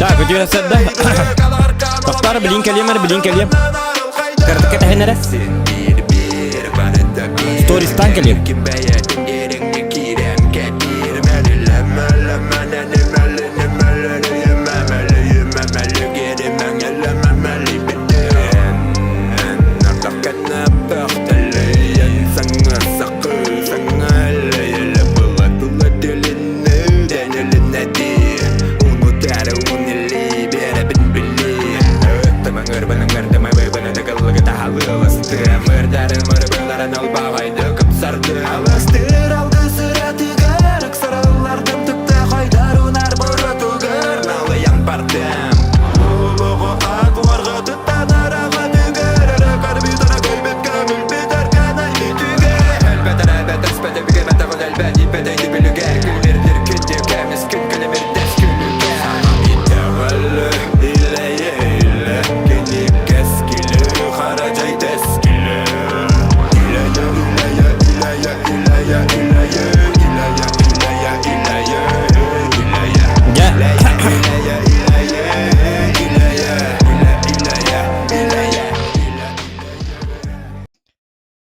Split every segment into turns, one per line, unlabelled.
Так, үтүө сарда. Тохтоор билин кэлиэм эрэ, билин кэлиэм. Кырдык кэтэһин эрэ. Стористан кэлиэм.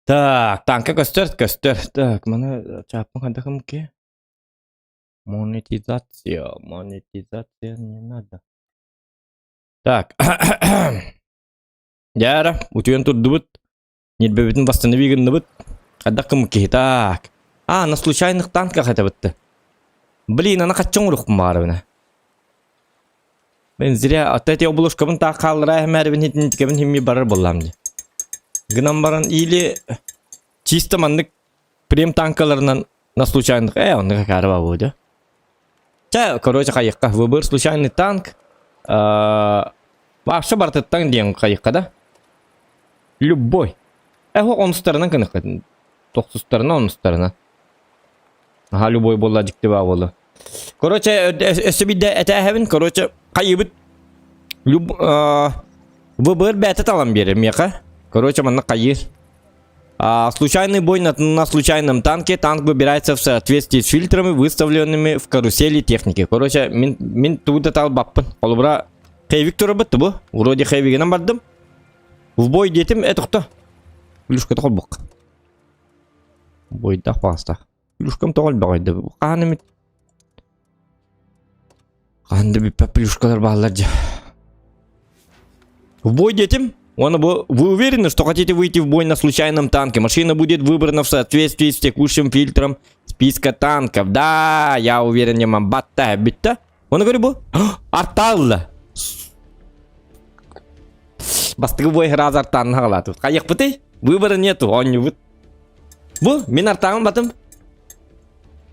Так, танка көстөр, көстөр. Так, маны чаппын хайдахым ки? Монетизация, монетизация не надо. Так. Дьэ, утуйан турдубут. Ньирбэбитин восстанови гынныбыт. Хайдах гыммыт киһи так. А, на случайных танках этебитти. Блин, ана хачча оҥоруохпун баҕарабын. Мен зря ата эти обложкабын таах хааллараа эмээрибин хитинтикэбин химми барар буоллаам дии. Гынан баран или чисто маннык прем танкаларынан на случайных э оннук акаарыба буо Чэ, короче, хайыкка выбор случайный танк. Вообще бартыттан диэн хайыкка да. Любой. Эхо онустарынан кыныкка. Тохсустарына онустарына. Аха любой буолла дьикти баа буолла. Короче, өссө биирдэ этээһэбин, короче, хайыбыт люб выбор бээтэ талан биэрэр миэхэ. Короче, манна хайыр. А, случайный бой на, на случайном танке. Танк выбирается в соответствии с фильтрами, выставленными в карусели техники. Короче, мин, мин тугу да талбаппын. Холобура, Хэвик турабыт бу. Вроде Хэвигинэн бардым. В бой диэтим, э тохто. Плюшка холбук. Бойдах паста. Плюшкам тоҕо элбэҕэй Хаһан эмит Хаһан да бүппэт плюшкалар бааллар дьэ. В бой диэтим. Он вы уверены, что хотите выйти в бой на случайном танке? Машина будет выбрана в соответствии с текущим фильтром списка танков. Да, я уверен, не мамбатта битта. Он говорит, бу арталла. Бастыгы бой раз артан хагалатып. Кайыкпыты? Выбора нету, он Бу, мин артаҕым батым.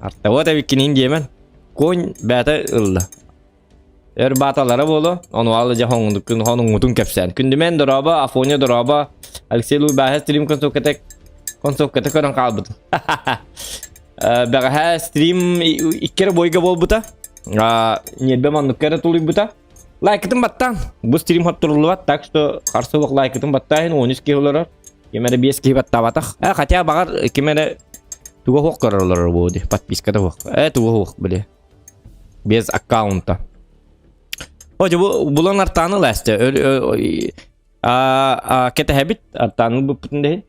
Арта вот эбиккинин диэмэн. Конь бэйэтэ ылла. Өр бааталара буолуо, ону алы дьэ хоҥнуккун хонуҥҥутун кэпсээн. Күндүмэн дорообо, Афоня дорообо, Алексей Луйбааһа стрим концовката концовката көрөн хаалбытым. Бэҕэһээ стрим икки эрэ бойга буолбута. Ньиэрбэ манныкка эрэ тулуйбута. Лайкытын баттаан. Бу стрим хотторуллубат, так что харсылык лайкытын баттааһын 13 киһи олорор. Ким эрэ 5 киһи баттаабатах. Э, хотя баҕар ким эрэ туга суох көрөр олорор буолуо дии. Подписката суох. Э, туга суох, били. Без аккаунта. О, бу булан артааны лаасты. Кэтэһэбит артааны буппутун дehин.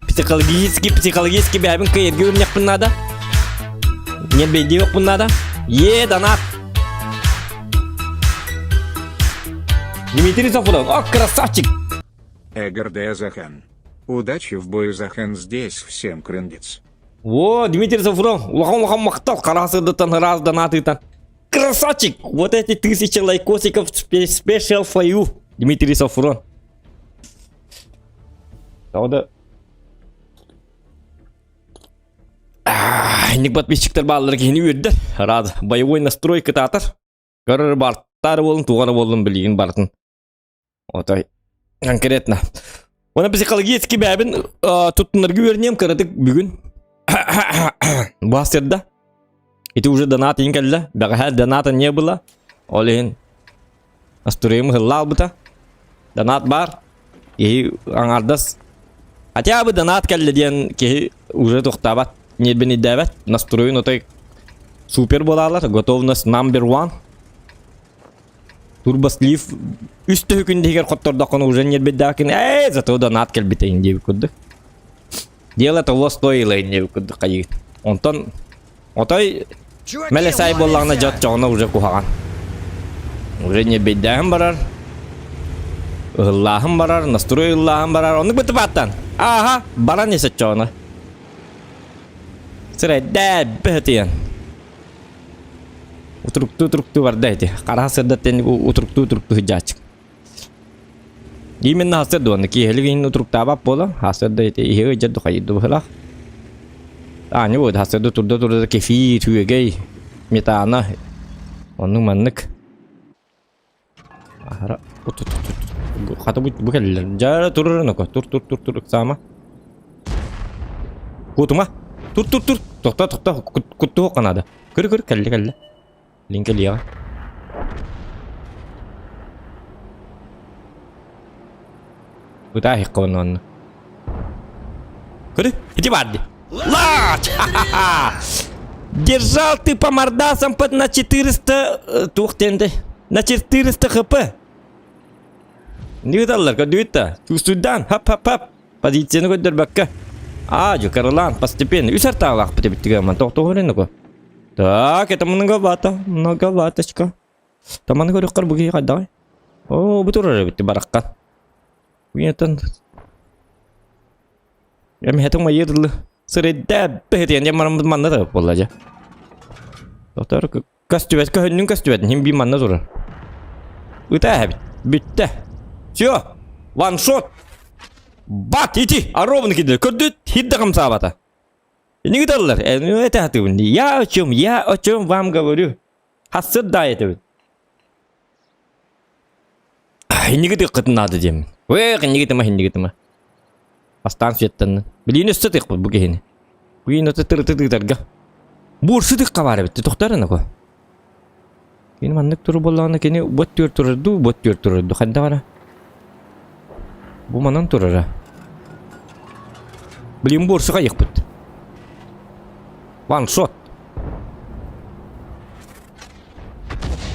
Психологически, психологически бэйэбин кыайарга үөрэннэхпин наада. Ньэрбэйдиэхпин наада. Е, донат! Дмитрий Сафронов, о, красавчик!
Эгерде Захан. Удачи в бою, Захан, здесь всем крындец.
О, Дмитрий Сафронов, улахан-улахан махтал, хара сырдыттан ыраас донат ыытан. Красавчик! Вот эти тысячи лайкосиков special for you, Дмитрий Сафрон. Тоҕо Инник подписчиктар бааллар киһини үөрдэр. Рад. Боевой настрой кытаатар. Көрөр бартар буолун, тугар буолун билигин бартын. Отой конкретно. Уонна психологически бэйэбин туттунарга үөрэниэм кыратык бүгүн. Бу Ити уже донат иһин кэллэ. Бэҕэһээ доната не было. Ол иһин настроением ыһылла албыта. Донат баар. Киһи аҥаардас хотя бы донат кэллэ диэн киһи уже тохтообот, ньиэрбинийдээбэт. Настроен отой супер буолаалар. Готовность number one. Турбослив үс төһүкүн иһигэр хоттордоххуна уже ньиэрбэйдээххин ээ зато донат кэлбитэ диэбит курдук. Дело того стоило диэбит курдук хайыыт. Онтон отой мэлэсай буоллаҕына дьоччоҕуна уже куһаҕан. Уже ньиэрбэйдээһин барар, ыһыллааһын барар, настрой ыллааһын барар. Оннук бытыбааттан. Ааха, баран есеччоҕуна. Сирэйдээ бөһөтүйэн. Утуруктуу-утуруктуу барда ити. Хараха сырдаттан утуруктуу-утуруктуу сылдьааччы. Именно хасыр дуонна киэһэлик иһин утуруктаабат буола. Хасыр да ити иһи ыйдьар духайырды быһылаах. Аанньа буолда хасырда турда турда кефир, үөгэй, сметана оннук маннык. Аһара хата бу бу кэллилэр. Дьара турар ноко тур тур тур тур ыксаама. Куутума. Тур тур тур. Тохто тохто куттуохха наада. Көр көр кэллэ кэллэ. Лин кэлиэҕэ. Ытаа иһиккэ онно. Көрү, ити баар дии. Лач! Держал ты по мордасам под на 400... Туох диэнтэй? На 400 хп. Не ыыталлар, көрдүгүт да? Чувствуйдаан, хап-хап-хап. Позицияны көрдөрбөккө. А, жукарылаан, постепенно. Үс артаалаахпыт эбит тыгаман. Тохтоһор Так, это многовато, многоваточка. Таманы көрүөххэр бу киһи хайдаҕый? Оо, бу турар эбит бараххан. Уйатан Эмиһэтин майыа дылы сырыйда бэһитиэн дьэ мараммыт манна да буолла дьэ. Доктор көстүбэт көһүннүн көстүбэт иһин би манна турар. Ытаа эбит. Бүттэ. Все. Ваншот. Бат ити аровны киде. Көрдүт хидде хамсаабата. Ини гыталлар. Это хатыбын. Я о чем? Я о чем вам говорю. Хассыр да этебин. Инники тыыккытын наада диэммин. Эх, инники тыма, инники тыма. Бастаан сүөттэннин. Билиини өссө тыыкпыт бу киһини. Бу киһини өтө тырыты тыытарга. Буурсу тыыкка баар эбит. Тохтор аны Кини маннык туру буоллаҕына кини бот түөр турар дуу, бот түөр турар дуу хайдах эрэ. Бу манан турара. Блин, буурсу хайыхпыт. Ваншот.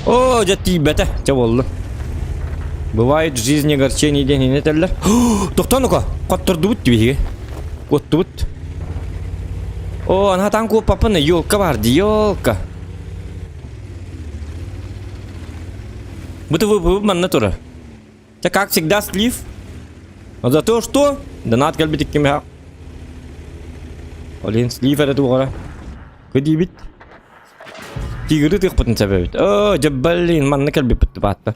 О, дьэ тиийбэтэ. Чэ буолла. Бывает в жизни огорчений диэн иһин этэллэр. Тохтоо ну-ка, хоттордубут биһиги. Куоттубут. О, ана таан куоппаппын, елка бар дии, елка. Бу бу манна турар. Чэ, как всегда, слив. Но зато что? Донат кэлбит иккимэһэ. Олин слив эрэ туоҕара. Кыдиибит. Тигры тыахпытын сөбөбүт. Оо, дьэ блин, манна кэлбиппит баатта.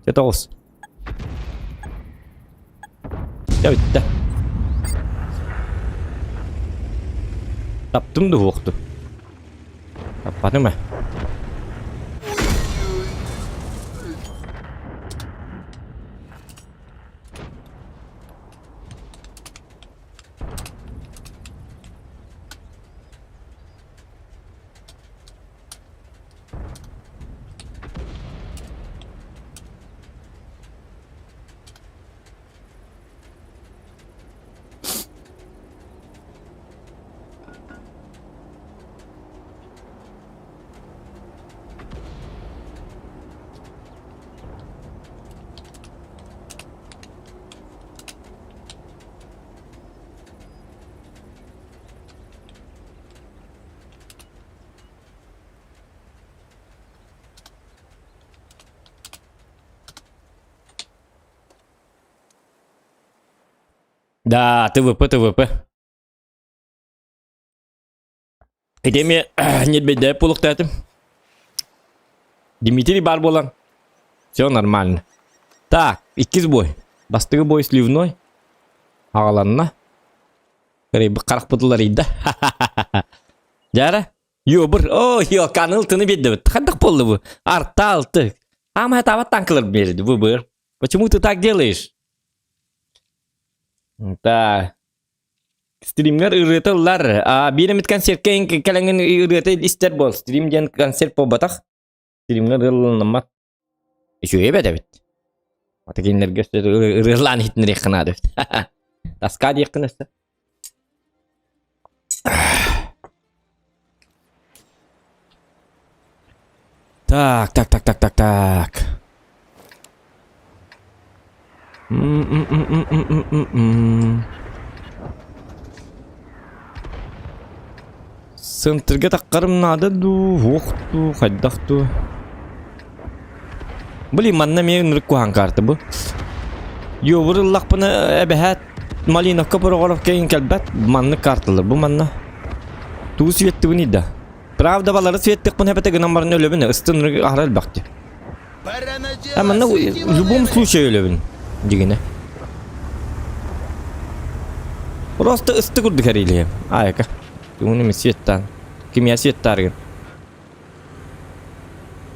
Дьэ тоҕус. Дьэ бүттэ. Таптым да уһуохту. Таппатым ээ. Да, ТВП, ТВП. Ити эмиэ буолуохтаатым. Дмитрий баар буолан все нормально. Так, иккис бой. Бастакы бой сливной. Аҕаланна. Харахпыт уларыйда. Дьара, Йобур, о, йо, каныл тыны бердибит. Хандак болду бу? Арта алты. Ама табат танкалар берди бу быр. Почему ты так делаешь? Да. Стримгер ырыата ыллар. А, биир эмит концертке кэлэҥҥин ырыата истэр буол. Стрим диэн концерт буолбатах. Стримҥэ ырыаланаммат. Үчүгэй эбит эбит. Ата кинилэргэ ырыалаан иһитинэриэххэ наада эбит. Тоска диэххин өссө. Так, так, так, так, так, так. М-м-м-м-м-м-м. Центрга таххарым наада дуу, уох дуу, хайдах дуу. Блин, манна эмиэ ынырык куһаҕан карта бу. Йобур ыллахпына эбэһээт Малиновка Прохоровка иһин кэлбэт маннык карталар бу манна. Тугу светтибиний да? Правда балары светтихпин эбэтэ гынан баран өлөбүн ыстын аһара элбэхти. А манна в любом случае өлөбүн дигинэ. Просто ысты курдук эрилиһим. Айка. Тугун светтан. Кимия светтааргын.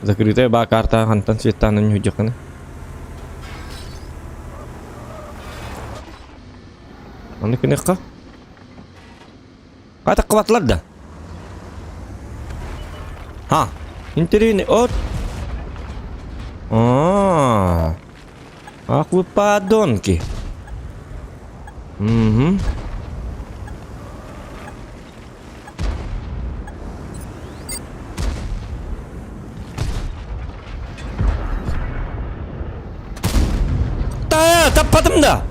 Закрытая ба карта хантан светтаанын ньүдьэххинэ. Аны күнэххэ. Хата кыбатылар да. Ха, интересный от. А, ах вы подонки. Угу. Тая, таппатым да.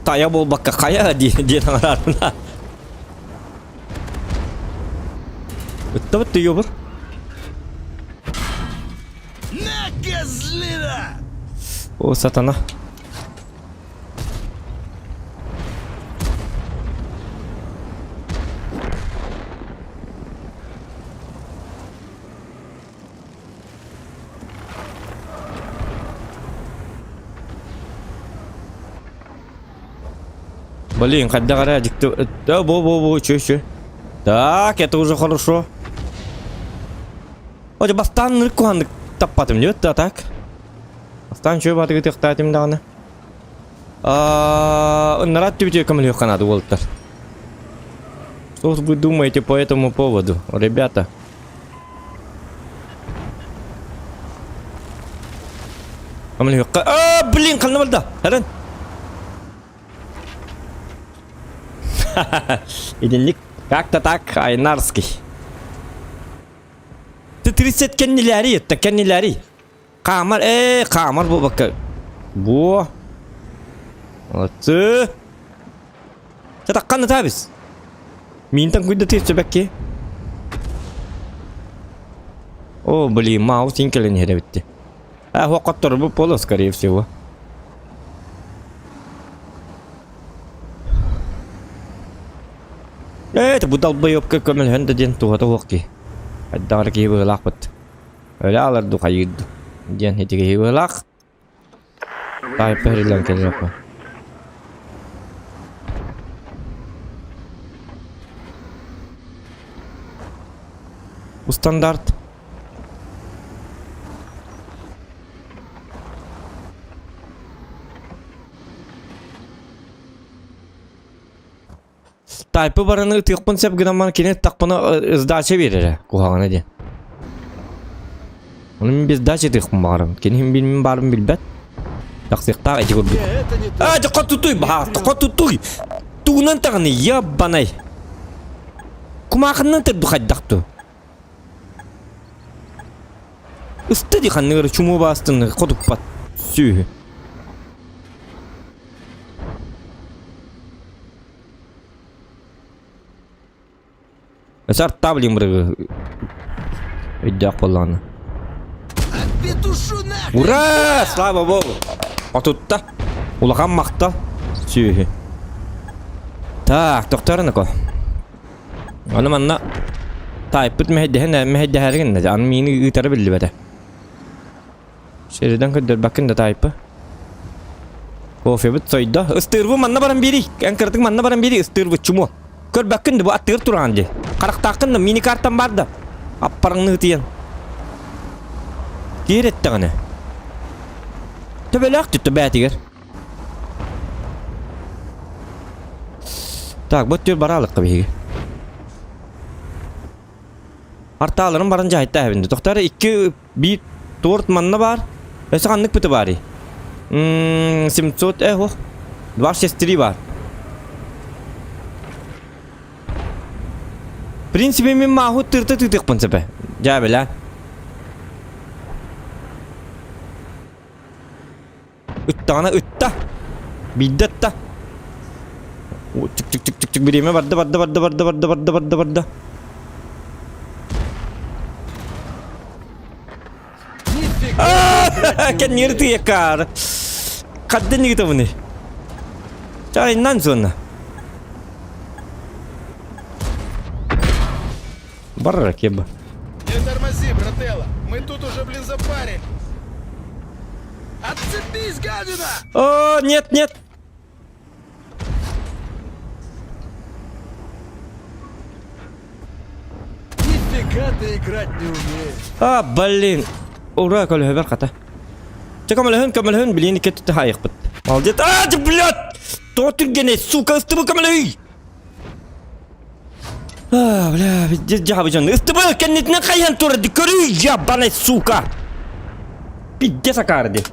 Тая буолбакка хайа диэн аҥараарбына. Ыттабыт түйөбүр.
На, козлина!
О, сатана. Блин, хайдах эрэ дьикти... Да, бу-бу-бу, чё, чё. Так, это уже хорошо. Ой, бастаан ынырык куһааннык таппатым диэбит да, так. Бастаан чё баатыгы тыахтаатым даҕаны. Ыннараат түбүтүө көмөлүөх канады уолаттар. Что вы думаете по этому поводу, ребята? Көмөлүөххэ... А, блин, ханна барда? Эрен. Итинник как-то так, Айнарский. Ты 30 кэннилээри, это кэннилээри. Хаамар, ээ, хаамар буолбакка. Буо. Молодцы. Чатаккан ытаабис. Миинтэн куйда тиэрсэбэкки. О, блин, маус син кэлэн иһэр эбитти. А, хуоххоттору бу поло, скорее всего. Ээ, это бу долбоебка көмөлөһөн да диэн туһата суох киһи. Хайдах эрэ киһи быһыылаахпыт. Өлө аалар дуу хайыыр дуу диэн ити киһи быһыылаах. Таайпа иһиллэн кэлиэххэ. Бу стандарт. Тайпы бараны ытыахпын сөп гынан баран кини ыттахпына сдача биэрэрэ куһаҕана диэн. Ону мин без сдачи ытыахпын баҕарабын. Кини мин баарбын билбэт. Тахсыахтаах ити курдук. А, дьэ хотутуй баһаалта, хотутуй! Тугунан таҕаны, ебанай! Кумаахыннан тырду хайдах ту? Ыста ди ханныгар чумуу баастын хотуппат сүөһү. Өссө артаабылым бырыгы өйдөөх буоллаҕына. Ура! Слава Богу! Отутта. Улахан махтал. Сүөһү. Так, тохторунако. Аны манна таайпыт мэһэйдэһэн мэһэйдэһэригин да аны миини ыытара биллибэтэ. Сирдэн көрдөрбөккүн да таайпы. Кофебыт сойдо. Ыстыырбы манна баран биэрий. Эн кыратык манна баран биэрий ыстыырбыт чумо. Көрбөккүн да бу аттыгар тураҕын дии. Харахтааххын да мини-картам бар да. Аппараңны ытыйан. Киэр эттэҕинэ. Төбөлөөх түттэ бээтигэр. Так, бу өттүгэр бараалыкка биһиги. Артааларын баран дьаһайта эбинди. Тохтар икки биир торт манна баар. Өссө ханнык пыты баарый? 700 э ох. 263 бар. В принципе, мен маху тырта тытыхпын сөпө. Жа била. Ыттаҕына ытта. Биирдэ ытта. Чик чик чик чик чик бириэмэ барда барда барда барда барда барда барда барда. Кэннигэр тыйакаар. Хаддын нигитабыны. Чайнан зона. Барра кеба.
Не тормози, брателло. Мы тут уже, блин, запарили. Отцепись, гадина!
О, нет, нет.
Нифига ты играть не умеешь.
А, блин. Ура, көлөһөбөр хата. Чэ, көмөлөһүн, көмөлөһүн, блин, икки өттүттэн хаайыахпыт. Молодец. А, ты, блядь! Тоҕо түргэнэй, сука, ыстыбы көмөлөһүй! А, бля, пиздец, дьаһабы дьон. Ыстыбы кэннитинэн хайыһан турар ди, көрүй, ябаный, сука! Пиздец акаары ди.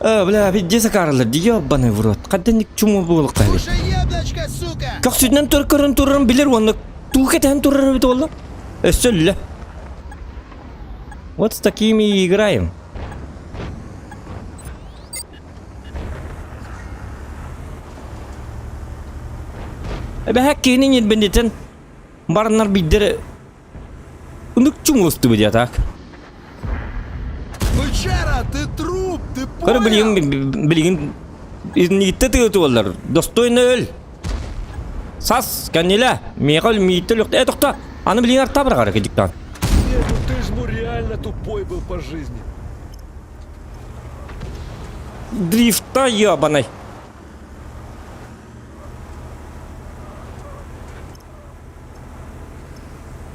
А, бля, пиздец акаарылар ди, ебаный в рот. Хаддан чума буолук хали.
Кушай яблочко, сука!
Көхсүтүнэн тур көрөн турарын билэр уонна туу кэтэһэн турар эбит буолла. Өссө өллө. Вот с такими и играем. Эбэһэ киһини ньирбинитин бараннар биирдэр Ынырык чуҥустубут я так.
Бычара, ты труп, ты
Көрө
понял?
билигин билигин инниттэ тыытыллар. Достойно өл. Сас, кэннилэ. Миэхэ өл, мииттэ өлүөхтэ. Э, тохто. Аны билигин арта быраҕар кыдьыктаан.
Не, ну ты ж ну реально тупой был по жизни.
Дрифта ебаный.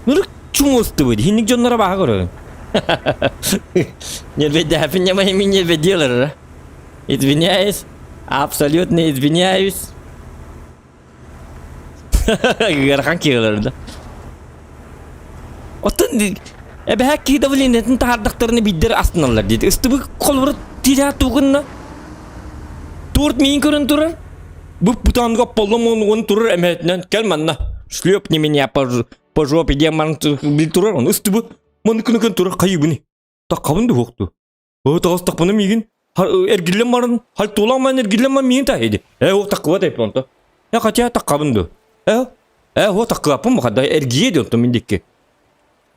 Ырык чуҥустубут, иһинник дьонноро баһа көрөбүн. Нервэдээпин ньамайымын нервэдиэлэр Извиняюсь, абсолютно извиняюсь. Ыарахан киһилэр да. Оттон эбэһэ киһи давлениетын таһаардахтарына биирдэр астыналлар диэти. Ыстыбык холобура тирээ тугунна. Торт миин көрөн турар. Бу бутанга поллом он турар эмээтинэн кэл манна. Шлепни меня по, по жопе диэн баран бил турар он ыстыбы. Маны күнүкөн турар хайыбыны. Таққабын да уохту. Таҕыстахпына миигин эргиллэн баран хальтуулаах маан эргиллэн баран миигин таһыйды. Ээ уох таккыбат эппин онто. Э хотя таккабын ду. Э э уох таккыбаппын бу эргийэ ди онтон мин дикки.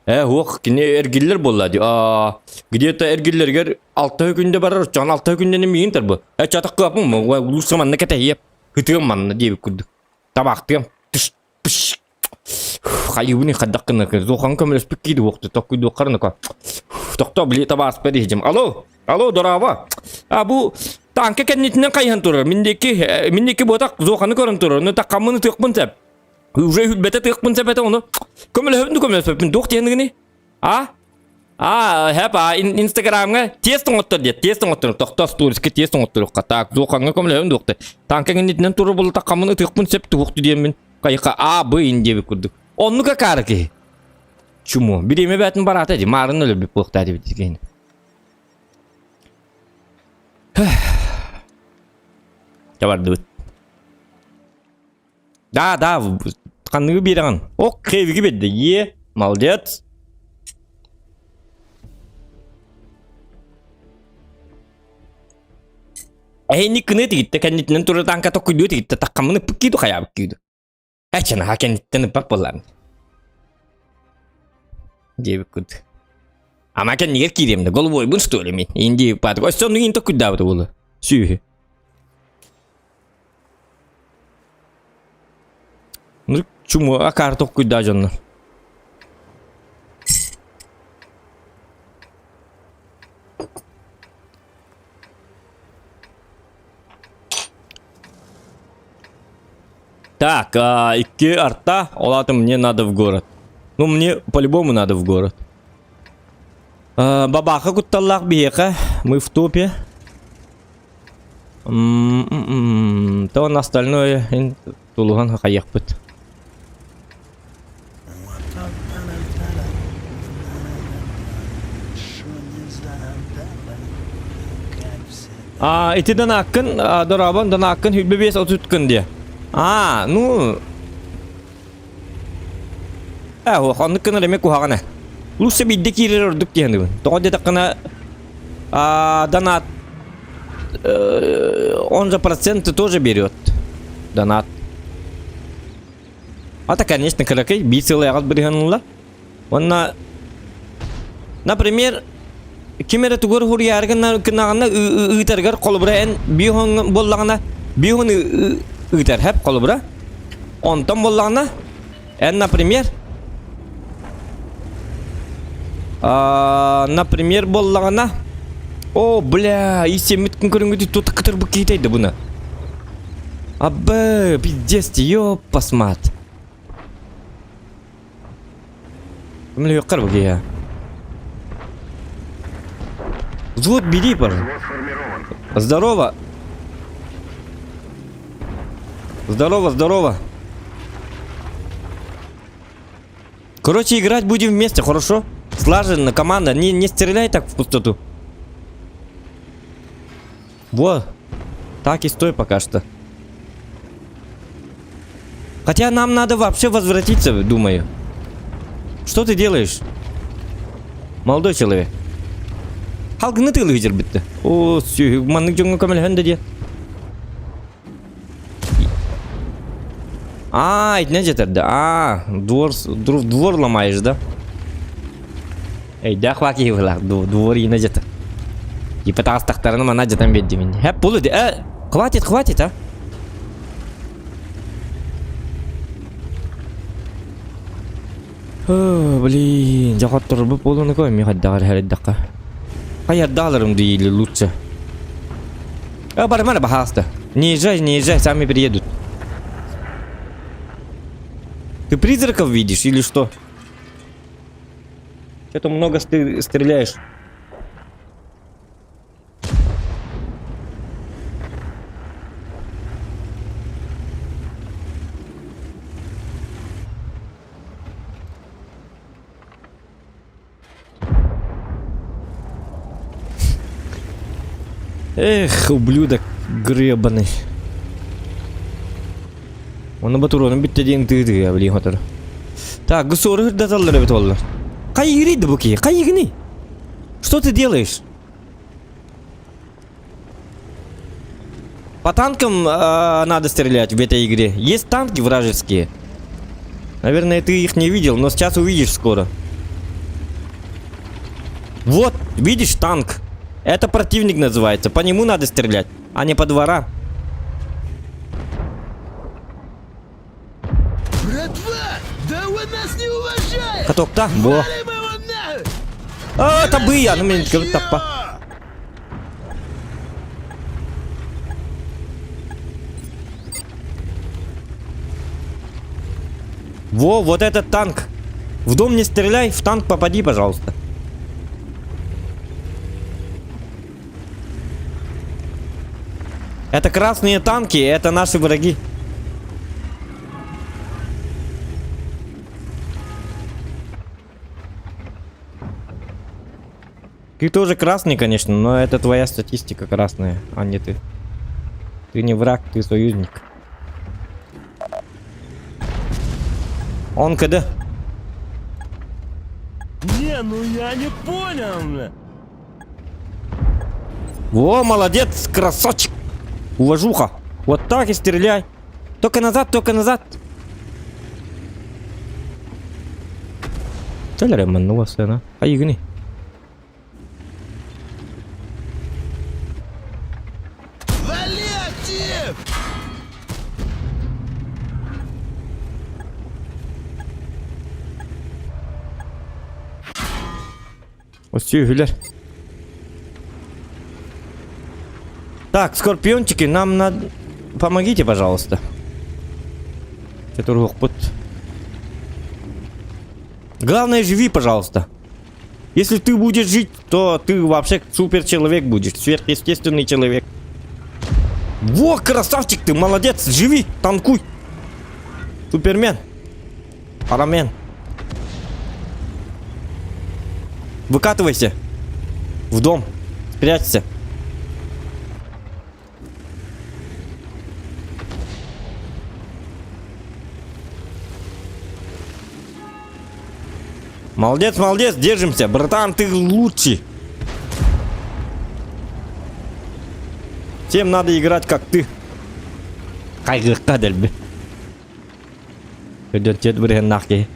Ээ, уох, кини эргиллэр буолла дии. Аа, где-то эргиллэригэр алта күндэ барар, оччоҕуна алта күннэнэ миигин тарбы. Ээ, чатах кыаппын, улууска манна кэтэһиэм, ытыам манна диэбит курдук. Табаахтыам. Тыш, пыш. Хайыбын хайдах гына зохан көмөлөспүт кииди уохту токкуйдуоххарыныка. Тохто, били табааспа диһдим. Алло, алло, дорообо. А бу Танка кэннитинэн хайыһан турар. Мин диэки, э, мин диэки буотах Зоханы көрөн турар. Ону таккаммын ытыахпын сөп. Уже хүлбэтэ тыахпын сөп этэ ону. Көмөлөһөбүн да көмөлөспөппүн. Туох диэныгыный? А? А, хэп, а, Инстаграмҥа тест оҥоттор диэт, тест оҥоттор. Тохтоо, сториска тест оҥотторуохха. Так, Зохаҥҥа көмөлөһөбүн дуохта. Танка кэннитинэн турар буолла таккаммын ытыахпын сөп туох диэммин. Хайха А, Б ин диэбит курдук. Оннук акаары киһи. Чуму. Бириэмэ бээтин бараата дии. Маарын өлөрбүт буолуохтаа диэбит киһини. Бардыбыт. Да, да, ханныгы биэрэҕин? Ок, хэвиги биэрдэ. Е, молодец. Эһини кыны тигиттэ кэннитинэн турар танка токкуйдуу тигиттэ таккаммын ыппыт кииду хайаабыт кииду. Эчэ наһаа кэнниттэн ыппат буоллаҕым. Диэбит курдук. Ама кэннигэр киириэм да, голубойбун что ли мин? Инди паатык. Өссө оннук иин токкуйдаабыта буолуо. Сүүһү. Ну, чуму акаар токкуйдаа дьонно. Так, а, икки арта, ол аата мне надо в город. Ну, мне по-любому надо в город. А, бабаха кутталлаах биһиэхэ, мы в топе. М-м-м, То на остальное тулуһан хайыахпыт. А, ити донаккын, дорообон, донаккын хүлбэ биэс отуткын диэ. А, ну... Э, оннук гынар эмиэ куһаҕан ээ. Лучше биирдэ киирэр ордук диэн Тоҕо диэтэххинэ, донат он же проценты тоже берет. Донат. А конечно, кыракый биир сыл аҕас бырыһан ылла. Уонна, например, ким эрэ тугу суруйаары гыннаҕына ыытарыгар холобура эн биир буоллаҕына биир ыытар хэп холобура. Онтон буоллаҕына эн, например, например буоллаҕына о бля исеммит күн көрүҥҥүтү тут кытырбыт киһитэйдэ буна. Абы, пиздец, ёппасмат. Көмөлөһүөххэ бу киһи. Взвод бери, пожалуйста. Здорово. Здорово, здорово. Короче, играть будем вместе, хорошо? Слаженно, команда. Не, не стреляй так в пустоту. Во. Так и стой пока что. Хотя нам надо вообще возвратиться, думаю. Что ты делаешь? Молодой человек. Халгыны тыылы бүттү. О, маннык дьоҥҥо көмөлөһөн да диэн. А, итинэн дьэтэрдэ. А, двор, двор ломаешь, да? Өйдөөх баа киһи быһыылаах двор иинэ дьэтэ. Типа таҕыстахтарына манна дьэтэн биэрдим ини. Хэп булу э, хватит, хватит, а. Блин, дьэ хотторбут буолуну кой, мен хайдаҕар хэрайдахха. Хайардааларым или лучше. А, барымара, пожалуйста. Не езжай, не езжай, сами приедут. Ты призраков видишь или что? Что-то много стреляешь. Эх, ублюдок гребаный. Оны батуронун бүттэ диэн тыы-тыы блин хотор. Так, гусоры хырдаталлар эбит оллар. Хайыгырый бу киһи? Хайыгыный? Что ты делаешь? По танкам э, надо стрелять в этой игре. Есть танки вражеские. Наверное, ты их не видел, но сейчас увидишь скоро. Вот, видишь танк. Это противник называется. По нему надо стрелять, а не по двора.
Братва, да он нас не уважает!
Катокта, бо.
Валим его нахуй!
А, табы, ну мен таппа. Во, вот этот танк. В дом не стреляй, в танк попади, пожалуйста. Это красные танки, это наши враги. Ты тоже красный, конечно, но это твоя статистика красная, а не ты. Ты не враг, ты союзник. Он КД.
Не, ну я не понял, бля.
Во, молодец, красавчик. Уважуха. Вот так и стреляй. Только назад, только назад. Төлөрө манна уоссана. Айыгыны.
Вали, актив!
Сүһүлэр. Так, скорпиончики, нам надо... Помогите, пожалуйста. Четургукпут. Главное, живи, пожалуйста. Если ты будешь жить, то ты вообще супер человек будешь, сверхъестественный человек. Во, красавчик ты, молодец, живи, танкуй. Супермен. Парамен. Выкатывайся. В дом. Спрячься. Молодец, молодец, держимся. Братан, ты лучший. Всем надо играть, как ты. Хайгыкка дэлби. Өдөн тет бирген киһи.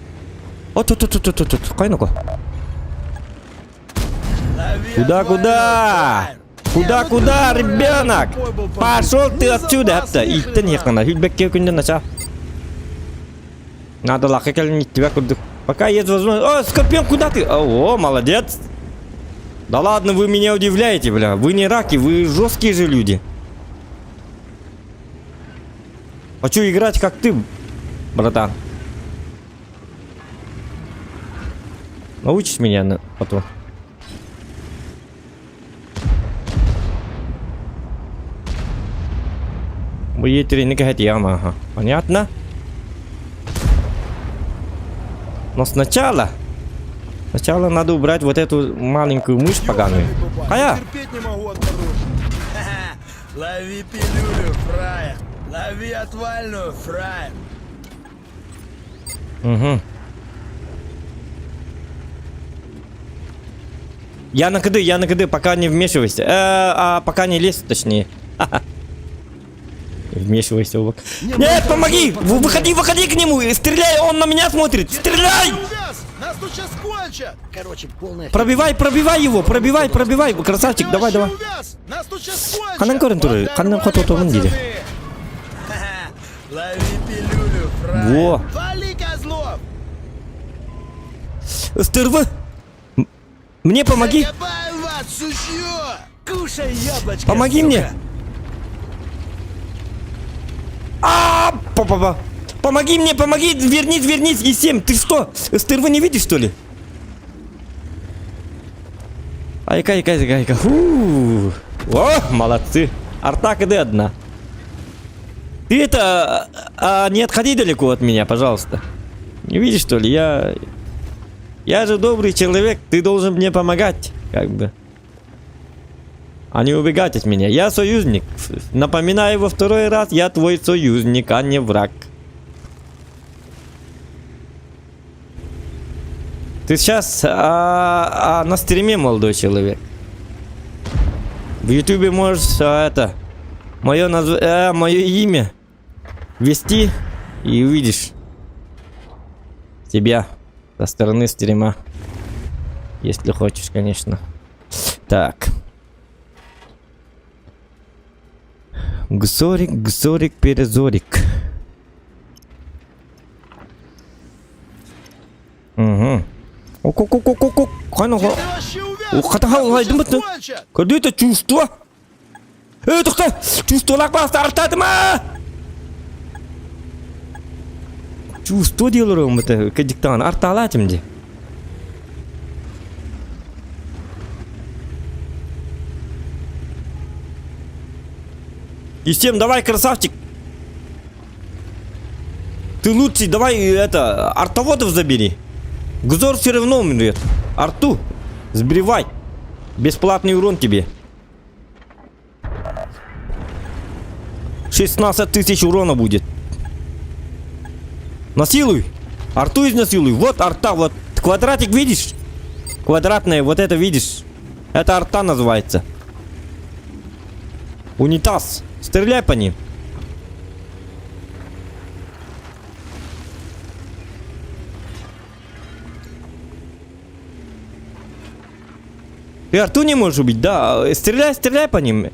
От от от от от от Кайнако. Куда, куда? Куда, куда, ребенок? Пошел ты отсюда, это. Иттен ехана. Хүлбекке күнден нача. Надо лақы кэлин тебя курдук. Пока есть возможность. О, Скорпион, куда ты? О, молодец. Да ладно, вы меня удивляете, бля. Вы не раки, вы жесткие же люди. Хочу играть как ты, братан. Научишь меня на... потом. Вы едете не ага. Понятно? Но сначала... Сначала надо убрать вот эту маленькую мышь поганую. А я?
Терпеть не могу Лови пилюлю, фраер. Лови отвальную, фраер.
Угу. Я на КД, я на КД, пока не вмешивайся. Э, а пока не лезь, точнее. Вмешивайся, Увок. Нет, помоги! Выходи, выходи к нему! Стреляй, он на меня смотрит! Стреляй!
Нас тут сейчас кончат!
Короче, полная
Пробивай, пробивай его, пробивай, пробивай! Красавчик, давай, давай.
Нас тут сейчас кончат!
Ханан көрін туры, ханан хототовын дейді.
Лови пилюлю, фраер.
Во!
Вали, козлов!
Стервы! Мне помоги!
Закопаю вас, сучье!
Кушай яблочко,
Помоги
сука.
мне! А, па па па Помоги мне, помоги, вернись, вернись, И7, ты что? Стервы не видишь, что ли? Айка, айка, айка, айка. Фу. О, молодцы. Арта КД одна. Ты это, а, не отходи далеко от меня, пожалуйста. Не видишь, что ли? Я... Я же добрый человек, ты должен мне помогать, как бы. А не убегать от меня. Я союзник. Напоминаю во второй раз, я твой союзник, а не враг. Ты сейчас а, а, на стриме, молодой человек. В ютубе можешь а, это мое назв... э, мое имя ввести и увидишь себя со стороны стрима. Если хочешь, конечно. Так. Гсорик, гсорик, перезорик. Угу. Ок-ок-ок-ок-ок. Хайна
Ты вообще увяз!
О, хата
Нас тут
хайдым
сейчас
бытты.
кончат!
Көрдү это чувство? Э, тоқта! Чувстволар бас артады ма? Чувство диэлэр это кэдиктаан артаалаатым ди. И всем давай, красавчик! Ты лучший, давай это, артоводов забери. Гзор все равно умрет. Арту, сбривай. Бесплатный урон тебе. 16 тысяч урона будет. Насилуй. Арту изнасилуй. Вот арта, вот квадратик видишь? Квадратная, вот это видишь? Это арта называется. Унитаз. Стреляй по ним. Ты арту не можешь убить, да? Стреляй, стреляй по ним.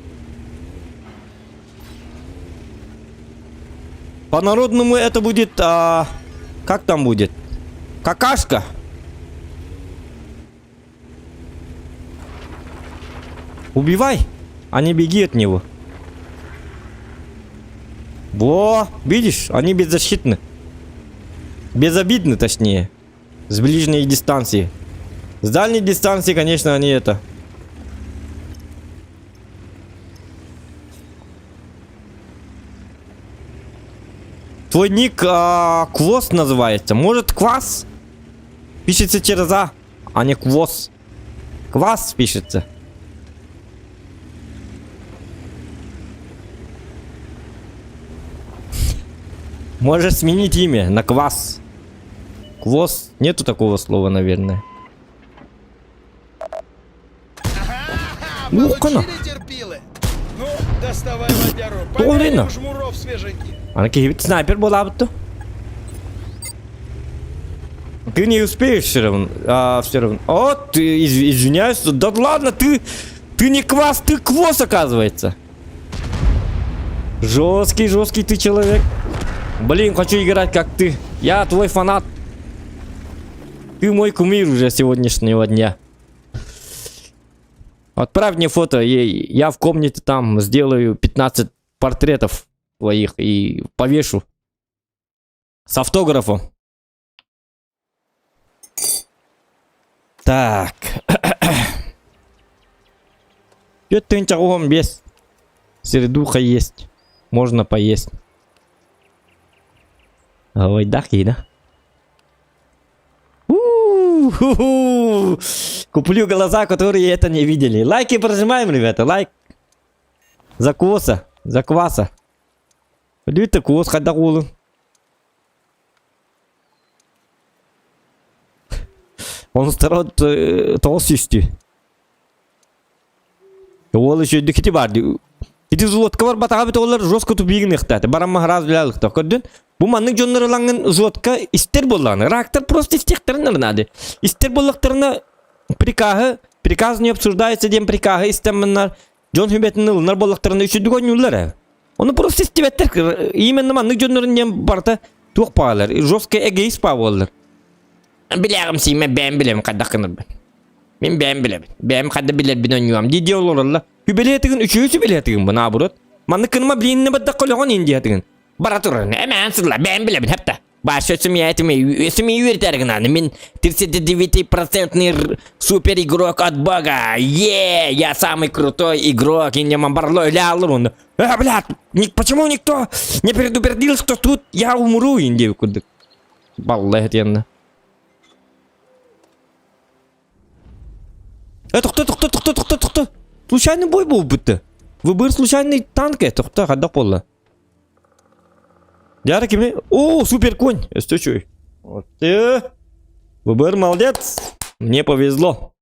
По-народному это будет... А, как там будет? Какашка. Убивай, а не беги от него. Во, видишь, они беззащитны. Безобидны, точнее. С ближней дистанции. С дальней дистанции, конечно, они это... Твой ник а, Квос называется. Может, Квас? Пишется через А, а не Квос. Квас пишется. Можешь сменить имя на Квас. Квос. Нету такого слова, наверное.
Ага,
Ух, она.
получили терпилы. Ну, доставай водяру.
Doğru
Погоняем жмуров свеженьких.
Аны киһибит снайпер буолаабыт дуо? Ты не успеешь все равно. А, все равно. О, ты из, извиняюсь. Да ладно, ты, ты не квас, ты квос, оказывается. Жесткий, жесткий ты человек. Блин, хочу играть как ты. Я твой фанат. Ты мой кумир уже сегодняшнего дня. Отправь мне фото, я в комнате там сделаю 15 портретов твоих и повешу. С автографом. Так. 4 без. Середуха есть. Можно поесть. Ой, да, да? У-ху-ху. Куплю глаза, которые это не видели. Лайки прожимаем, ребята, лайк. За квоса, за кваса. Бүттэ квос хайдах уолун. Онустара тоҕус сүүстүү. Уол еще кити бар дии. Ити золотка бар батаға бит олар жестко тупигин ыхтаты. Барамма раз билалыкта. Көрдүн? Бу маннык дьоннор ылаҥҥын золотка истер буоллаҕына. Рактар просто истиэхтэрин наады. Истер буоллахтарына прикаһы, приказ не обсуждается диэн прикаһы истэн дьон сүбэтин ылынар буоллахтарына үчүгэйдик оонньууллар. Ону просто истибэттэр. Именно маннык дьоннорун диэн барта туох паалар. Жестко эгоист па буоллар. Билэҕим сиимэ бэйэм билэм хайдах гынарбын. Мин бэйэм билэбин. Бэйэм хайдах билэрбин оонньуом. Дии дии олороллор. Сүбэлиэтигин үчүгэй сүбэлиэтигин бу наоборот. Маннык кыныма блинне баддакка өлөҕүн индиятыгын. Бара турар. Эмээн сылла бэйэм билэбин хэпта. Баша сумеет сумеет Мин 39-процентный супер игрок от бога. Е, я самый крутой игрок. И не мамбарло ля А, блядь, почему никто не предупредил, что тут я умру? Инди курдук. Балла этиэннэ. Это кто, кто, кто, кто, кто, кто? Случайный бой был будто. Выбор случайный танк это кто, хайдах буолла. Дьэ кими? О, супер конь. Өстөчүй. Вот ты. Выбор молодец. Мне повезло.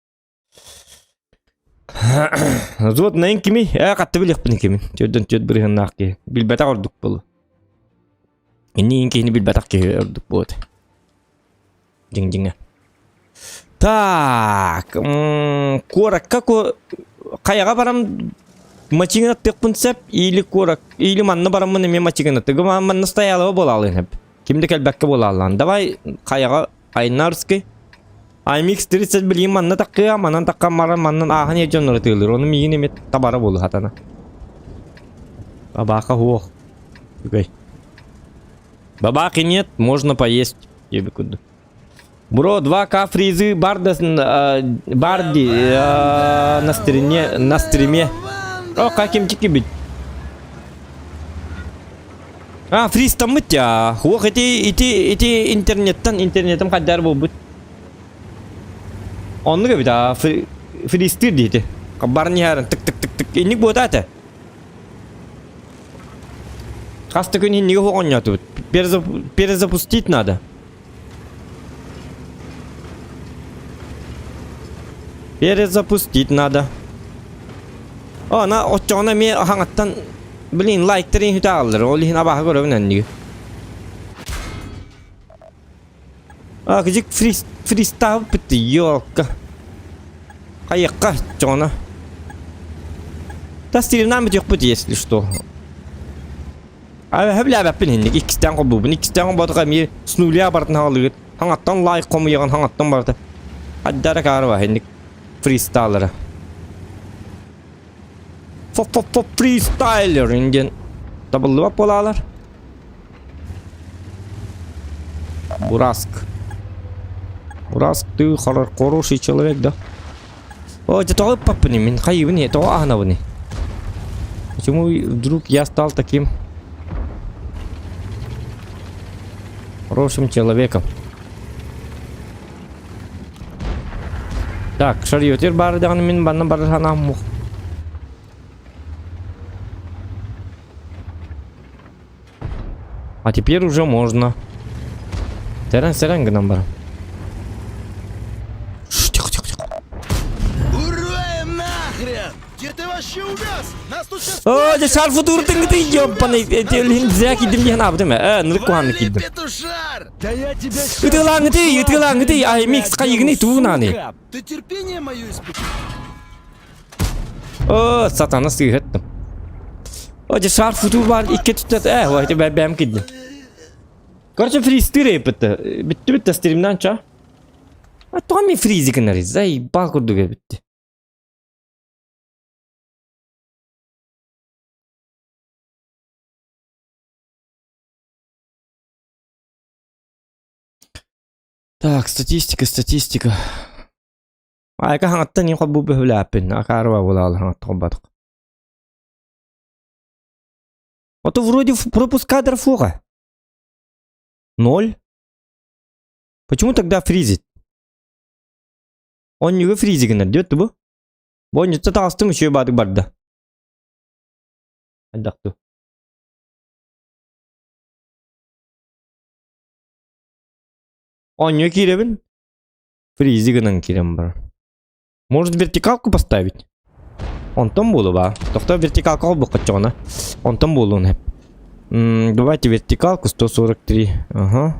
Зод наин кими? Э, қатты билиэхпин кими. Төрдөн төрт бырыһыннаах киһи. Билбэтэх ордук буолу. Инни киһини билбэтэх киһи ордук буолуо. Дьиҥ-дьиҥэ. Так, куоракка хайаҕа баран мачигына тыахпын сөп или куорак или манна бараммын эмиэ мачигына тыгы манна стоялова буолаалын Ким да кэлбэккэ буолааллаан. Давай хайаҕа Айнарский. IMX 30 билигин манна таккыа, манан таккан баран маннан ааһан иһэр дьоннору тыылыр. Ону миигин эмиэ табара буолу хатана. Абаака суох. Үгүй. Бабахи нет, можно поесть. Диэбит курдук. Бро, 2К фризы барда, барди на стриме, на стриме. О, каким тики А, фристаммыт я. Хуох ити ити ити интернеттан интернетим хайдар буолбут. Оннук эбит а фристир диэти. Баран иһэрин тык тык тык тык инник буота этэ. Хас да күн иннигэ оҕонньоотубут. Перезапустить надо. Перезапустить надо. О, ана оччоҕуна эмиэ хаҥаттан блин лайктарын үтэ аҕаллар. Ол иһин абааһы көрөбүн энниги. А, кыдьык фриз фристаабыт ёлка. Хайыахха оччоҕуна. Тас стримнаан бүтүөхпүт если что. Сөбүлээбэппин инник иккистээн холбуубун. Иккистээн холбоотоххо эмиэ с нуля барытын хаалыыгыт. Хаҥаттан лайк хомуйаҕын, хаҥаттан барыта. Аддара каарба инник фристайлера. Фо-фо-фо фристайлер диэн табыллыбат буолаалар. Бураск. Бураск, ты хороший человек, да? О, дьэ тоҕо ыппаппыный мин хайыыбын тоҕо аһынабыный? Почему вдруг я стал таким хорошим человеком? Так, шарьетер баар даҕаны мин банна барар санаам мух. А теперь уже можно. Сэрэн-сэрэн гынан баран. Тихо, тихо, тихо.
Ура нахрен! Где ты вообще увяз? Нас тут сейчас...
О, дьэ шарфы тууртыҥ ёбаный зря киирдим диэн аабытым ээ ынырык куһаҕаннык
Вали,
киирдим.
петушар!
Да я тебя сейчас...
Ытыалааҥытый, ытыалааҥытый, ай микс хайыгыный туунааны.
Ты терпение мое испытал?
О, сатана сыыһаттым. О, дьэ шарф футур баар икки түттэ ээ, ой, это бэм киирдим. Короче, фристыр эппитте. Бүттү бүттэ стримнан ча. А тоҕо мен фризи гынар заебал курдук эбитти. Так, статистика, статистика. Айка хаҥаттан иин холбуу бөһүлээппин, акаарыба буолаалы хаҥатта холбоотох. Ото вроде пропуск кадров суоҕа. Ноль. Почему тогда фризит? Онньуга фризи гынар диэт бу. Бу онньутта таҕыстым үчүгэй баадык барда. Хайдах дуу? Оонньуу киирэбин. Фризи гынан киирэн баран. Может вертикалку поставить? Онтон буолуо Тохто вертикалка холбоххоччоҕуна. Онтон буолуон сөп. Давайте вертикалку 143. Ага.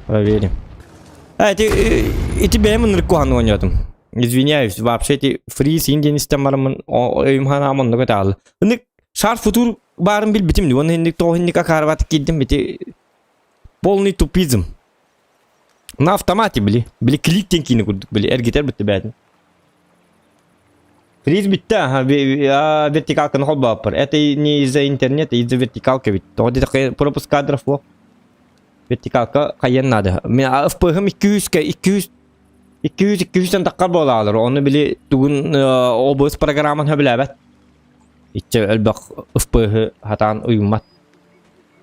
Проверим. А, эти, эти бэйэм ынырык куһаҕаны оонньоотум. Извиняюсь, вообще эти фриз иин диэн истэн бараммын өйүм ханаам оннук этэ Ыннык шар футур баарын билбитим дии. Уонна инник тоҕо инник акаарбат киирдим ити полный тупизм. На автомате били. Били клик диэн киини курдук били эргитэр бүтте бээтин. Фриз бүттэ, аха, вертикалканы холбооппор. Это не из-за интернета, из-за вертикалки ведь. Тоҕо диэтэххэ пропуск кадров во. Вертикалка хайыан наада. Мин ФПХ-м 200 200 200 200 таххар буолаалар. Ону били тугун ОБС программан сөбүлээбэт. Иччэ элбэх ФПХ хатаан уйуммат.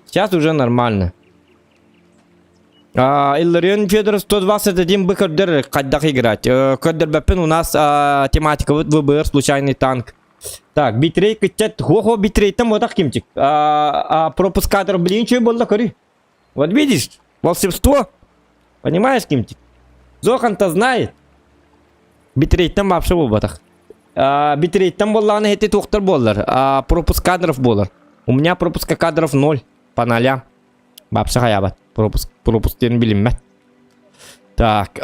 Сейчас уже нормально. А, Илларион Федоров 121 бы көрдөр хайдах играть. Көрдөрбөппүн у нас тематикабыт ВБР случайный танк. Так, битрейт кыччат. Хо-хо, битрейттен буотах кимчик. Пропуск кадр блин, что было, көрүй. Вот видишь, волшебство. Понимаешь, кимчик? Зохан-то знает. Битрейттен вообще буолбатах. Битрейттен буоллаҕына ити туохтар буоллар. Пропуск кадров буолар. У меня пропуска кадров ноль по нолям. Вообще хайаабат. Пропуск, пропуск диэн билиммэт. Так,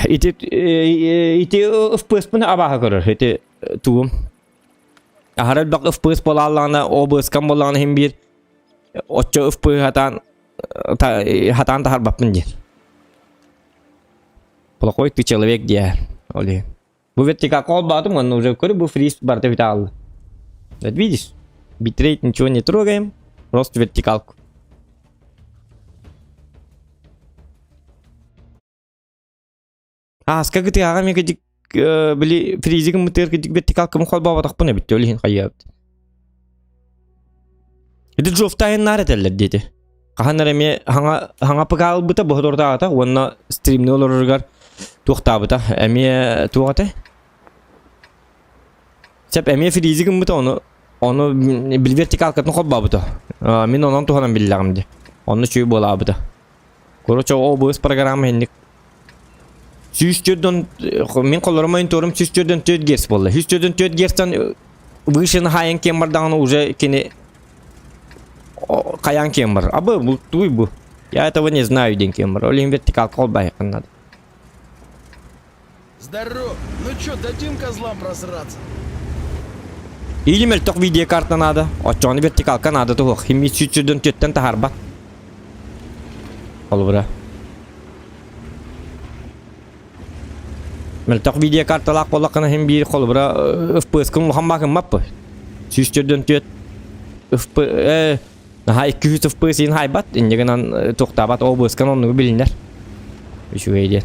ити ити FPS-пын абааһы көрөр. Ити тугум. Аһара элбэх FPS буолааллаҕына, OBS-кам буоллаҕына иһин биир оччо FPS хатаан хатаан таһарбаппын диэн. Плохой ты человек диэ. Ол иһин. Бу вертикалка холбоотум уонна уже көрү бу фриз барыта бүтэ хаалла. Вот видишь? Битрейт ничего не трогаем. Просто вертикалку. Ааска кытыаҕа эмиэ кыдьык били фризигым мытыар кыдьык вертикалкабын холбооботохпун эбит ол иһин хайыабыт. Ити Джофтайын наар этэллэр диэти. Хаһан эрэ эмиэ хаҥа хаҥа ПК ылбыта боһоторутааҕыта уонна стримни олороругар туохтаабыта эмиэ туох этэ? Сөп эмиэ фризи гыммыта ону ону били вертикалкатын холбообута. Мин онон туһанан биллэҕим дии. Онно үчүгэй буолаабыта. Короче, OBS программа инник 104 мин холлорум мониторум 104 Гц буолла. 104 Гцтан выше хайан кем бардаҕына уже кини хайаан кем бар. Абы бу туй бу. Я этого не знаю диэн кем бар. Ол иһин вертикалка холбайаххын надо.
Здоров! Ну чё, дадим козлам просраться?
Или мөлтөх видеокарта надо. Оччоҕуна вертикалка надо туһуох. Химми сүүччүрдэн түөттэн таһаарбат. Холобура. Мөлтөх видеокарталаах буоллаххына хим биир холобура FPS-кын улахан баакыммаппы. 104 FP наһаа 200 FPS иин хайбат, инньэ гынан туохтаабат OBS-кын оннугу билинэр. Үчүгэй диэн.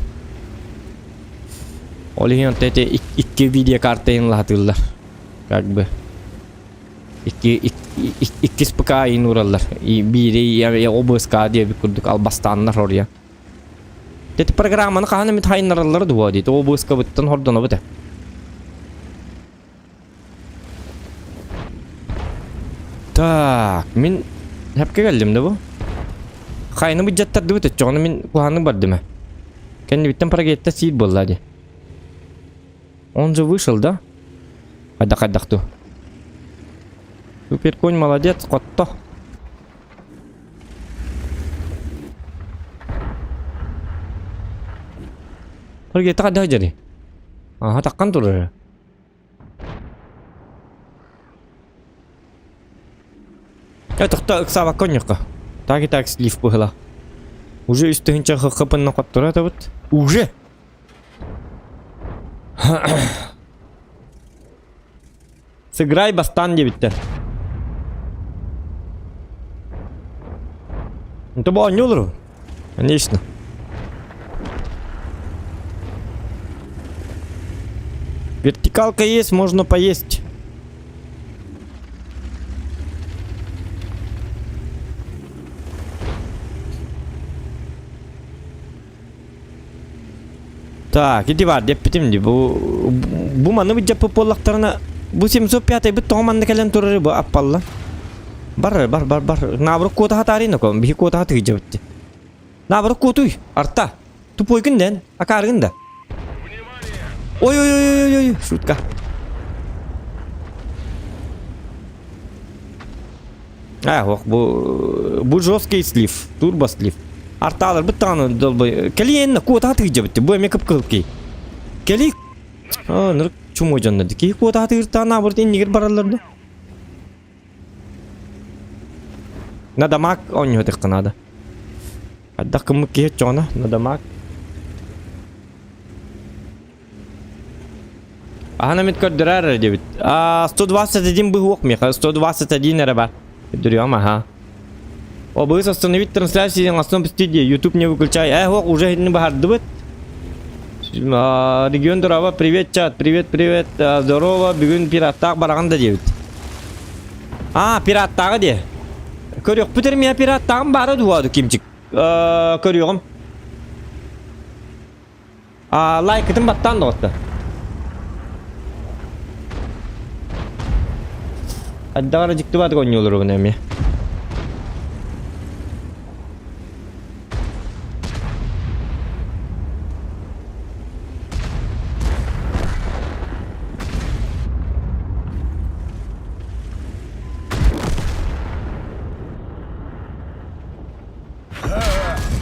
Ол иһин онто ити икки видеокарта иһин лаһатыыллар. Как бы икки иккис ПК иһин уураллар. Биири OBS-ка диэбит курдук албастааннар хоруйан. Ити программаны хаһан эмит хайыннараллар дуо диит. OBS-кабыттан хордонобут. Так, мин хапка кэллим да бу. Хайны быдьаттардыбыт өччөҕүнэ мин куһааннык бардым ээ. Кэннибиттэн прогетта сиир буолла дии. Он же вышел, да? Хайдах хайдах ту. Суперконь молодец, хотто. Прогетта хайдах дьари? Аха таккан турар. Э, тохто ыксаабакка онньукка. Так и так слив быһыла. Уже үс тыһынча хыккыпынна хоттура атабыт. Уже! Сыграй бастан диэбиттэр. Это бу оонньуу олору. Конечно. Вертикалка есть, можно поесть. Так, иди бар деппитим ди. Бу бу маны быдьаппыт буоллахтарына бу 705 бит тоҕо манна кэлэн турары бу аппалла. Бар бар бар бар. Наоборот куота хатаарин око. Биһи куота хатыгыдьабыт. Наоборот куотуй. Арта. Тупойгун дэн. Акааргын да. Ой ой ой ой ой шутка. А, ох, бу бу жесткий слив, турбо слив. Арталар бит даҕаны долбой. Кэлиэннэ куота хатыгыдьабыт. Бу эмиэ кып-кылкый. Кэли. А, нырык чумой дьонно. Киһи куота хатыгыртаан наоборот иннигэр бараллар да. На дамаг оонньуохха наада. Хайдах гыммыт киһи оччоҕуна на дамаг. Аһан эмит көрдөрөр эрэ диэбит. А 121 быһуох миэхэ 121 эрэ бар. Көрдөрүөм аха. О быыс остановить трансляцию остановить студии YouTube не выключай. Э, ох, уже не баһардыбыт. Регион здорово, привет, чат, привет, привет, здорово, бүгүн пираттаах бараҕын да диэбит. А, пираттааҕы диэ. Көрүөхпүт эрэ миэ пираттааҕым баара дуо кимчик. Көрүөҕүм. А, лайкытын баттаан доҕотто. Айдаҕара дьикти баатык оонньуулар эмиэ.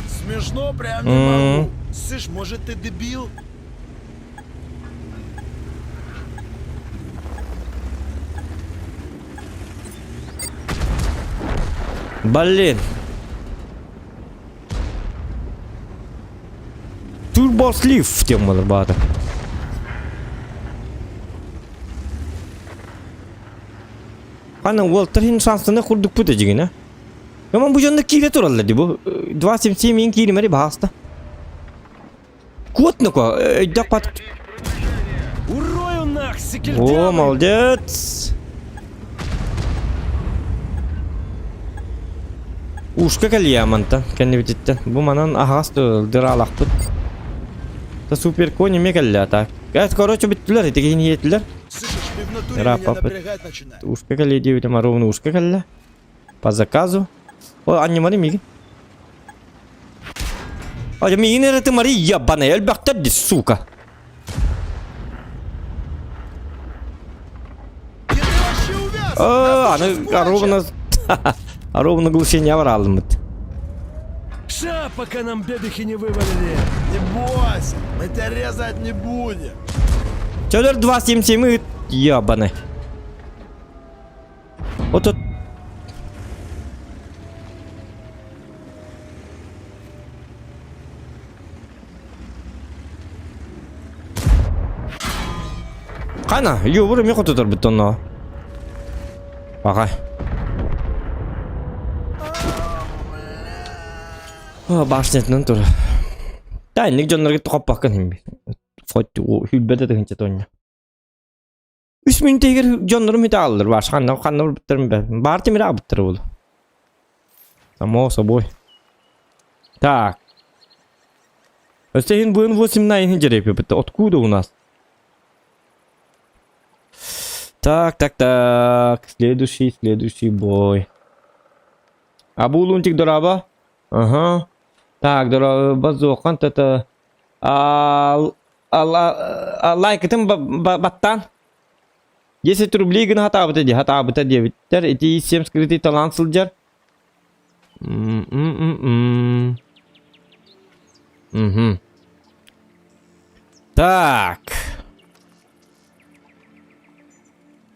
Смешно прям не могу. Слышь, может ты дебил?
Блин. Турбослив в тему баата. Аны уолтар хин шансына курдукпут эдьигинэ. Яман бу дьонно киирэ тураллар ди бу. 277 мин кииримэри баһааста. Куотнуко, өйдөк пат.
Урою нах,
О, молодец. Ушка кэлиэ мантан, кэннибититтэн. Бу манан аһаҕас дыраалахпыт. Та супер конь эмиэ кэллэ так. Короче, бүттүлэр, ити киһини иэтилэр.
Слышишь, ты в натуре
Ра,
меня
папа.
напрягать начинаешь.
Ушка кэлиэ диэбитим, ровно ушка кэллэ. По заказу. О, анньымары миигин. Ой, миигин эрэ тымары ебаная, элбэхтэр ди, сука.
Где ты вообще увяз?
О,
Нас
аны
тут сейчас
ровно... Ровно глушение баралымыт.
Ша, пока нам бебехи не вывалили.
Не бойся, мы тебя резать не будем.
Чөлөр 277 ебаный. Отут Қана, юбыр мен хоту тұрбыт онно. Бағай. Башнетінен тұр. Та, инник дьоннорго тухаппаккын химби. Хоть хүлбэдэ тыгынча тоння. Үс мүнтегер дьоннорум үтэ ааллар баш ханна ханна барбыттарын бэ. Баар тимир аабыттар буолу. Само собой. Так. Өссө иһин быын 8 на иһин дьэрэпи Откуда у нас? Так, так, так. Следующий, следующий бой. Абу Лунтик дораба. Ага. Так, дораба зохан тата. А, лайкытын баттан. 10 рублей гына хатаабыта дии, хатаабыта диэбиттэр. Ити 7 скрытый талант сылдьар. М-м-м-м. Мгм. Так.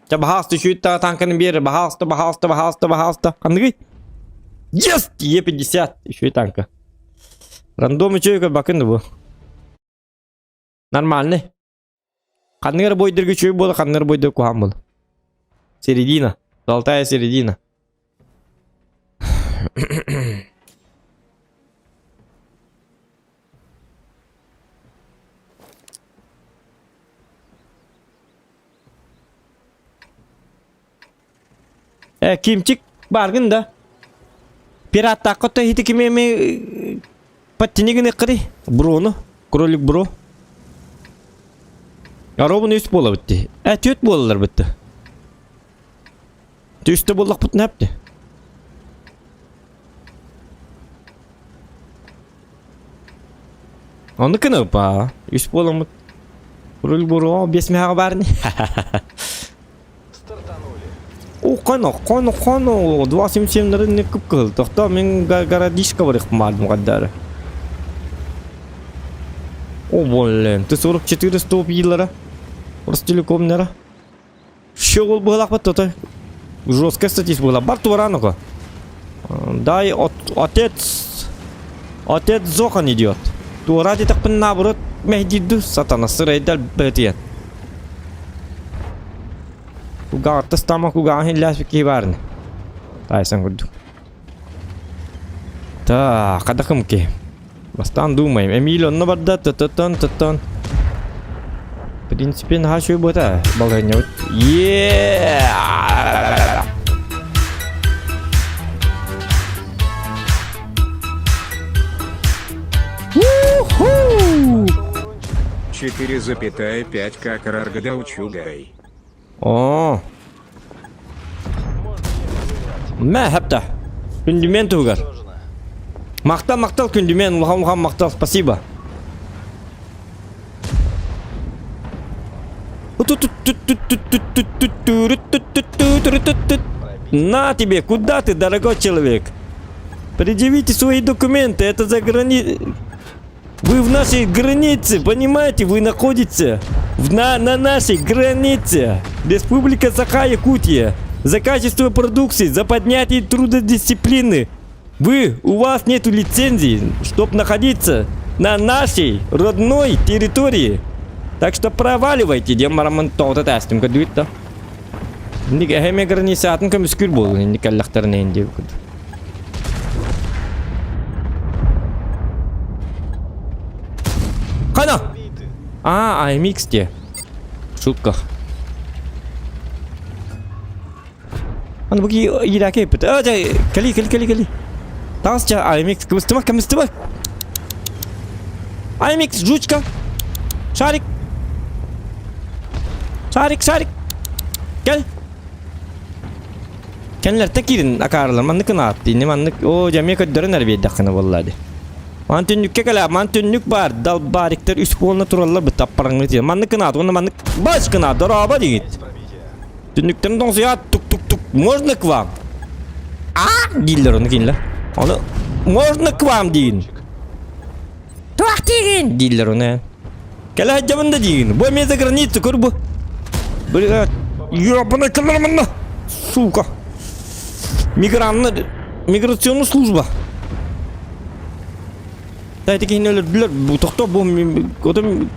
Чэ, баһаалыста үчүгэй танканы биэр, баһаалыста, баһаалыста, баһаалыста, баһаалыста. Ханныгый? Есть! Е50. Үчүгэй танка. Рандом үчүгэй көрбөккүн да бу. Нормальный. Ханнык эрэ бойдырга үчүгэй буола, ханнык эрэ бойдырга куһаҕан буола. Середина. Золотая середина. Э, Кимчик баргын да. Пираттаахха иһити кими эми подтяни гыныаххытый брону кролик бро Ровно үс буола битти. Э, түөрт буолалар битти. Түстэ буоллахпытына эпти. Ону кыныпа. Үс буоламмыт. Руль буруо биэс мэһэҕэ баар ини. О, қано, қано, қано, 277 не кып-кыһыл. Тохтоо, мин городишко барыахпын баардым хардары. О, блин, Т-44 стоп йыллара. Ростелекомнара. Щегол быһылаахпыт то Жесткая статист была. Бар туранако. Дай от, отец... Отец Зохан идет. Туора диэтэхпин наоборот мэһдиирдүү сатана сырайдар бэтиэн. Кугаҕаттас тама кугаҕын хиллээспит киһи баарына. Таайсан курдук. Так, хадахым киһи. Бастаан думаем. Эмиль онно барда, тототон, тотон. В принципе, наһаа үчүгэй буота. Балаһыанньабыт. Еее! Уху!
4,5 как Раргадаучугай.
Оо. Мэ хэпта. Күндүмэн туһугар. Махтал, махтал, күндүмэн, улахан улахан махтал, спасибо. На тебе, куда ты, дорогой человек? Предъявите свои документы, это за грани... Вы в нашей границе, понимаете? Вы находитесь в на, на нашей границе. Республика Саха-Якутия. За качество продукции, за поднятие трудодисциплины. Вы, у вас нету лицензии, чтобы находиться на нашей родной территории. Так что проваливайте, диэн бараммын тоҕута тээстим көрдүгүт да. Инник эһэме границатын көмүскүүр буолун инник кэллэхтэринэ диэбит курдук. А, AMX те. Шутка. Аны бу иирээки эппит. А, дьэ, кэли, кэли, кэли, кэли. Таас ча AMX кыбыстыма, кыбыстыма. AMX, жучка. Шарик. Шарик, шарик. Кэл. Кэннилэртэн киирин акаарылар маннык гынаат дии маннык оо дьэ эмиэ көрдөрөн эрэ биэрдэххинэ буолла дии. Ман түннүккэ кэлээ ман түннүк баар далбаарыктар үс буолна тураллар бу таппараҥҥы тиийэн маннык гынаат уонна маннык бач гынаат дорообо диигит. Түннүктэрин тоҥсуйаат тук-тук-тук можно к вам? А дииллэр ону кинилэр. Ону можно к вам диигин. Туох диигин дииллэр ону. Кэлэ сылдьабын да диигин. Бу эмиэ за границу көр бу. Блядь, ёбаный кылар манна. Сука. Мигранна миграционная служба. Да ити киһини өлөрдүлэр. Бу тохто бу отом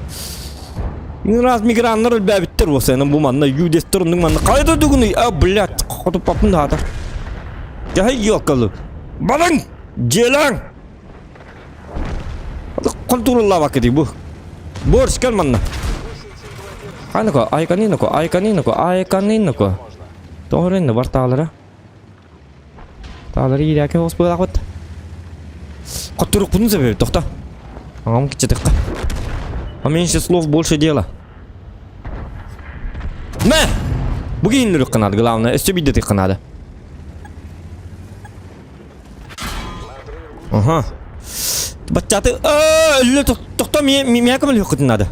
раз миграннар өлбөөбүттэр буолсайна бу манна юдестер оннук манна хайда дугуну а блядь хоту папын даата. Дьаһай ёкалы. Барың! Дьиэлээҥ! Хонтууруллаабакка дии бу. Борщ кэл манна. Айнако, айканинако, айканинако, айканинако. Тоҕо бар таалара. Таалары иирээки хос буолаахпыт. Хотторукпунун сөбү, тохто. Аҕам киччэтихха. А меньше слов больше дела. Мэ! Бу киһини надо, главное, өссө биирдэ надо. Ага. Баччаты өллө тохто миэхэ көмөлөһүөххүтүн наада.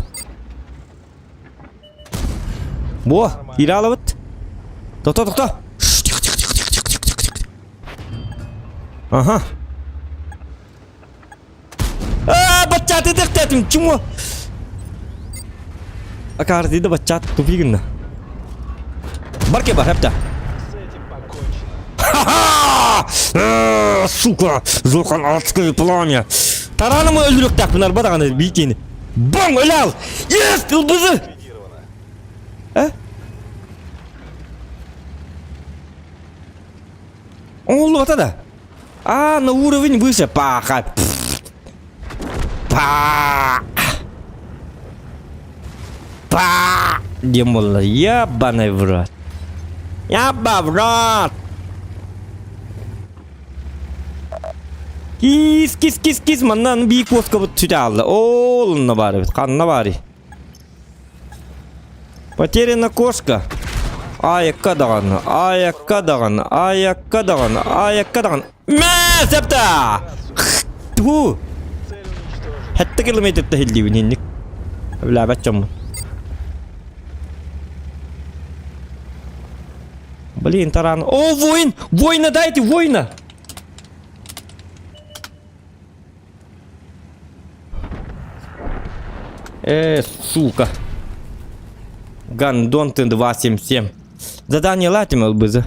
Бу, киирэ алабыт. Тохто, тохто. Тихо, тихо, тихо, тихо, тихо, тихо, тихо. Ага. Аа, баччаты төхтөтүм, чумо. Акаардыйда баччат тупи гынна. Барке бар, хәпта. Ха-ха! Сука! Зохан адское пламя! Тараным өлүрүктәк бунар бадаганы бикини. Бам, өлал! Есть, ылбызы! Э? Оңоллубата да. А, на уровень выше. Паха. Па. Па. Диэн буолла. Ебаный в рот. Яба в рот. Кис, кис, кис, кис. Манна биир куоскабыт сүтэ хаалла. Ол онно баар эбит. Ханна баарый? Потеряна кошка. Айакка даҕаны, айакка даҕаны, айакка даҕаны, айакка даҕаны. Мэ, септа! Ту! Хэтте километрта хиллибин инник. Билээбэт дьоммун. Блин, таран. О, воин! Воина дайте, воина! Э, сука. Гандон ты 277. Задание латим ылбызы.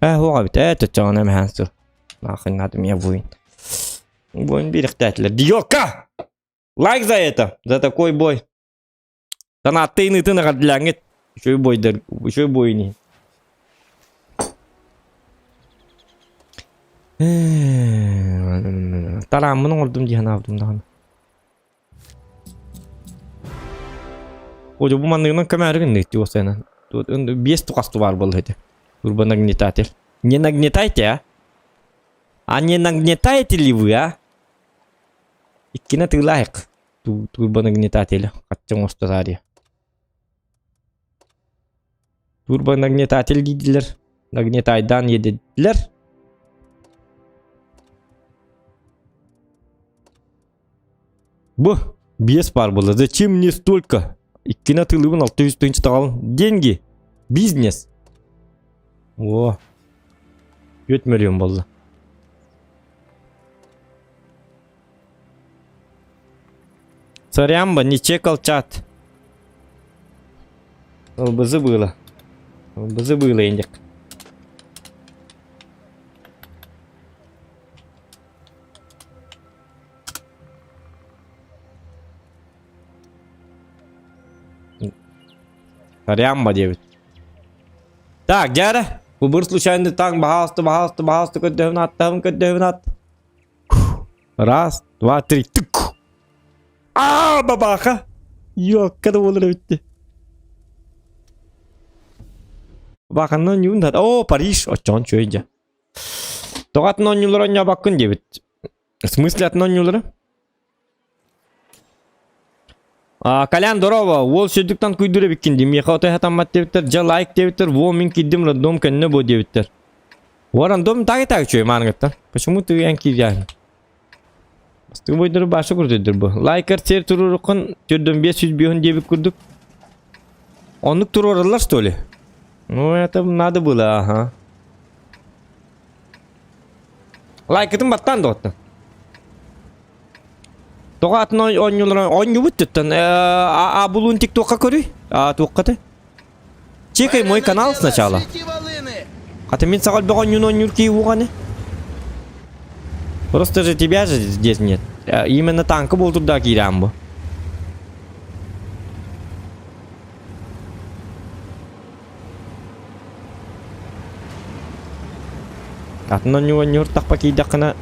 Э, хуа бит, э, төттөҕүнэ эмэһээн сыл. Нахуй надо мне воин. Воин бириктэтилер. Диока! Лайк за это, за такой бой. Санааттыын ытын эҕэрдэлээҥҥит. Үчүгэй бойдар, үчүгэй бой ини. Тарааммын оҥордум дии санаабытым даҕаны. О, бу манныгынан көмөөрү гыннык дии уопсайынан. Биэс тухасту баар буолла ити. Турбонагнетатель. Не нагнетайте, а? А не нагнетаете ли вы, а? Иккини атыылаайык. Турбонагнетатель хаччы оҥосто таарыйа. Турбонагнетатель дииллэр. Нагнетайдаан иэдэдилэр. Бу биэс паар буолла. Зачем мне столько? Иккини атыылыыбын 600 тыһыынча таҕалын. Деньги. Бизнес. О. 4 миллион буолла. Сорямба, не чекал чат. ЛБЗ было. ЛБЗ было индик. Сорямба диэбит. Так, дьэ Бу случайно таң баһаалыста, баһаалыста, баһаалыста көрдөһүн аттаһын көрдөһүн ат. Раз, два, три, тык. А, бабаха. Йокка да буолар эбитти. Баканна оонньуун да. О, Париж, оччоон чуй дьэ. Тоҕо атын оонньуулар оонньообоккун диэбит. В смысле атын оонньуулары? А, Колян, здорово! Уол сүрдүктэн күйдүр эбиккин дии. Миэхэ отой хатаммат диэбиттэр. Дьэ лайк диэбиттэр. Во, мин киирдим роддом көннө бу диэбиттэр. Во, рандом так и так үчүгэй мааныгыттан. Почему ты эн киирдээхин? Бастыҥ бойдору баша курдуйдур бу. Лайкар сер туруоруккун түрдөн 505 диэбит курдук. Оннук туруораллар что ли? Ну, это надо было, ага. Лайкытын баттаан доҕоттор. Тоҕо атын оонньуулар оонньуубут түттэн а булуун тиктокка көрүй. А туохха Чекай мой канал сначала. Хата мин саҕа элбэх оонньууну оонньуур киһи уоҕаны. Просто же тебя же здесь нет. Именно танка буолтурда киирээм бу. Атын оонньуу тахпа киирдэххинэ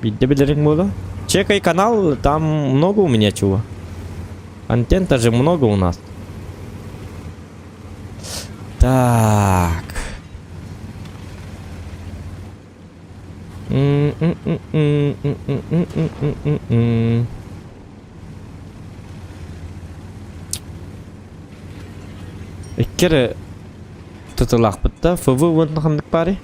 биирдэ билэриҥ буолуо. Чекай канал, там много у меня чего. Контента же много у нас. Так. М-м-м-м-м-м-м-м-м-м. Икки эрэ тутулаахпыт да ФВ уонна ханнык баарый?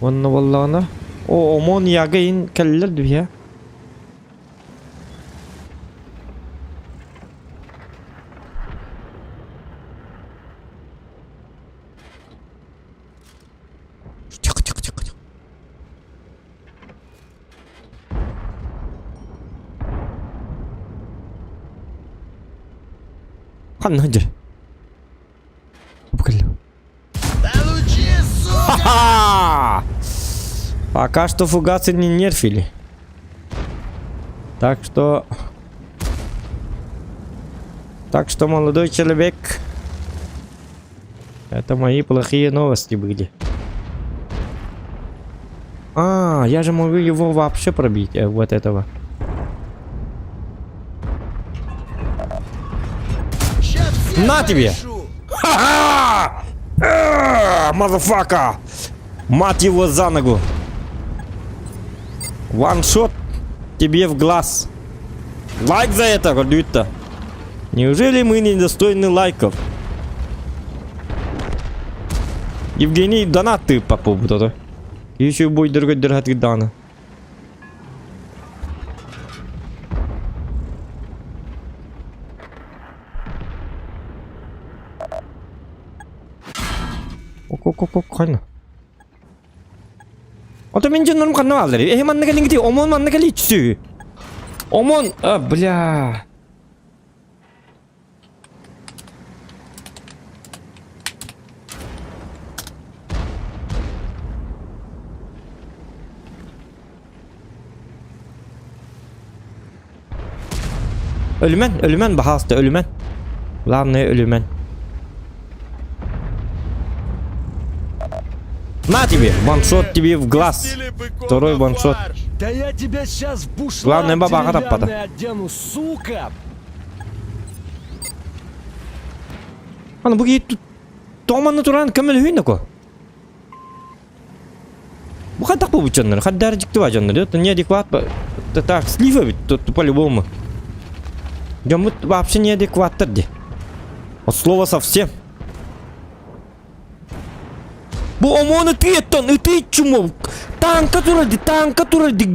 Уонна буоллаҕына О, ОМОН Яга ин кэллэр дуһа. Тихо, тихо, тихо, тихо. Ханна сылдьар? Бу кэллэ.
Получи, сука!
Ха-ха! Пока что фугасы не нерфили. Так что... Так что, молодой человек, это мои плохие новости были. А, я же могу его вообще пробить, э, вот этого. На тебе! Ха-ха! Motherfucker! Мать его за ногу! One shot тебе в глаз. Лайк за это, Гордюта. Неужели мы недостойны лайков? Евгений, донат ты по поводу. Еще будет другой дорогой дана. Ок-ок-ок, Ото мин дьоннорум ханна бааллар? Эһи манна кэлиҥ ОМОН манна кэлииччи. ОМОН, а, бля. Өлүмэн, өлүмэн, баһаалыста, өлүмэн. Главное, өлүмэн. На тебе, ваншот тебе в глаз. Второй ваншот.
Да я тебя сейчас в бушлат
Главное, бабаха таппата.
деревянный одену, сука!
Аны бу киһи тоҕо туран көмөлөһүүн да Бу хайдах буолбут дьоннор? Хаддар дьикти ба дьоннор. Это неадекват. Так, слива ведь тут по-любому. Дьоммут вообще неадекваттар ди. От слова совсем. Бу ОМОНу тыеттон ытый чумо. Танка турар ди, танка турар ди.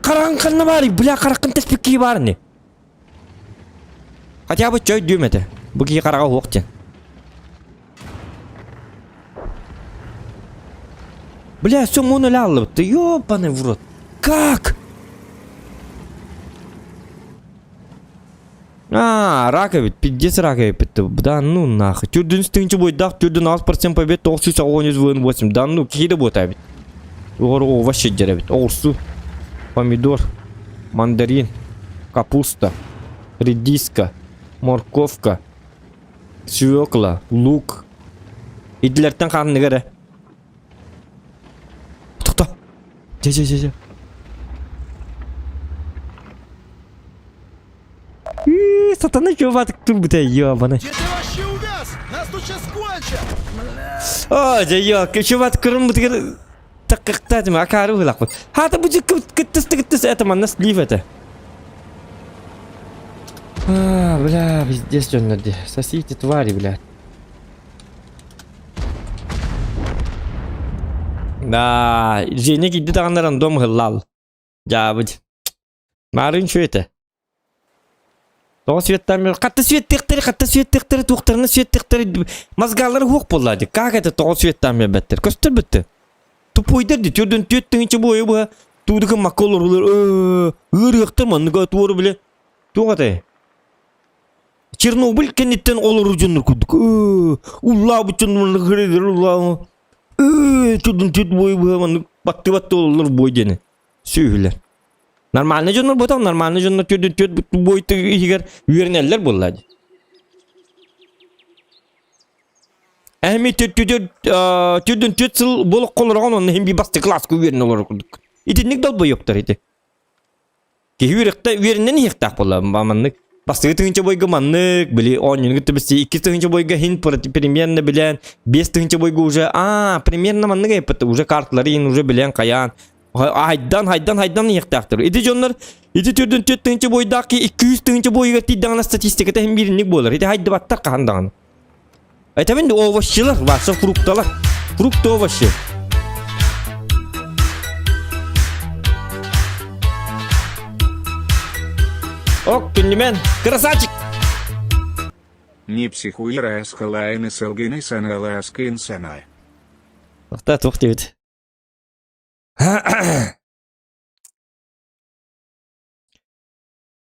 Хараҕын ханна баарый? Бля, хараххын тэспит киһи баар ини. Хотя бы чөй дүүм этэ. Бу киһи хараҕа уһуох диэн. Бля, все муну аллыбыт. Ты ёбаный в рот. Как? А, рака ведь, пиздец рака ведь. Да ну нахуй. Түрдүн стыгынчы бойдах, түрдүн 6% побед, 998. Да ну, киһи да буота эбит. Оҕор вообще дьэр эбит. Оҕурсу, помидор, мандарин, капуста, редиска, морковка, свекла, лук. Идилэртэн хаанныга эрэ. Тохто. Дьэ, дьэ, дьэ, дьэ. Сатана чувак турбута, ёбаный.
Где ты вообще увяз? Нас тут сейчас кончат!
О, дьэ, ёлка, чувак кырыммытыгар таккактаатым, акаары быһылаахпыт. Хаата бу кыттыс кыттыс, это манна слив это. А, бля, пиздец дьоннор дии. Сосите, твари, блядь. Да, Женя киирдэ даҕаны рандом ыһыллаал. Дьаабыт. Маарыын үчүгэй этэ. Тоҕо светтаан хатта светтиэхтэри, хатта светтиэхтэри, туохтарына светтиэхтэри мозгалары суох буолла дии. Как это тоҕо светтаан биэрбэттэр? Көстөр бүттэ. Тупойдар дии, төрдүн түөрт тыһыынча буойа быһа туудука макка олорулар ыарыахтар манныга туору биле. Туох этэй? Чернобыль кэнниттэн олорор дьоннор курдук уллаабыт дьон уллаа төрдүн түөрт буойа быһа маннык баттыы-баттыы олороллор буой диэни сүөһүлэр. Нормальный дьоннор буотах, нормальный дьоннор төрдүн түөрт буой иһигэр үөрэнэллэр буолла дии. Эми төрдүн түөрт сыл буолук олороҕун онно иһин би бастакы класска үөрэнэ олорор курдук. Итинник долбойуктар ити. Киһи үөрэхтэ үөрэнэн иһиэхтээх буолла. Маннык бастакы тыһыынча бойго маннык, били оонньууну кытта билсии, икки тыһыынча бойго иһин примерно билэн, биэс тыһыынча бойго уже аа примерно маннык эппит уже карталары иһин уже билэн хайаан хайдан хайдан хайдан иһиэхтээхтэр. Ити дьоннор ити төрдүн төрт тыһыынча бойдаах ки 200 тыһыынча бойугар тиийдэҕинэ статистиката иһин бииринник буолар. Ити хайдыбаттар хаһан даҕаны. Этэбин да овощилар, ваша фрукталар. Фрукты овощи. Ок, күннүмэн. Красавчик!
Не психуй расхалайны сылгыны саналаскын санай.
Охта туох диэбит.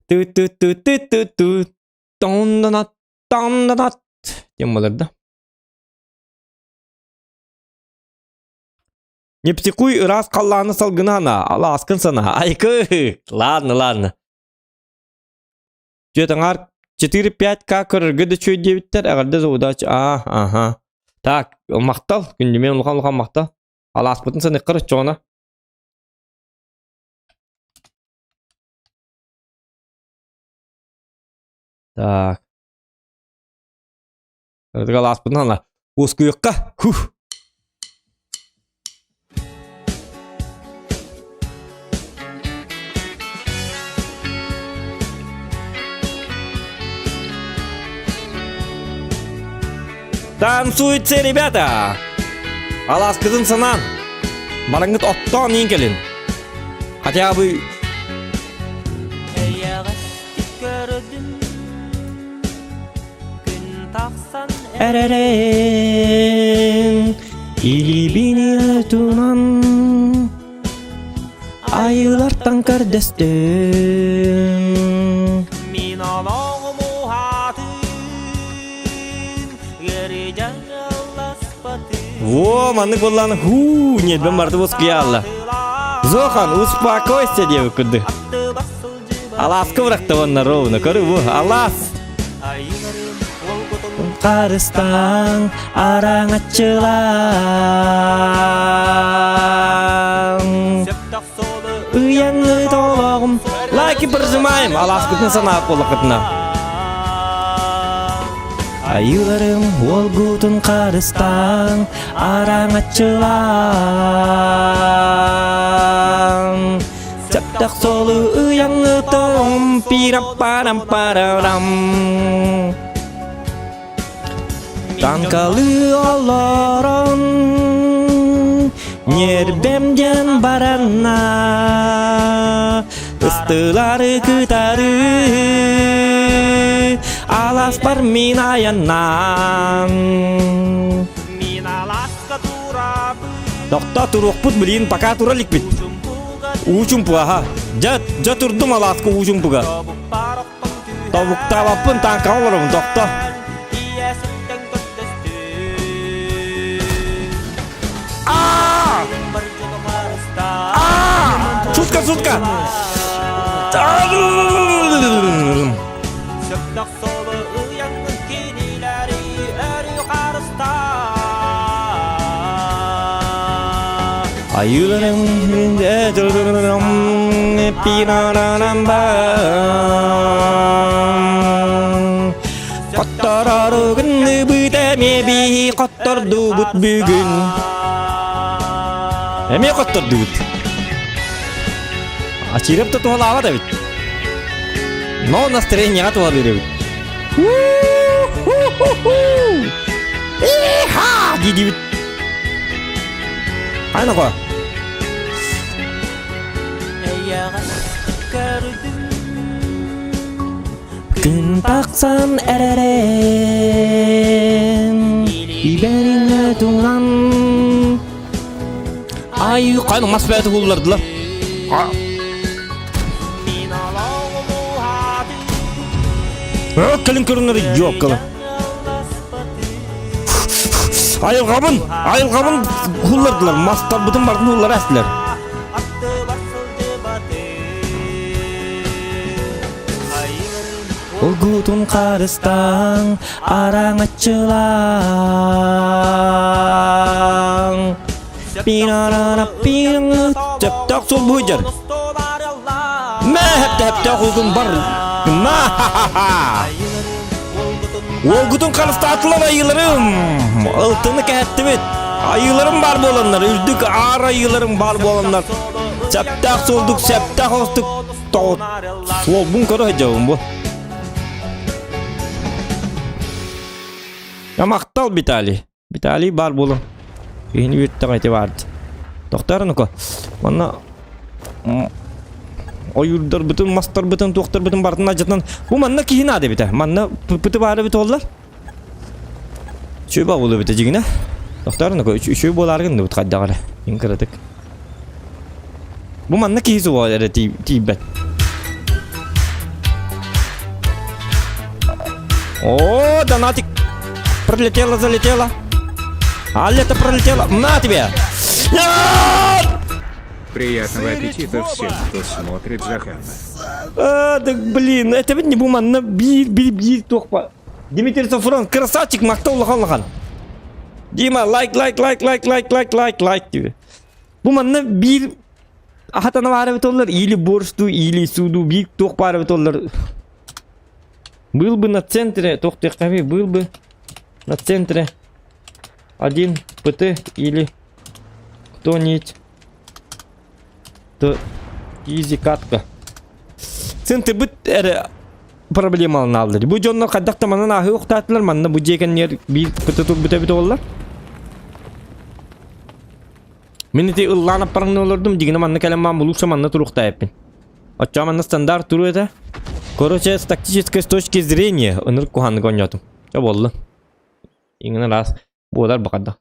Ту-ту-ту-ту-ту-ту. Тонданат, тонданат. Диэн буолар да. Не психуй, ыраас халлааны салгына ана, алааскын санаа. Айкы! Ладно, ладно. Дьэ, таҥар 4-5К көрөргө да үчүгэй диэбиттэр, эҕэрдэ за удачу. А, ага. Так, махтал, күндүмэн улахан-улахан махтал. Алааспытын саныаххар оччоҕуна. Так. Алааспытын ана. Уоскуйуохха. Хух. Танцуйте, ребята! Алааскытын санаан, бараҥҥыт оттоон иин кэлин. Хотя бы
Эйэҕэстик көрдүм күн тахсан
эрэрин илиибин тунан айылартан көрдөстүм
Мин олоҕум уһаатын ыарыйан ылласпатын
Во, маннык буоллаҕына, хуу, ньиэрбэм барыта уоскуйаалла. Зохан, успокойся диэбит курдук. Алааска бырахта уонна ровно, көрү бу, алаас. Харыстаан араҥаччылаан Ыйаҥҥыт олоҕум Лайки прожимаем, алааскытын санаап буоллаххытына. Айыыларым уолгутун харыстаан араҥаччылаан Сөптөх суолу ыйаҥҥытым пирам-парам-парам Танкалыы олорон ньиэрбэм диэн баранна Ыстылары кытары аласпар мин айаннаан
Мин аласка турабын
Тохто туруохпут билигин пока тура иликпит. Уу чумпуга Дьэ, дьэ турдум алааска уу чумпуга. Тобуктаабаппын тааҥкаҕа олоробун тохто. Аа! Аа! Шутка, шутка! Айыыларым Хотторору гынныбыт эмиэ биһи хоттордубут бүгүн. Эмиэ хоттордубут. Ачиырап да туһалаабат эбит. Но настроениеҕа туһалыыр эбит. Иха! Дии-диибит. Айнако. Күн тахсан эрэрин Ибэриҥэ туран Ай, хайны мас бэйэтэ буллардылар. Кэлин көрүнэр ёккалы. Айылҕабын, айылҕабын хуллардылар, мастарбытын бардын хуллар эстилер. Улгутун харыстаң, араҥаччылаң. Пинарана пиң Сөптөөх суол быдьар. Мэ хэптэ улгун бар. Ма Уолгутун харыстаатылар айыыларым. Ылтыны кэһэттибит. Айыыларым бар буоланнар, үрдүк аар айыыларым бар буоланнар. Сөптөөх суолдук, сөптөөх оҕустук тоҕут. Суолбун көрө сылдьабын бу. Махтал Виталий. Виталий баар буолан. Киһини үөттэх эти баард. Тохтоор ну-ка. Манна ойуурдарбытын, мастарбытын, туохтарбытын барытын алдьатан бу манна киһи наада эбитэ. Манна пыты баар эбит оллар. Үчүгэй баҕылы эбитэ дьигинэ. Тохтоор ну-ка үчүгэй буолаары гынныбыт хайдах эрэ. Иҥ кыратык. Бу манна киһи суоҕа эрэ тиийбэт. О, донатик пролетела, залетела. А лето пролетело. На тебе! Нет!
Приятного аппетита всем, кто смотрит Захана.
А, так блин, это ведь не бу манна биир биир биир туохпа. Дмитрий Софрон, красавчик, махтал улахан улахан. Дима, лайк, лайк, лайк, лайк, лайк, лайк, лайк, лайк тебе. Бу манна биир ахатана баар эбит оллар, или борщ дуу, или суу биир туох баар эбит оллар. Был бы на центре, туох диэххэ был бы на центре один ПТ или кто-нибудь, то изи катка. Центрбыт эрэ проблемаланаллар. Бу дьоннор хайдах да манан ааһыы охтаатылар, манна бу дьиэ кэннигэр биир ПТ турбута эбит оллар. Мин ити ыллаан аппарыҥна олордум, дигинэ манна кэлэн маан булуукса манна туруохтаайаппын. Оччоҕо манна стандарт туруу этэ. Короче, с тактической с точки зрения, ынырык куһааннык оонньоотум. Чэ буолла. Иҥин араас буолар бакарда.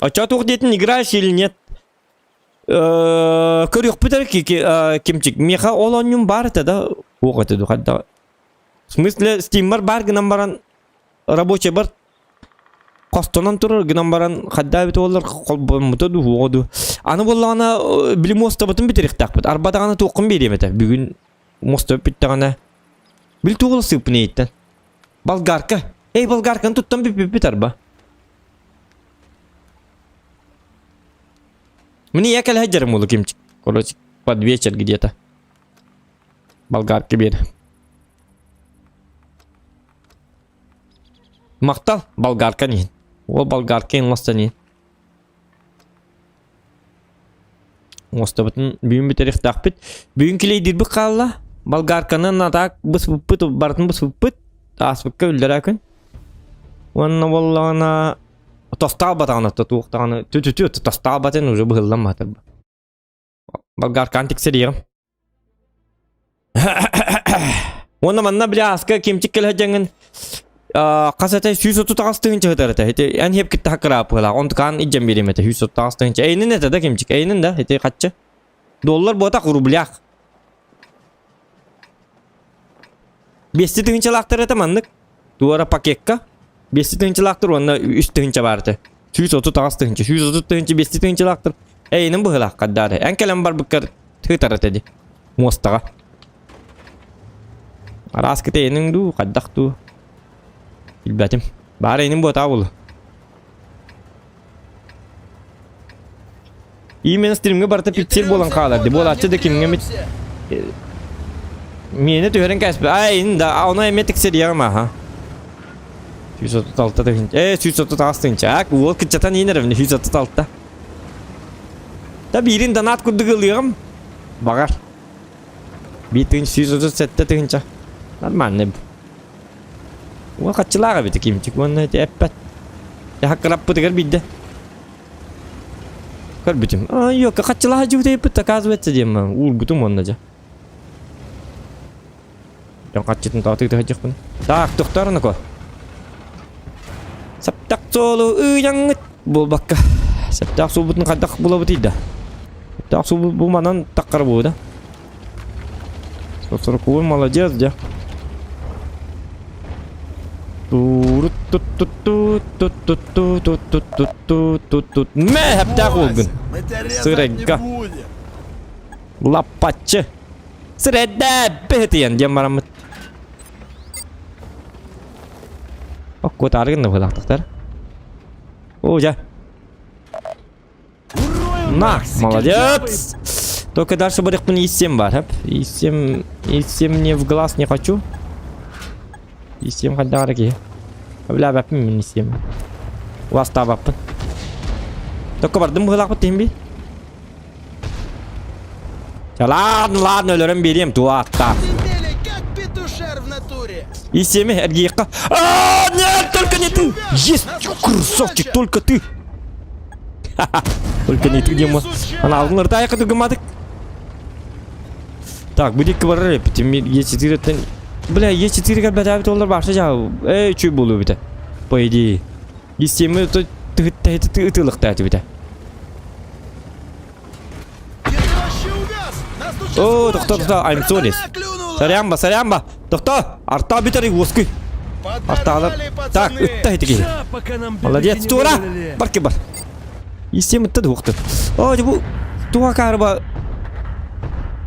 Оччоҕо туох диэтин играешь или нет? Көрүөхпүт эрэ кимчик. Миэхэ ол оонньуум баар этэ да. Уох этэ ду хайдах. В смысле, Steamмар баар гынан баран рабочий бар хостонон турар гынан баран хайдаа эбит буоллар холбоммута дуу уоҕа дуу. Аны буоллаҕына били муостабытын бүтэриэхтээхпит. Арба даҕаны туоххун биэриэм этэ. Бүгүн муоста бүттэҕинэ били туох ылсыыппын эйиттэн. Болгарка. Эй, болгарканы туттан бүппүппүт арба. Мне я кэлэ сылдьарым буолу кимчик. Короче, под вечер где-то. Болгарка биэр. Махтал, болгарка иһин. Ол болгарка иҥостан иһин. Оҥостобутун бүгүн бүтэриэхтээхпит. Бүгүн килэйдиирбит хаалла. Болгарканы натаак быспыппыт, барытын быспыппыт. Ааспыкка үллэрээ күн. Уонна буоллаҕына тостаалбатаҕына туох даҕаны тү-тү-тү тостаалбатын уже быһыллан баатырба. Болгарканы тиксэриэҕим. Уонна манна били ааска кимчик кэлэ дьаҥын хас этэ 138 тыһыынча сытар этэ. Ити эн хеп китта хаккырааппыһылаах. Онтукаан илдьэн биэриэм этэ 138 тыһыынча. Эйинин этэ да кимчик, эйинин да ити хаччы. Доллар буотах рублях. Биэсти тыһыынчалаахтар этэ маннык. Туора пакекка. Биэсти тыһыынчалаахтар уонна үс тыһыынча баар этэ. 138 тыһыынча, 130 тыһыынча, биэсти тыһыынчалаахтар. Эйинин быһылаах хаддаары. Эн кэлэн барбыккар тыытар этэ ди. Муостаҕа. Араас кэтэйэниҥ дуу, хайдах дуу? Билбэтим. Баар иним буотаа булу. Именно стримҥэ барыта пиксель буолан хаалар ди. Буолааччы да кимҥэ эмит миэнэ түһэрин кээспит. Ай, да, ону эмиэ тиксэриэҕим аха. 136 тыһынча. Э, 138 тыһынча. Ак, уол кыччатан иинэр эбин 136. Да биирин донат курдук ылыаҕым. Баҕар. Биир тыһынча 137 тыһынча. Нормально. Уол хаччылаах эбит кимчик уонна ити эппэт. Дьаһаккыраппытыгар биирдэ. Көрбүтүм. А, ёка, хаччылаах дьыбыт оказывается диэн уурбутум уонна дьэ. Дьон хаччытын тоҕо тыытыһадьахпын. Так, тохтоор Саптах суолу ыйаҥҥыт буолбакка. Саптах суолбутун хайдах булабытый да? Саптах суолбут бу манан таххара буолу да? 140 молодец, дьэ. Мэ хэптээх уолгун. Сырайга. Лаппаччы. Сырэдэ бэһитийэн диэн бараммыт. Оккуотаары гынна быһыылаахтар. О, дьэ. На, молодец! Только дальше барыахпын ИС-7 бар, хэп. ИС-7, ИС-7 мне в глаз не хочу. ИС-7 хайдаҕар киһи. Бля, баппын мин ИС-7. Уастаабаппын. Только бардым быһыылаахпыт тиһин би. Ладно, ладно, өлөрөн биэриэм, туаттаах.
как петушар в натуре.
ИС-7 эргиэххэ. А, нет, только не ты! Есть, красавчик, только ты! Только не ты, Дима. Ана алдын ыртайыққа түгімадық. Так, бу дикки барар эпитим. Е4-тен... Бля, Е4-ге бәтәбит олар барса жау. Эй, чүй болу бите. По идее. Е7 ытылықта бите. О, тоқта, тоқта, I'm sorry. Сорямба, сорямба. Тоқта, арта битер уоскуй. Арталар. Так, ытта хитики. Молодец, тура. Барки бар. Истем ытта дуохты. О, бу туа карба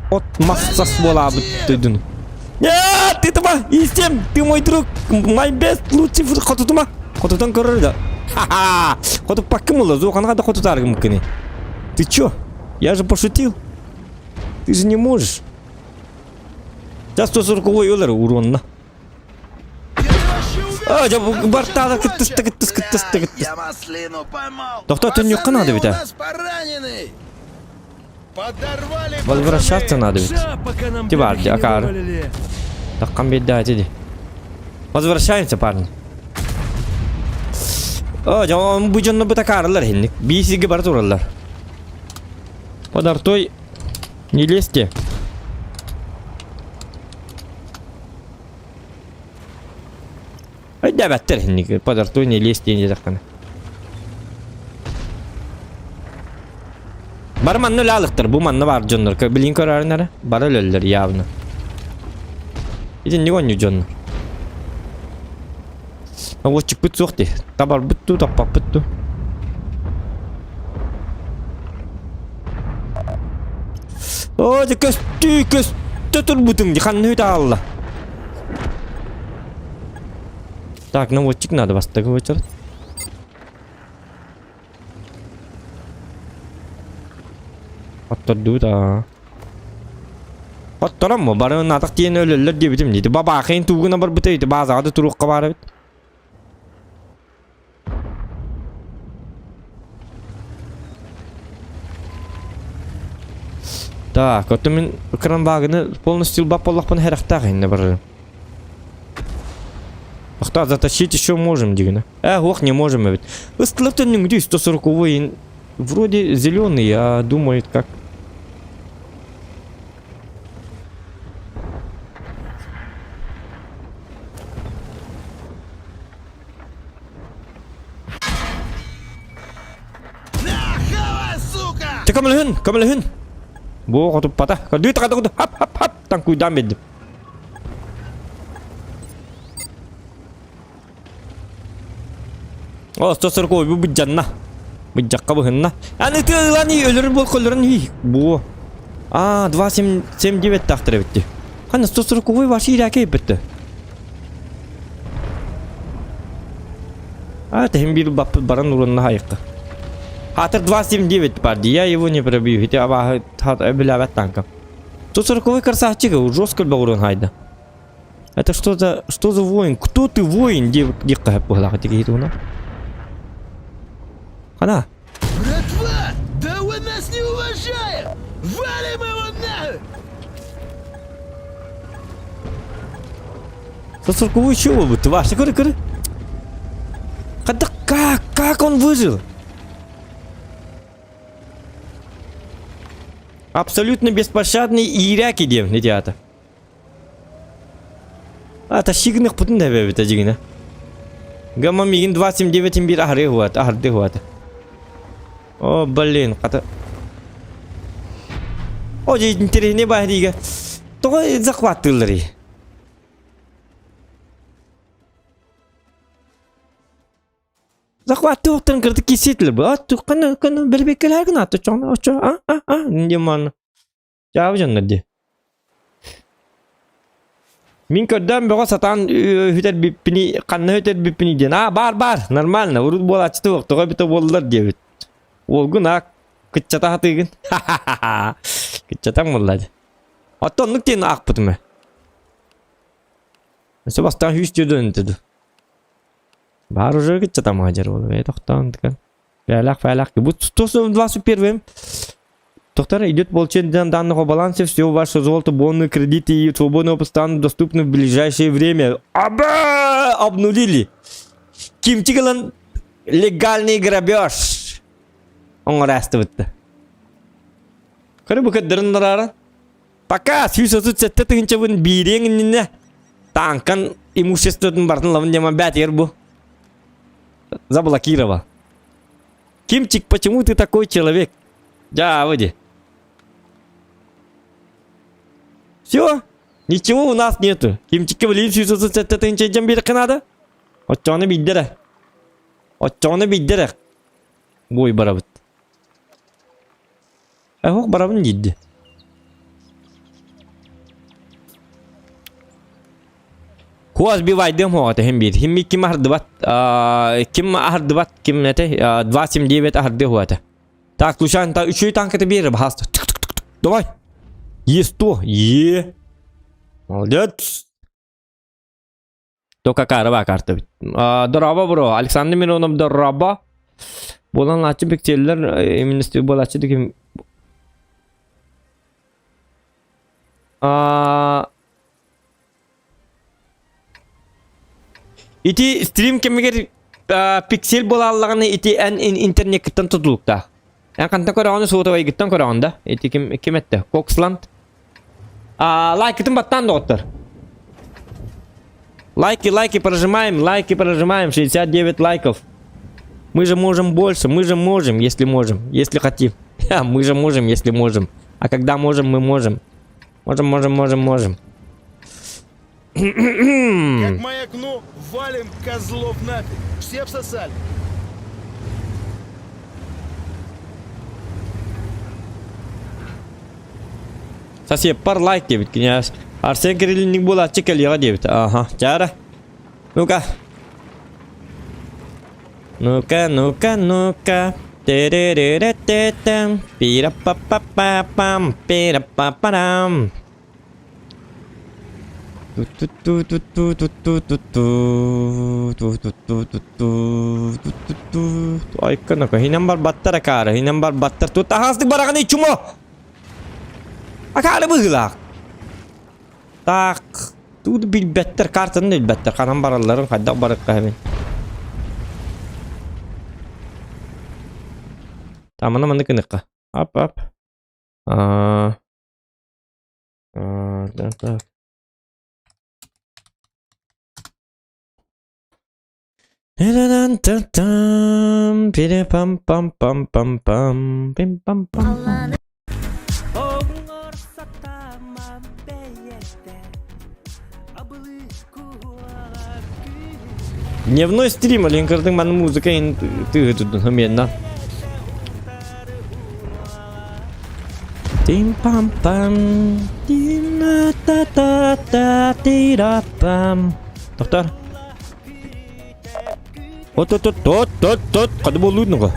от массас буолаабыт дойдуну. Нет, ты тума, истем, ты мой друг, my best, лучший хотутума. Хотутан көрөр да. Ха-ха! Хотуппаккын буолла, зуоханаға да хотутааргым кини. Ты чё? Я же пошутил. Ты же не можешь. Сейчас 140 өлөр уронна. А, дьэ бартаада кыттыста кыттыс кыттыста кыттыс.
Я маслину поймал.
Тоқта түннүккэ надо
Пацаны,
ведь,
у
а?
нас пораненный. Подорвали,
Возвращаться
пацаны.
надо ведь.
Ща, пока нам
Ти бар,
бебехи не
акары.
вывалили.
Таххан биэрдэ ди. Возвращаемся, парни. О, дьон бу дьонно бытакаарылар хинник. Бии сиргэ бара тураллар. Подартой не лезьте. Өйдөөбөттөр хинник. Подартой не лезьте диэтэххинэ. Бары манна үлэ алыктар. Бу манна бар дьоннор. Билин көрөрүнэрэ. Бары өлөллөр явно. Итинник оонньуу дьоннор. Наводчикпыт суох дии. Табарбыт дуу, таппаппыт дуу. Оо, дьэ көстүү, көстө турбутуҥ дии. Ханна үт аалла. Так, наводчик надо бастакы очередь. Оттордубут аа. Отторон бу бары атах тиэн өлөллөр диэбитим дии. Бабаахын туугуна барбыта ити баазаҕа да туруохха баар эбит. Так, оттон мин кранбаагыны полностью ылбап буоллахпына сэрэхтээх иннэ барарым. Ахта затащить еще можем дигина. Э, ох, не можем эбит. Ыстылар төннүҥүтүй 140 вроде зеленый, а думает как.
Нахавай, сука!
Чэ көмөлөһүн, көмөлөһүн. Бу хотуппата. Көрдүү тахата хап хап хап таҥкуйдаан биэрдим. О, 140 бу быдьанна. Быдьакка быһынна. Аны тыалан и өлөрүн бол көлөрүн и. Бу. А, 2.79 тахтыр эбитти. Ханна 140 ваши ирәкей битти. А, тэһин биир баппыт баран урунна хайыкка. Хатыр 279 бар я его не пробью. Ити абааһы билээбэт танка. 140 красавчик, жестко баурун хайда. Это что за что за воин? Кто ты воин? Деп деп кайып буолаҕа тигиһит уна. Хана.
Братва, да он нас не уважает! Валим его нахуй!
140 еще вот, Вася, көрі, көрі. Когда, как, как он выжил? Абсолютно беспощадный ииряки диэн ити аата. Ата шигных путун да бэбит дьигинэ. Гамма мигин 279 аһары хуат, аһарды хуат. О, блин, хата. О, дьэ интэриэһинэй баһдига. Тоҕо захваттыылларый? Захватты уохтарын кырдык кисиэтилэр бу. А, кана кана бэрбэккэлээх гына оччоҕуна оччо а а а диэн мааны. Дьаабы дьоннор дии. Мин көрдөөн бөҕө сатаан үтэрбиппини, ханна үтэрбиппини диэн. Аа, баар баар, нормально, урут буолааччы туох, тоҕо эбитэ буоллар диэбит. Уолгун аа, кыччата сатыыгын. Ха-ха-ха. Кыччатаҥ буолла дии. Оттон оннук диэн аахпытым ээ. Өссө бастаан сүүс түөрт ду. Баар уже кыччатамаҕа дьэр буолла. Ээ тохтоон тыкан. Фээлээх фээлээх. Бу 121 Доктор, идет получение данных о балансе, все ваше золото, бонны, кредиты и свободный опыт станут доступны в ближайшее время. Аба! Обнулили! Кимчик ылан легальный грабеж! Оҥорастыбытта. Көрө бу көрдөрөн нарара. Пока 137 тыһынчабын биириэҥ иннинэ таанкан имуществотын бартын лабын диэман бээтигэр бу. Заблокировал. Кимчик, почему ты такой человек? Да, выйди. Все, ничего у нас нету. Кимчикке билин 137 тыһынча биэриэххэ наада. Оччоҕуна биирдэрэ. Оччоҕуна биирдэрэ. Бой барабыт. Эһох барабын диирди. Хуас бивайдым хуата хим бир. Хим ким аһардыбат ким аһардыбат ким эте 279 аһарды хуата. Так, случайно та үчүй танкаты бер бахаста. Давай. Е100. Е. Молодец. Только караба карта бит. Дороба бро, Александр Миронов дороба. Болан лачы бектеллер именно болачы дегем. Ити стрим кэмигэр пиксель буолааллаҕына ити эн интернеккиттэн тутулуктаах. Эн хантан көрөҕүн суотабайгыттан көрөҕүн да? Ити ким ким эттэ? Коксланд? Лайкытын баттаан доҕоттор. Лайки, лайки прожимаем, лайки прожимаем, 69 лайков. Мы же можем больше, мы же можем, если можем, если хотим. Мы же можем, если можем. А когда можем, мы можем. Можем, можем, можем, можем.
Как маякну, валим козлов нафиг. Все всосали.
Сосеппар лайк диэбит князь. Арсен Кириллинник буолааччы кэлиэҕэ диэбит. Аха, чаара. Ну-ка. Ну-ка, ну-ка, ну-ка. Тереререте-там. Пира-па-па-па-пам. Пира-па-парам. Ту-ту-ту-ту-ту-ту-ту. Ту-ту-ту-ту-ту-ту. Айка, ну-ка, хинэн барбаттар акаары, хинэн барбаттар. Тут аһаастык бараҕыный чумо! Акаары быһыылаах. Так, тут билбэттэр, картаны билбэттэр, ханан баралларын, хайдах барыкка эбин. Тамана маннык гыныхха. Ап, ап. А, а, так, так. Пам-пам-пам-пам-пам, пим-пам-пам. Дневной стрим, Ленкардың маны музыка ин тыгы тудун хоменно. Тим-пам-пам, тим-та-та-та, тира-пам. Доктор. От от от от от от хады болуйнуга.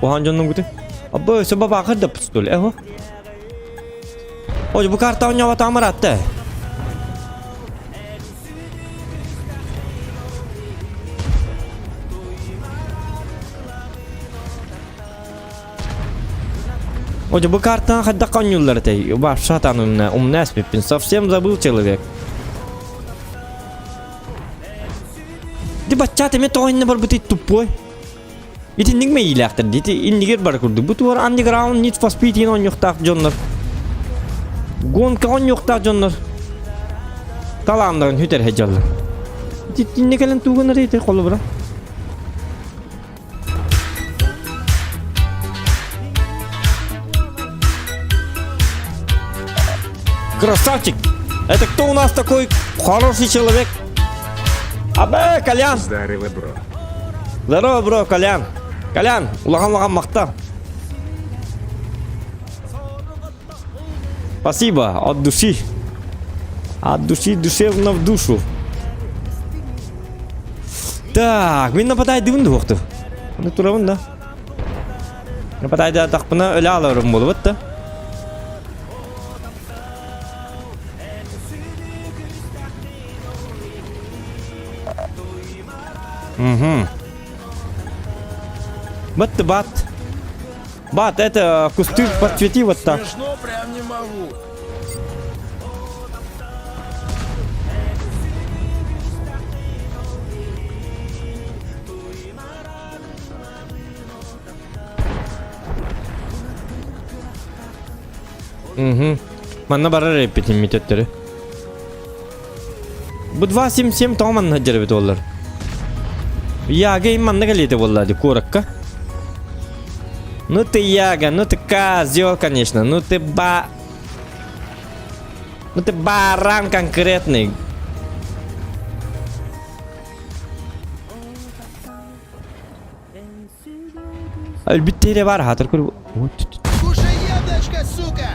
Куһаан дьоннугуту. Абы өсө бабаахыр да пустул эho. Ой, бу карта оонньообото амаратта. Ой, бу картаны хайдах оонньууллар этэй? Вообще там умна, умна эспиппин. Совсем забыл человек. Ди баччаат эмиэ тоҕо иннэ барбытый тупой. Итинник мэйиилээхтэр дии. Ити иннигэр бар курдук. Бу туор андеграунд Need for Speed диэн оонньуохтаах дьоннор. Гонка оонньуохтаах дьоннор. Талааннарын сүтэр сылдьаллар. Ити иннэ кэлэн тугун эрэ холобура. Красавчик! Это кто у нас такой хороший человек? Абе, Колян!
Здорово, бро.
Здорово, бро, Колян. Колян, улахан-улахан махтал. Спасибо, от души. От души, душевно в душу. Так, мин нападайдыбын дуохту. Оны турабын да. Нападайдатахпына өлө аларым болубут да. Угу. Вот ты бат. Бат, это кусты подцвети вот так.
Смешно прям не могу.
Угу. Манна барар эппитин митеттери. Бу 277 тоҕо манна сылдьар эбит уоллар. Яга им манна кэлиэтэ буолла дии куоракка. Ну ты Яга, ну ты козел, конечно, ну ты ба... Ну ты баран конкретный. Өлбүт тиэрэ бар хатыр көр.
Кушай яблочко, сука!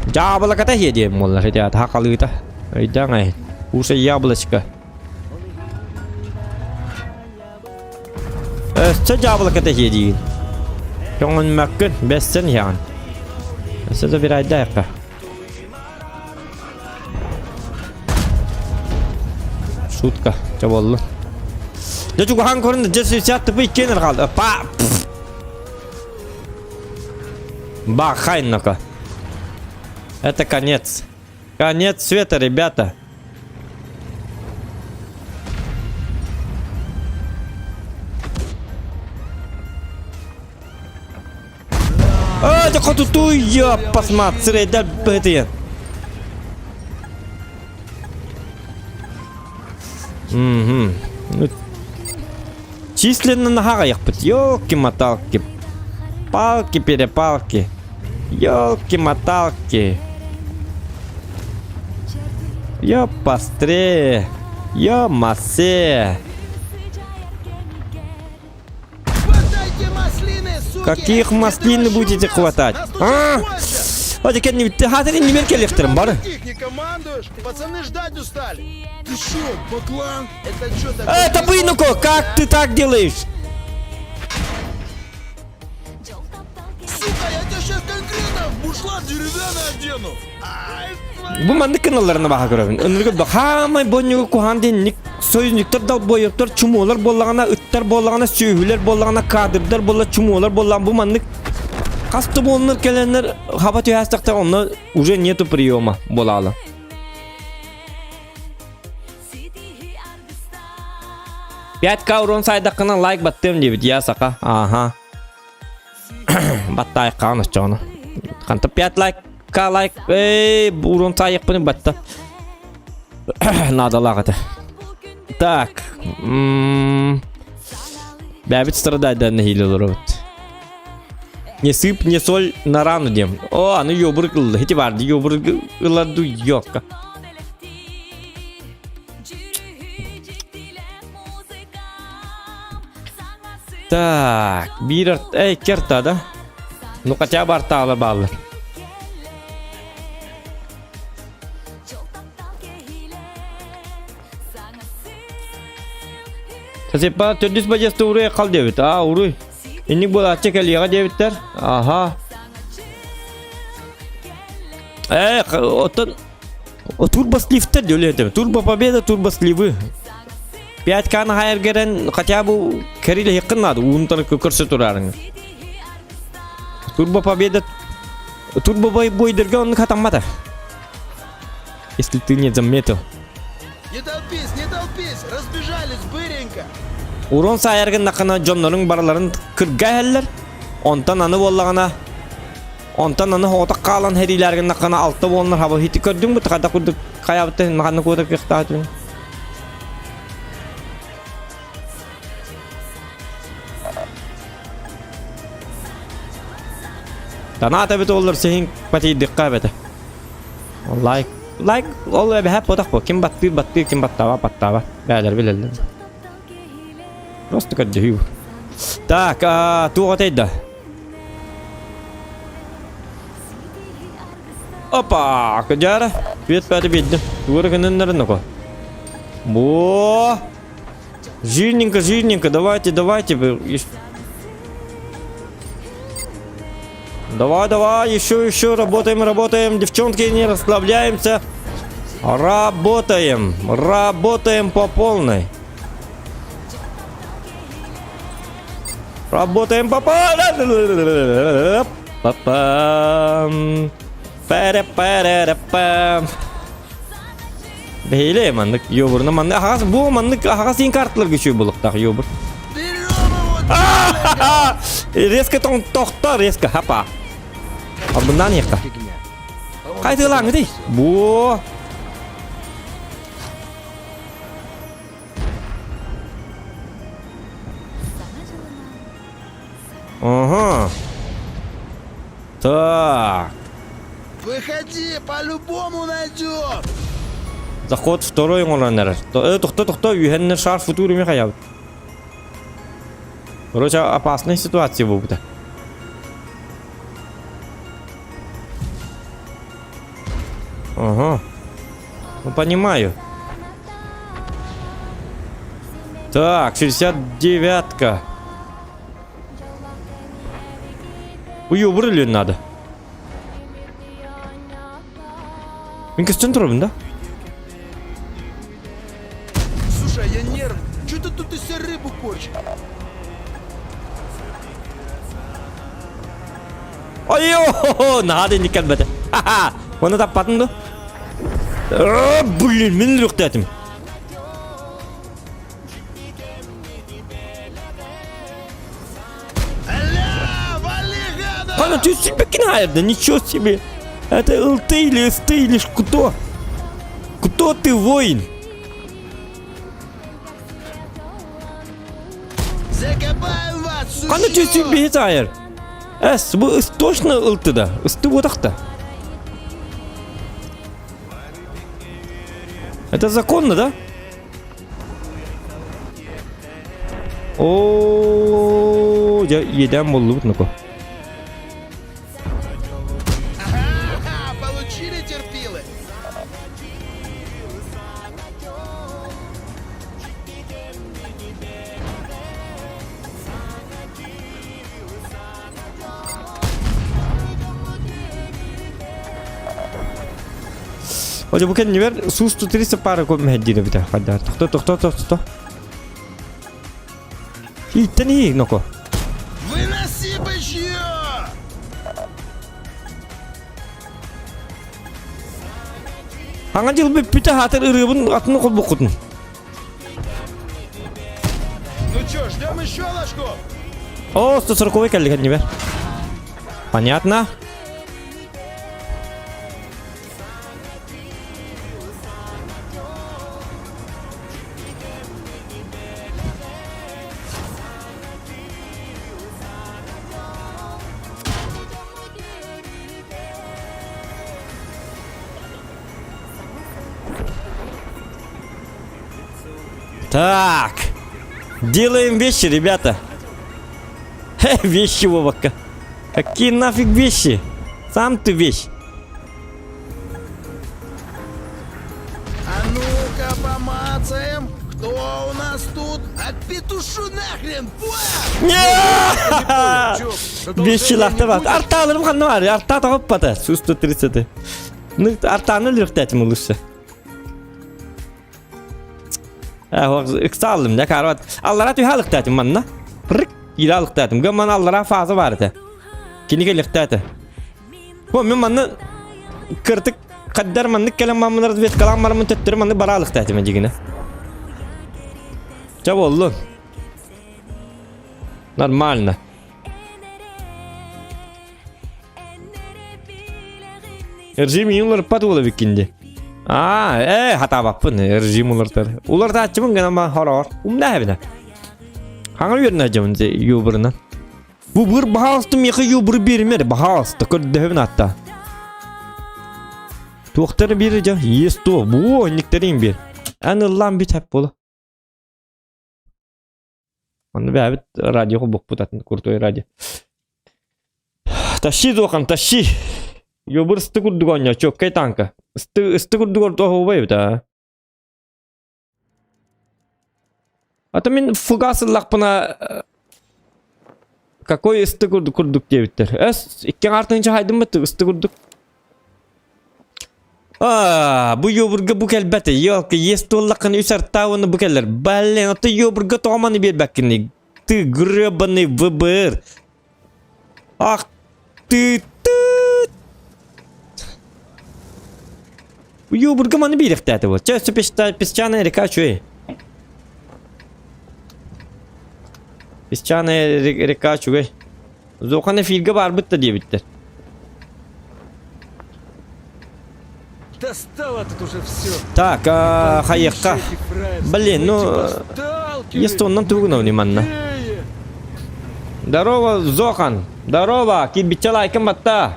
Дьаабылаката хиэ диэн буоллар ити хахалыыта. Өйдөөн ай. Кушай яблочко. Өссө дьаабылаката хиэ диигин. Көҥүлмэккин, бэссен иһэҕин. Өссө да бір айдаайыққа. Шутка, чэ буоллун. Дьэ чугаһаан көрөн дьэ сүүсээх тупу иккиэн хаалла. Па! Бахай ну-ка. Это конец. Конец света, ребята. А, да хотутуй, я посмотри, да бытые. Угу. Ну, численно наһаа Ёлки-моталки. Палки-перепалки. Ёлки-моталки. Ёпастре. Ё-масе.
Хватайте маслины, суки!
Каких
Это
маслин
вообще
будете
у нас!
хватать?
Нас тут
А?
сейчас больше!
Hadi kendini bitti. Hadi nimер келехтерим бары.
Таких не командуешь? Пацаны ждать устали. Ты шо, баклан? Это чё такое?
Это ну-ка, как ты так делаешь?
Сука, я тебя сейчас конкретно в бушлат деревянный одену. Ай, твою...
Бу маннык кыналларына баха көрөбүн. Ыныргы бахаамай бонньугу куһаан диэн союзниктар долбоебтор чумуолар буоллаҕына, ыттар буоллаҕына, сүөһүлэр буоллаҕына, кадрдар буолла, чумуолар буоллаҕына бу маннык хас да буоланнар кэлэннэр хаба түһээстэхтэр онно уже нету приема буолаала. 5К урон сайдаххына лайк баттыам диэбит я саха. Ааха. Баттаайыккаҕын оччоҕуна. Ханта 5 лайк, К лайк, эй, урон саайыахпын батта. Наадалаах этэ. Так. Бэбит страдайдан нэһиилэ олоробут. Не сыпь, не соль на рану диэм. О, аны йобур ылла. Ити барды йобур ылар ду йокка. Так, биир эй, керта да? Ну хотя бы артаала бааллар. Сасиппа төрдүс бадьаста уруй хал диэбит. Аа, уруй. Инник буолааччы кэлиэҕэ диэбиттэр. Аха. Э, оттон турбосливтер диөлү Турбо победа, турбосливы. 5К хайаргерен хотя бы кэрилэһиэххин наада уунтан көрсө турарың. Турбо победа турбо бойдерге оннук хатаммата. Если ты не заметил.
Не толпись, не толпись, разбежались быренько.
Урон саайаргын нақына дьоннорун бараларын кырга иһэллэр. Онтон аны буоллаҕына онтон аны оҕотох хаалан хэриилэргин нақына алта буолнар хаба хити көрдүҥ бу хата курдук хайабыты маханна куота кыахтаатын. Танаата эбит оллар сиһин патийдикка эбэтэ. Лайк, лайк, ол эбэһэ потах бу. Ким баттыыр баттыыр, ким баттаабат баттаабат. Бээлэр билэллэр. Просто көрдөһүү. Так, туох этэй да? Опа, кыдьаара. Пүөт пәті биэрдим. Тугу гыннарын око. Бо! Жирненько, жирненько, давайте, давайте. Давай, давай, еще, еще, работаем, работаем. Девчонки, не расслабляемся. Работаем, работаем по полной. Работаем по полной. Па-пам. Пара-пара-пам. Бэйли маннык ёбурна маннык аһаҕас бу маннык аһаҕас иин карталарга үчүгэй булуктаах ёбур. Резко тохто резко хапа. Арбыннаан иэххэ. Хайдылааҥҥытый? Бу Ага. Так.
Выходи, по-любому найдем.
Заход второй оҥорон эрэр. Тохто, тохто, үһэннэр шар футур үмэ хайабыт. Короче, опасная ситуация буолбута. Ага. Ну, понимаю. Так, 69-ка. Уйубур или надо? Мин көстөн турабын да?
Слушай, я нервный. Че ты тут из себя рыбу корчишь?
Ой, наһаа да инник кэлбэтэ. Ха-ха! Оны таппатын ду? Блин, мин лүхтэтим. Ана түспеккин хайырда, ничего себе. Это ЛТ или СТ или кто? Кто ты, воин?
Закопаем вас,
Ханна түстүк биһи таайар. Эс, бу точно ылты да. Ысты буотахта. Это законно, да? О, я едем буллубут нуку.
Получили терпилы.
Оля бу кэннибэр суус 300 пара көп мэһэддиир эбитэ хайдаар тохто тохто тохто Ииттэн иһии ноко.
Выноси бычье!
Хаҥа дьыл бүппүтэ хаатыр ырыабын атын холбуккутун.
Ну чё, ждем еще ложков?
О, 140 кэлли кэннибэр. Понятно. Так. Делаем вещи, ребята. Хе, вещи, Вовака. Какие нафиг вещи? Сам ты вещь.
А ну-ка помацаем, кто у нас тут? Отпетушу нахрен,
Бесчилахта бат. Артааларым ханна бар? Артаа тоҕоппата. Сусту 30. Ну, артааны өлүөхтэтим улусса. Ыксааллым да карват. Аллара түһэ манна. Прык киирэ алыктаатым. Гымман аллара фаза бар этэ. Кини кэлиэхтээтэ. Бу мен манна кыртык каддар маннык кэлэн маммын разведкалаан бараммын төттөрү маннык бара алыктаатым дьигинэ. Ча боллун. Нормально. Режим уларпат уола биккинди. Аа, э, хатаабаппын режим улартар. Улартааччыбын гына ма хороор. Умна эбинэ. Хаҥа үөрэнэ дьабын юбырынан. Бу быр баһаалыста миэхэ юбыры биэримэр, баһаалыста көрдөһөбүн атта. Туохтары биэр дьэ, есть то, бу никтерин биэр. Эн ыллаан бүт хэп буола. Онно бэйэбит радио холбоппут атын крутой радио. Тащи дуохан, тащи! Йобур ысты курдук оонньоо, чоккай танка. Ысты, ысты курдук орто оһуобай эбит аа. А то мин фугас ыллахпына какой ысты курдук курдук диэбиттэр. Эс, икки артынча хайдыммыт ысты курдук. Аа, бу йобурга бу кэлбэтэ. Ёлка, есть туоллаххына үс артаа уонна бу кэлэр. Блин, а ты йобурга тоҕо маны биэрбэккиний? Ты гребаный ВБР. Ах ты ты. Бу йобурга маны биэриэхтээтэ буол. Чэ, өссө песчаная река үчүгэй. Песчаная река үчүгэй. Зохан эфиргэ баарбыт да диэбиттэр.
Достало тут уже все.
Так, хайыахха. Блин, ну, если оннан тугунавни манна. Здорово, Зохан. Здорово, кирбиччэ лайкын батта.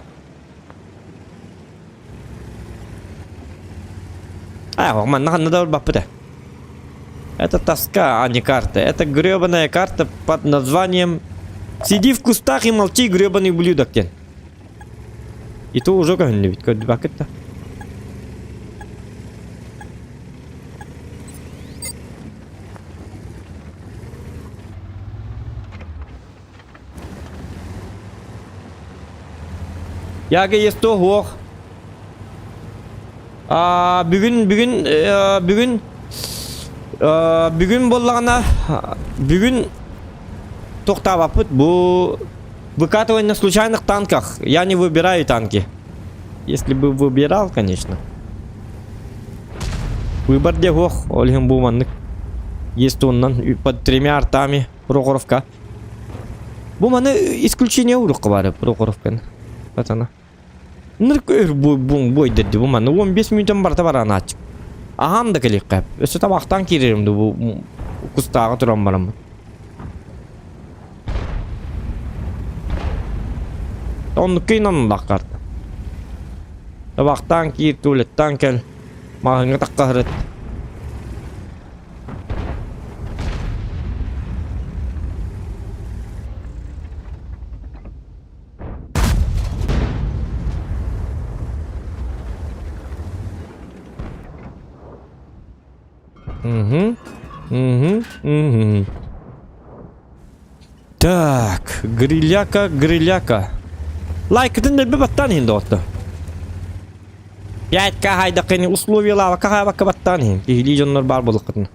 А, манна ханна да барбаппыт Это тоска, а не карта. Это гребаная карта под названием «Сиди в кустах и молчи, гребаный ублюдок» диэн. И то уже көһүннүбүт көрдүбэккит да. Яга есто хуох. А, бүгүн бүгүн бүгүн бүгүн буоллаҕына бүгүн тохтаабаппыт бу выкатывание на случайных танках. Я не выбираю танки. Если бы выбирал, конечно. Выбор де ох, ол иһин бу маннык. Есть оннан под тремя артами Прохоровка. Бу маны исключение урукка бары Прохоровканы. Пацана. Нырк өр бойдырды бу маны 15 минутан барта баран ачык. Ахам да келиққап. Өссө табақтан киирерим бу кустааҕа туран бараммын. Оннукка инаннах карта. Табақтан киир, туалеттан кел. Маҕаһыҥҥа таххаһырыт. Угу. Угу. Угу. Так, гриляка, гриляка. Лайкытын дэлби баттаан иһин доҕотто. 5К хайдаххын условиялаабакка хаабакка баттаан иһин. Киһилии дьоннор баар буолуоххутун.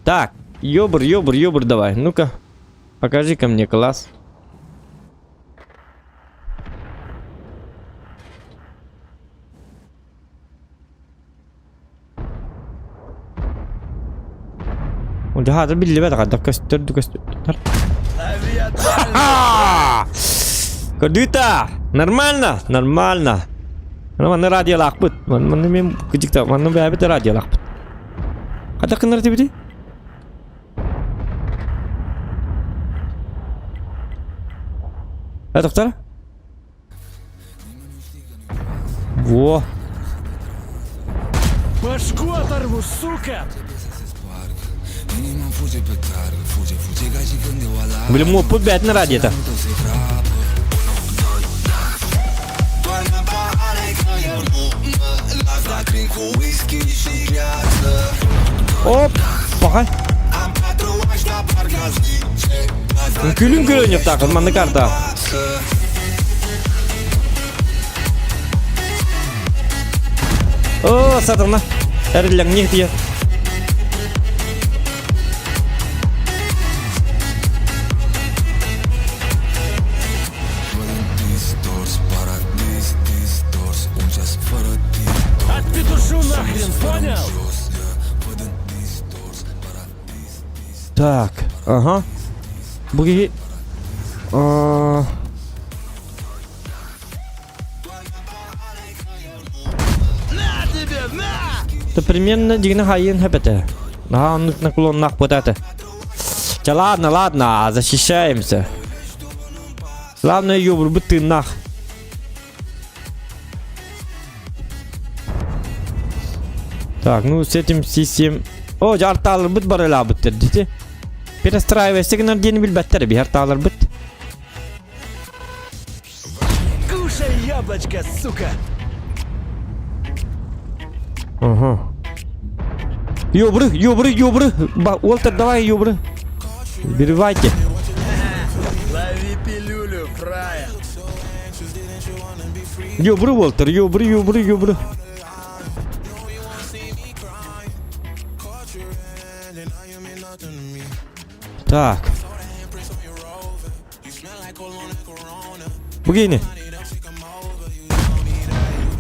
Так, ёбр, ёбр, ёбр давай. Ну-ка, покажи-ка мне класс. Дьаһаата биллибэт хайдах көстөр да көстөр. Көрдүүта! Нормально, нормально. Манна радиолаахпыт. Манна мен кыдьыкта, манна бэйэбит радиолаахпыт. Хайдах гыннар этибитий? Э, доктор? Во!
Башку оторву, сука!
Блин, моппут бээтин радиота. Оп, паха. Күлүн көрөнүөхтаахын маннык карта. О, сатана. Эриллэҥниэх тиийэр.
Отпетушу нахрен, понял?
Так, ага. Бу киһи... А...
На тебе, на!
Это примерно дигини хайын хэпэтэ. Наһаа оннук наклоннаах бытаата. Ча ладно, ладно, защищаемся. Главное, ёбурбут тыыннаах. Так, ну с этим систем... О, жартааларбыт барылаабыттар дити. Перестраивайся гынар диэни билбэттэр би артааларбыт.
Кушай яблочко, сука!
Ага. Ёбры, ёбры, ёбры. Уолтер, давай, ёбры. Беривайте.
Лови пилюлю, фраер.
Ёбры, Уолтер, ёбры, ёбры, ёбры. Так. Бу киһини.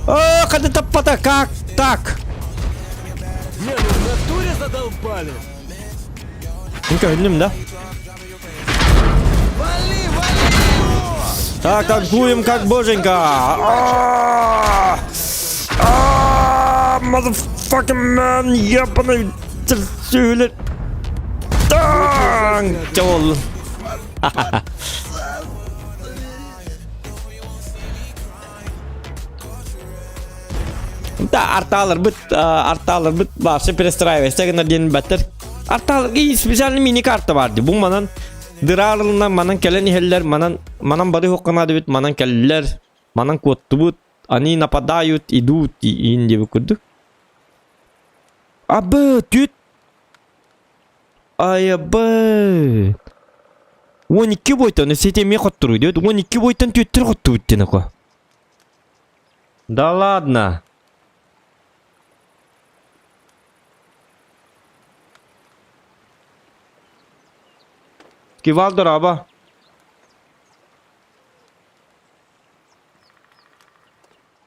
О, хата таппата, как так?
Не, ну в натуре задолбали!
Көрдүм да?
Вали, вали его!
Так, танкуем как боженька. А! А, Motherfucking man, ебаный сүлет. Танк! Чол. Да, арталарбыт, арталарбыт вообще перестраивайся гына диэн баттар. Арталарга специальный мини-карта бар ди. Бу манан дыраарылынан манан кэлэн иһэллэр, манан манан бары хокканаадыбыт, манан кэллэр, манан куоттубут, они нападают, идут, иин диэбит курдук. Абы, түт Айабы. 12 бойтан өсөтө эмиэ хотторуу диэбит. 12 бойтан түөттөр хоттубут диэн око. Да ладно. Кивал дораба.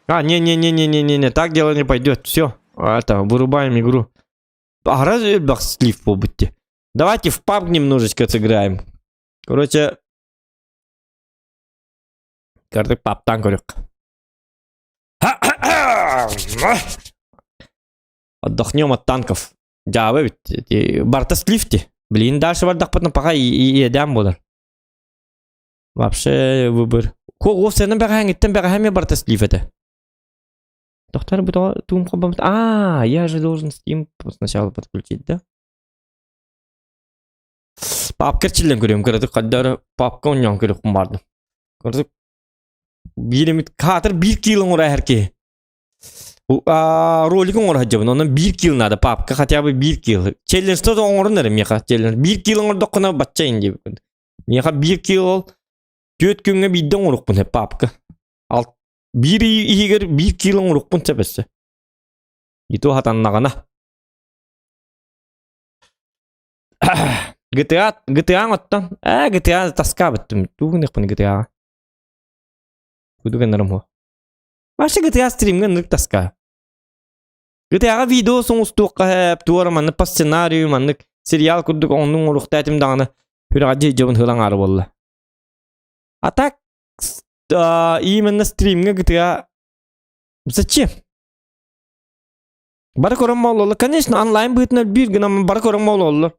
А, не-не-не-не-не-не, так дело не пойдет. Все, это, вырубаем игру. А разве слив побытте? Давайте в пабг немножечко сыграем. Короче, Кардык паптан көрүк. Отдохнем от танков. Дьаабы бит. Барта слифти. Блин, дальше бардахпытна пока и иэдээн буолар. Вообще выбор. Ко бэҕэһээҥиттэн бэҕэһээ барта слив этэ. Доктор тум А, я же должен Steam сначала подключить, да? Папка чиллен көрөм, кыратык каддары папка онньоон көрөхпүн бардым. Кыратык биир каатыр биир кило оҥоро эһэр киһи. Ролик оҥоро сылдьабын, онон биир кило надо, папка хотя бы биир кило. Челлендж то оҥорон эрэ миэхэ челлендж. Биир кило оҥордоххуна бачча ин диэбиккин. Миэхэ биир кило ол түөрт күҥҥэ биирдэ оҥорукпун э папка. Ал биир иһигэр биир кило оҥорукпун сөп өссө. И то хатаннаҕына. GTA GTA оттон ээ GTA таскаабыттым тугун GTA Куду гыннарым хо. Вообще GTA стримҥэ ынырык таска. GTA-ҕа видео соҥустуохха хэп, туора маннык по сценарию, маннык сериал курдук оннун оҥоруохтаатым даҕаны сүрэҕэлдьи дьобун ыһылан аары буолла. А так именно стримҥэ GTA зачем? Бары көрөн буоллаллар. Конечно, онлайн быһыытынан биир гынан бары көрөн буолаллар.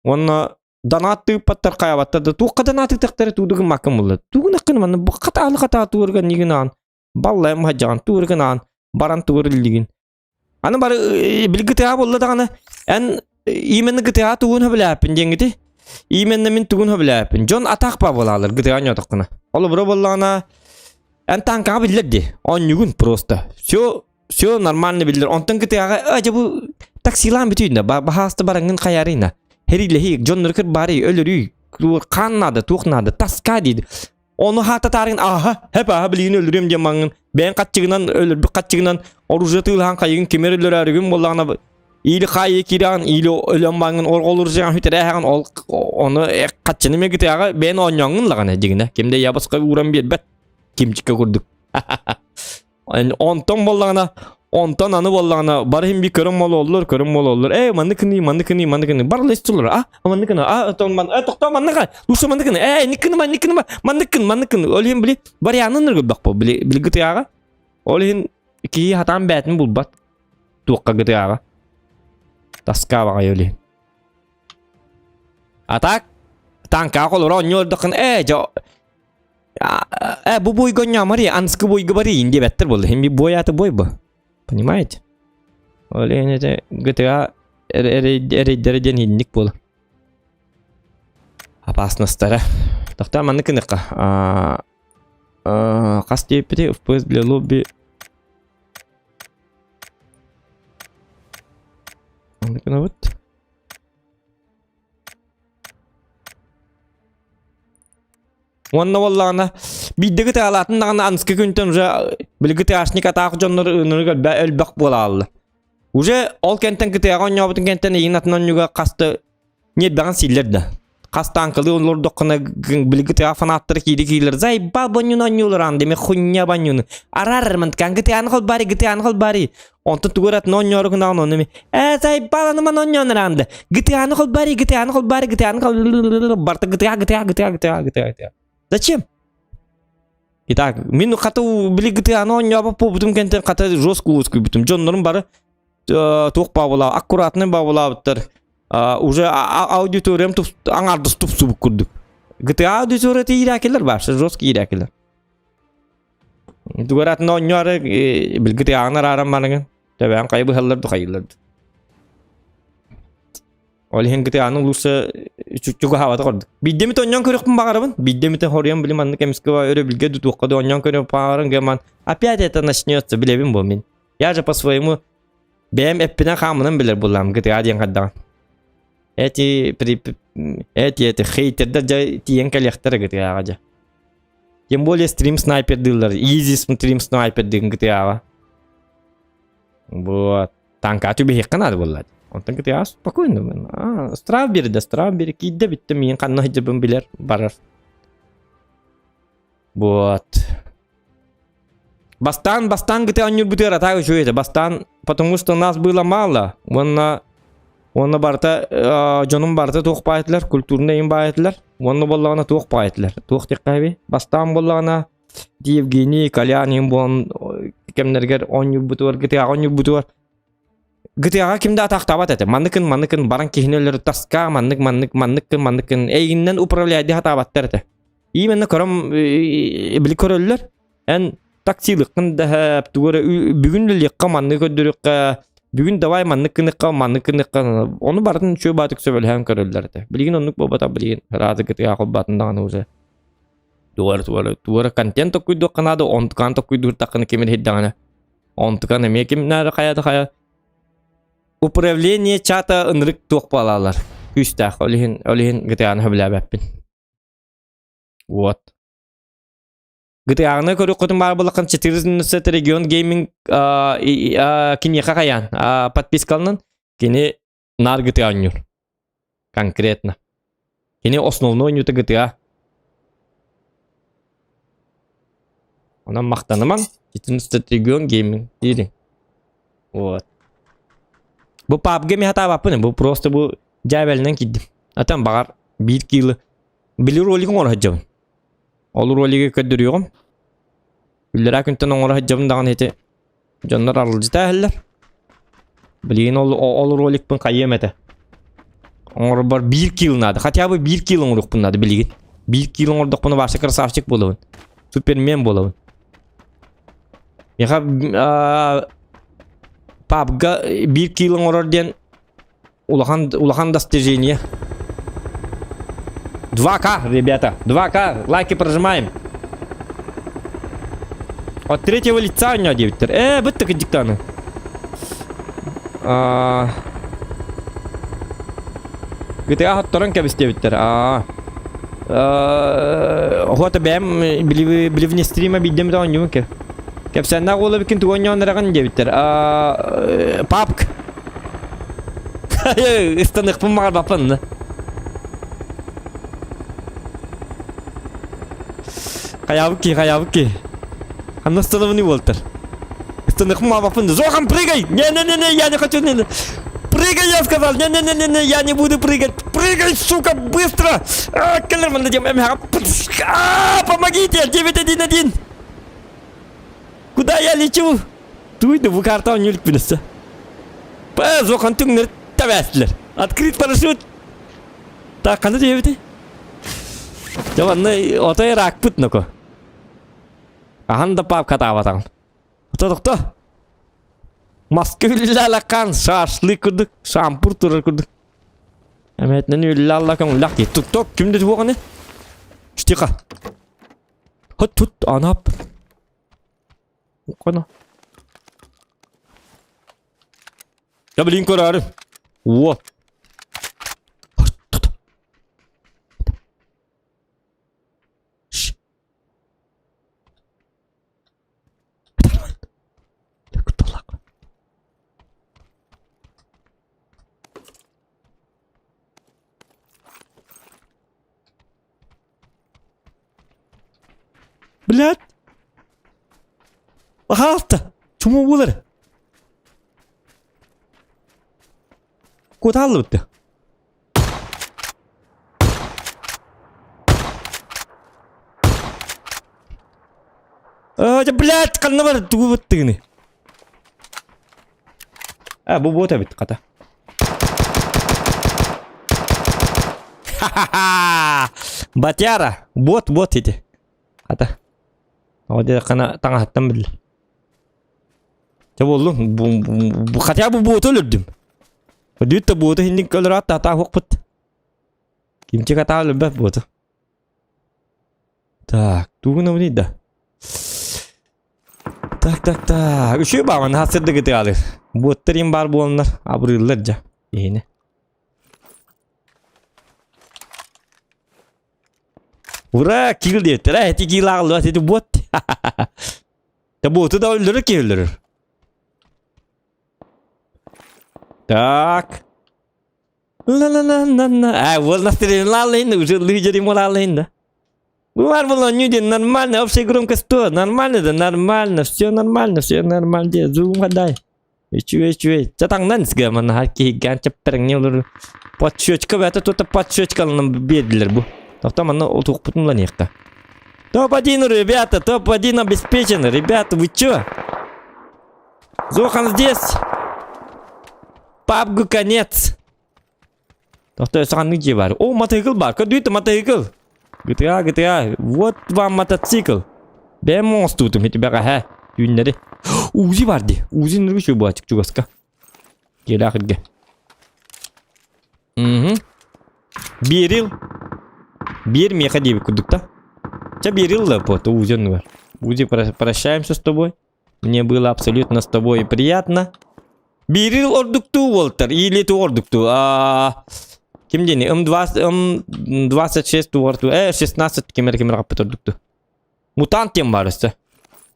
Уонна донат тыыппаттар хайабаттар да туохха донат ыытахтара тууду гыммаккын булла. Тугун аккын манна бу хатаалы хатаа туурга нигин баллайым хадьаҕан туургын аан баран тугур иллигин. Аны бары били GTA буолла даҕаны эн именно GTA тугун хөбүлээппин диэҥҥити именно мин тугун хөбүлээппин дьон атаах ба буолаалар GTA ньотоххуна. Холобура буоллаҕына эн танкаҕа биллэр дии оонньугун просто все. Все нормально биллэр. Онтон кытыаҕа дьэ бу таксилаан бүтүйнэ, баһааста бараҥҥын хайарыйна. Хэриилэһии, дьоннору кырбаарый, өлөрүй, хаан наада, туох наада, таска диир. Ону хаататаарыҥ ааһа, хэп ааһа билигин өлөрүөм диэн маҥҥын, бэйэҥ хаччыгынан, өлөрбүт хаччыгынан оружие тыылаһан хайыгын кимэр өлөрөөрүгүн буоллаҕына или хаайыы киирэҕин, или өлөн баҥҥын орҕолуржаҕын хүтэрээһэҕин, ол ону хаччыны мегытыаҕа бэйэн оонньооҥҥун лаҕана дьигинэ. Ким да ябасқа ууран биэрбэт. Кимчикке курдук. Онтон буоллаҕына, онтон аны буоллаҕына, бары иһин биир көрөн буолуоллар, көрөн буолуоллар. Ээ, маннык гыныы, маннык гыныы, маннык гыныы. Бары лес тулар. А, маннык гына, а, тон ман, э, тохтоо маннык, лучше маннык гына. Ээ, инник гыныма, инник гыныма, маннык гын, маннык гын. Ол иһин били варианын ыргырбах бу, били били гытыаҕа. Ол иһин киһи хатаан бээтин булбат. Туохха гытыаҕа. Таска баҕайы ол иһин. А так, танка холоро оонньуу ээ, дьо Э, бу бойга оонньоомор анскы бойга барыйын диэбэттэр буолла. Хим бой ааты бой бу. Понимаете? Ол иһин это GTA эрейдэрэ диэн иһинник буола. Опасностара. Тохтоо маннык гыныахха. Хас диэппити FPS для лобби. Маннык гынабыт. Уонна буоллаҕына биирдэ кытаалаатын даҕаны анскы күнтэн уже били ГТАшник атаах дьоннор ынырык элбэх буолааллар. Уже ол кэнтэн ГТА-ҕа оонньообутун кэнтэн эйигин атын оонньууга хаста ньиэрбэҕин сииллэр да. Хас таанкалыы олордоххуна били ГТА фанаттара киири киилэр заебал бонньуну оонньуулар аан деме хуйня бонньуну арар мантыкаан ГТА-ны холбари ГТА-ны холбари Онтон тугу эрэ атын оонньоору гынаҕын ону эми ээ заебал аны маны оонньоон араанда ГТА-ны холбари ГТА-ны холбари ГТА-ны барта ГТА ГТА ГТА ГТА ГТА ГТА Зачем? Итак, мин хата били ГТА-ны оонньообот буолбутум кэнтэн хата жестко уоскуйбутум. Дьоннорум бары туох баабылаа аккуратный баабылаабыттар. Уже аудиториям аҥаардас тупсубут курдук. ГТА аудиторията иирээкилэр баар, жестко иирээкилэр. Тугар атын оонньоору билги тыаҕын арааран барыҥын. Төбөөн хайы быһаллар ду хайыылар ду. Ол иһин ГТА-ны лучше чугаһаабата ордук. Биирдэ эмит оонньоон көрүөхпүн баҕарабын. Биирдэ эмит хоруйан билим маннык эмискэ өрөбүлгэ ду туохха да оонньоон көрүөхпүн баҕаран гыман опять это начнется билэбин бу мин. Я же по-своему бэйэм эппинэн хаамынан билэр буллаам GTA диэн хайдаҕын. Эти при эти эти хейтердэр дьэ тиийэн кэлиэхтэрэ GTA-ҕа дьэ. Тем более стрим снайпердыыллар. Easy стрим снайпердыын GTA-ҕа. Вот. Танка түбэһиэххэ наада буолла. Онтон GTA спокойно. А, штраф биэрдэ, штраф биэрэ киирдэ бүттэ миин ханна сылдьарбын билэр, барар. Вот. Бастаан, бастаан GTA оонньуурбутугар атаак үчүгэй этэ. Бастаан, потому что нас было мало. Уонна уонна барыта э, дьонум барыта туох баайытылар, культурнай им баайытылар. Уонна буоллаҕына туох баайытылар. Туох диэххэ Бастаан буоллаҕына Евгений, Колян им буолан кэмнэригэр оонньуурбутугар, GTA оонньуурбутугар GTA-ҕа ким да атаахтаабат этэ. Манныкын, манныкын баран киһини өлөрө таска, маннык, маннык, манныккын, манныккын эйигиннэн управляйдыы сатаабаттар этэ. Именно көрөм били көрөллөр. Эн таксилыккын даһап тугу эрэ бүгүн үлэлиэххэ маннык көрдөрүөххэ бүгүн давай маннык гыныхха маннык гыныхха ону барытын үчүгэй баатык сөбүлэһэн көрөллөр этэ. Билигин оннук буолбатах билигин ыраата кытыга холбаатын даҕаны уже тугу эрэ тугу эрэ тугу эрэ контент токкуйдуохха наада онтукаан токкуйдууртаххына ким иһирдэҕинэ онтукан эмиэ ким наада хайа да хайа управление чата ынырык туох буолаллар күүстээх ол иһин ол иһин GTA-ны сөбүлээбэппин Вот. GTA-ны көрүөххүтүн баар буоллаххын 14 регион гейминг киниэхэ хайаан подпискаланан кини наар GTA оонньуур. Конкретно. Кини основной оонньуута GTA. Онон махтанымаҥ. 14 регион гейминг диирин. Вот. Бу PUBG ми хатаабаппын, бу просто бу дьээбэлинэн киирдим. Атан баҕар биир кило Били ролик оҥоро сылдьабын. Ол ролигы көрдөрүөҕүм. Үллэрээ күнтэн оҥоро сылдьабын даҕаны ити дьоннор аралдьыта иһэллэр. Билигин ол, ол роликпын хайыам этэ. Оҥорбор биир килл наада. Хотя бы биир килл оҥоруохпун наада билигин. Биир килл оҥордохпуна вообще красавчик буолабын. Супермен буолабын. Миэхэ пабга биир килл оҥорор диэн Улахан, улахан достижение. 2К, ребята. 2К. Лайки прожимаем. От третьего лица оонньоо диэбиттэр. Ээ, бытты кырдьыктааны. Аа... GTA хотторон кэбис диэбиттэр. Аа... Охота бэйэм били били стрима биирдэм да оонньуубун кэ. Кэпсээннээх уола бикин тугу оонньоон эрэҕин диэбиттэр. Аа... Папк. Ыстаныахпын баҕарбаппын да. Хайаабыт киһи, хайаабыт киһи. Ханна ыстанабыный уолтар? Ыстаныахпын баҕарбаппын да. Зохан, прыгай! Не-не-не-не, я не хочу, не не. Прыгай, я сказал! Не-не-не-не, я не буду прыгать! Прыгай, сука, быстро! А, кэлэр манна диэм, А, помогите! 911! Куда я лечу? Туйду, бу карта оонньуур билессе. Па, Зохан түҥнэр тэбээстилэр. Открыть парашют! Так, ханна түһэбитий? Дьэ манна отой ыраакпыт ноко. Ахан да папка таабатаҕын. Ото тохто. Маска үллэ шашлык курдук, шампур турар курдук. Эметинен үллэ алла көҥүллэх дии. Тук-тук, ким да туоҕаны? Тихо. Хот тут анап. Коно. Я блин көрөөрү. Уо. Блядь! Пожалуйста! Чума буолар? Кутааллыбыт Э, блядь, ханна бар тугу быттыгыны? А, бу бот эбит хата. Ха-ха-ха! Батяра! Бот, бот ити. Хата. О, хана таҥаһыттан биллэр. Дьэ буоллун, бу хотя бы буоту өлөрдүм. Бүт да буоту хинник өлөрөөт таатаа хуохпут. Кимчик атаа өлөрбөт буоту. Так, тугун да. Так, так, так. Үчүгэй баҕа наһаа сырдык ытыалыыр. Буоттар им баар буоланнар абырыыллар дьэ киһини. Ура, киил диэттэр, ээ, ити киил ааҕыллыбат, ити буот. Да буоту да өллөрөр киһи өллөрөр. Так. Ла-ла-ла-ла-ла. А, вот настрелял, уже лидер ему да. Бар было не нормально, общая громкость 100, нормально да, нормально, все нормально, все нормально, де, зум хадай. Үчүгэй, үчүгэй. Чэ таҥнан сгэ манна киһигэн чэппэрэҥҥэ олорор. Подсчетка бэйэтэ тута подсчеткаланан биэрдилэр бу. Тоқто манна отуохпутун ыланиэххэ. Топ-1, ребята, топ-1 обеспечен. Ребята, вы чё? Зохан здесь. Пабгу конец. Тохто өссө ханнык дьиэ баар? О, мотоцикл баар. Көрдүүт мотоцикл. GTA, GTA. Вот вам мотоцикл. Бэйэм оҥостубутум ити бэҕэһээ түүннэри. Узи бар дии. Узи ныргы үчүгэй буолааччык чугаска. Дьиэлээх иргэ. Мгм. Берил. Биэр миэхэ диэбит курдук да. Чэ берил да вот Узи оннугар. Узи прощаемся с тобой. Мне было абсолютно с тобой приятно. Биирил ордуктуу уолтар, или ту ордуктуу. А, ким диэни? М20, М26 туорту, 16 кемер кемер каппыт ордукту. Мутант диэн баар өссө.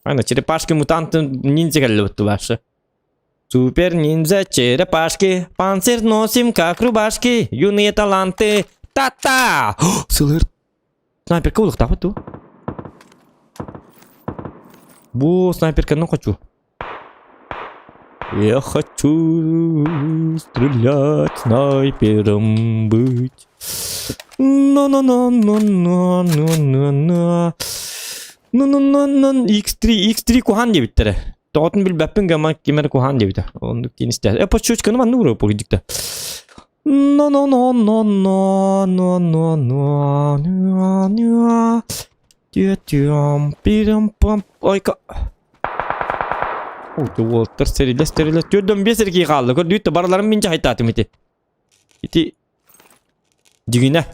Ана черепашки мутанты ниндзя кэллибит башы. Супер ниндзя черепашки, панцирь носим как рубашки, юные таланты, та-та! Сылыр. Снайперка улуктаабыт дуу? Бу снайперканы хочу. Я хочу стрелять снайпером быть. На-на-на-на-на-на-на-на. На-на-на-на. X3, X3 куһаҕан диэбиттэрэ. Тоҕотун билбэппин гама ким эрэ куһаҕан диэбитэ. Оннук диэн истэ. Э, подсчетчиканы манна уруо погоди-ка. Но-но-но-но-но-но-но-но-но. Тю-тюм, пирам-пам. Ой-ка. Уолаттар сэрилэс сэрилэс. 45 эрэ киһи хаалла. Көрдүүт да барыларын мин дьаһайтаатым ити. Ити дьигинэ.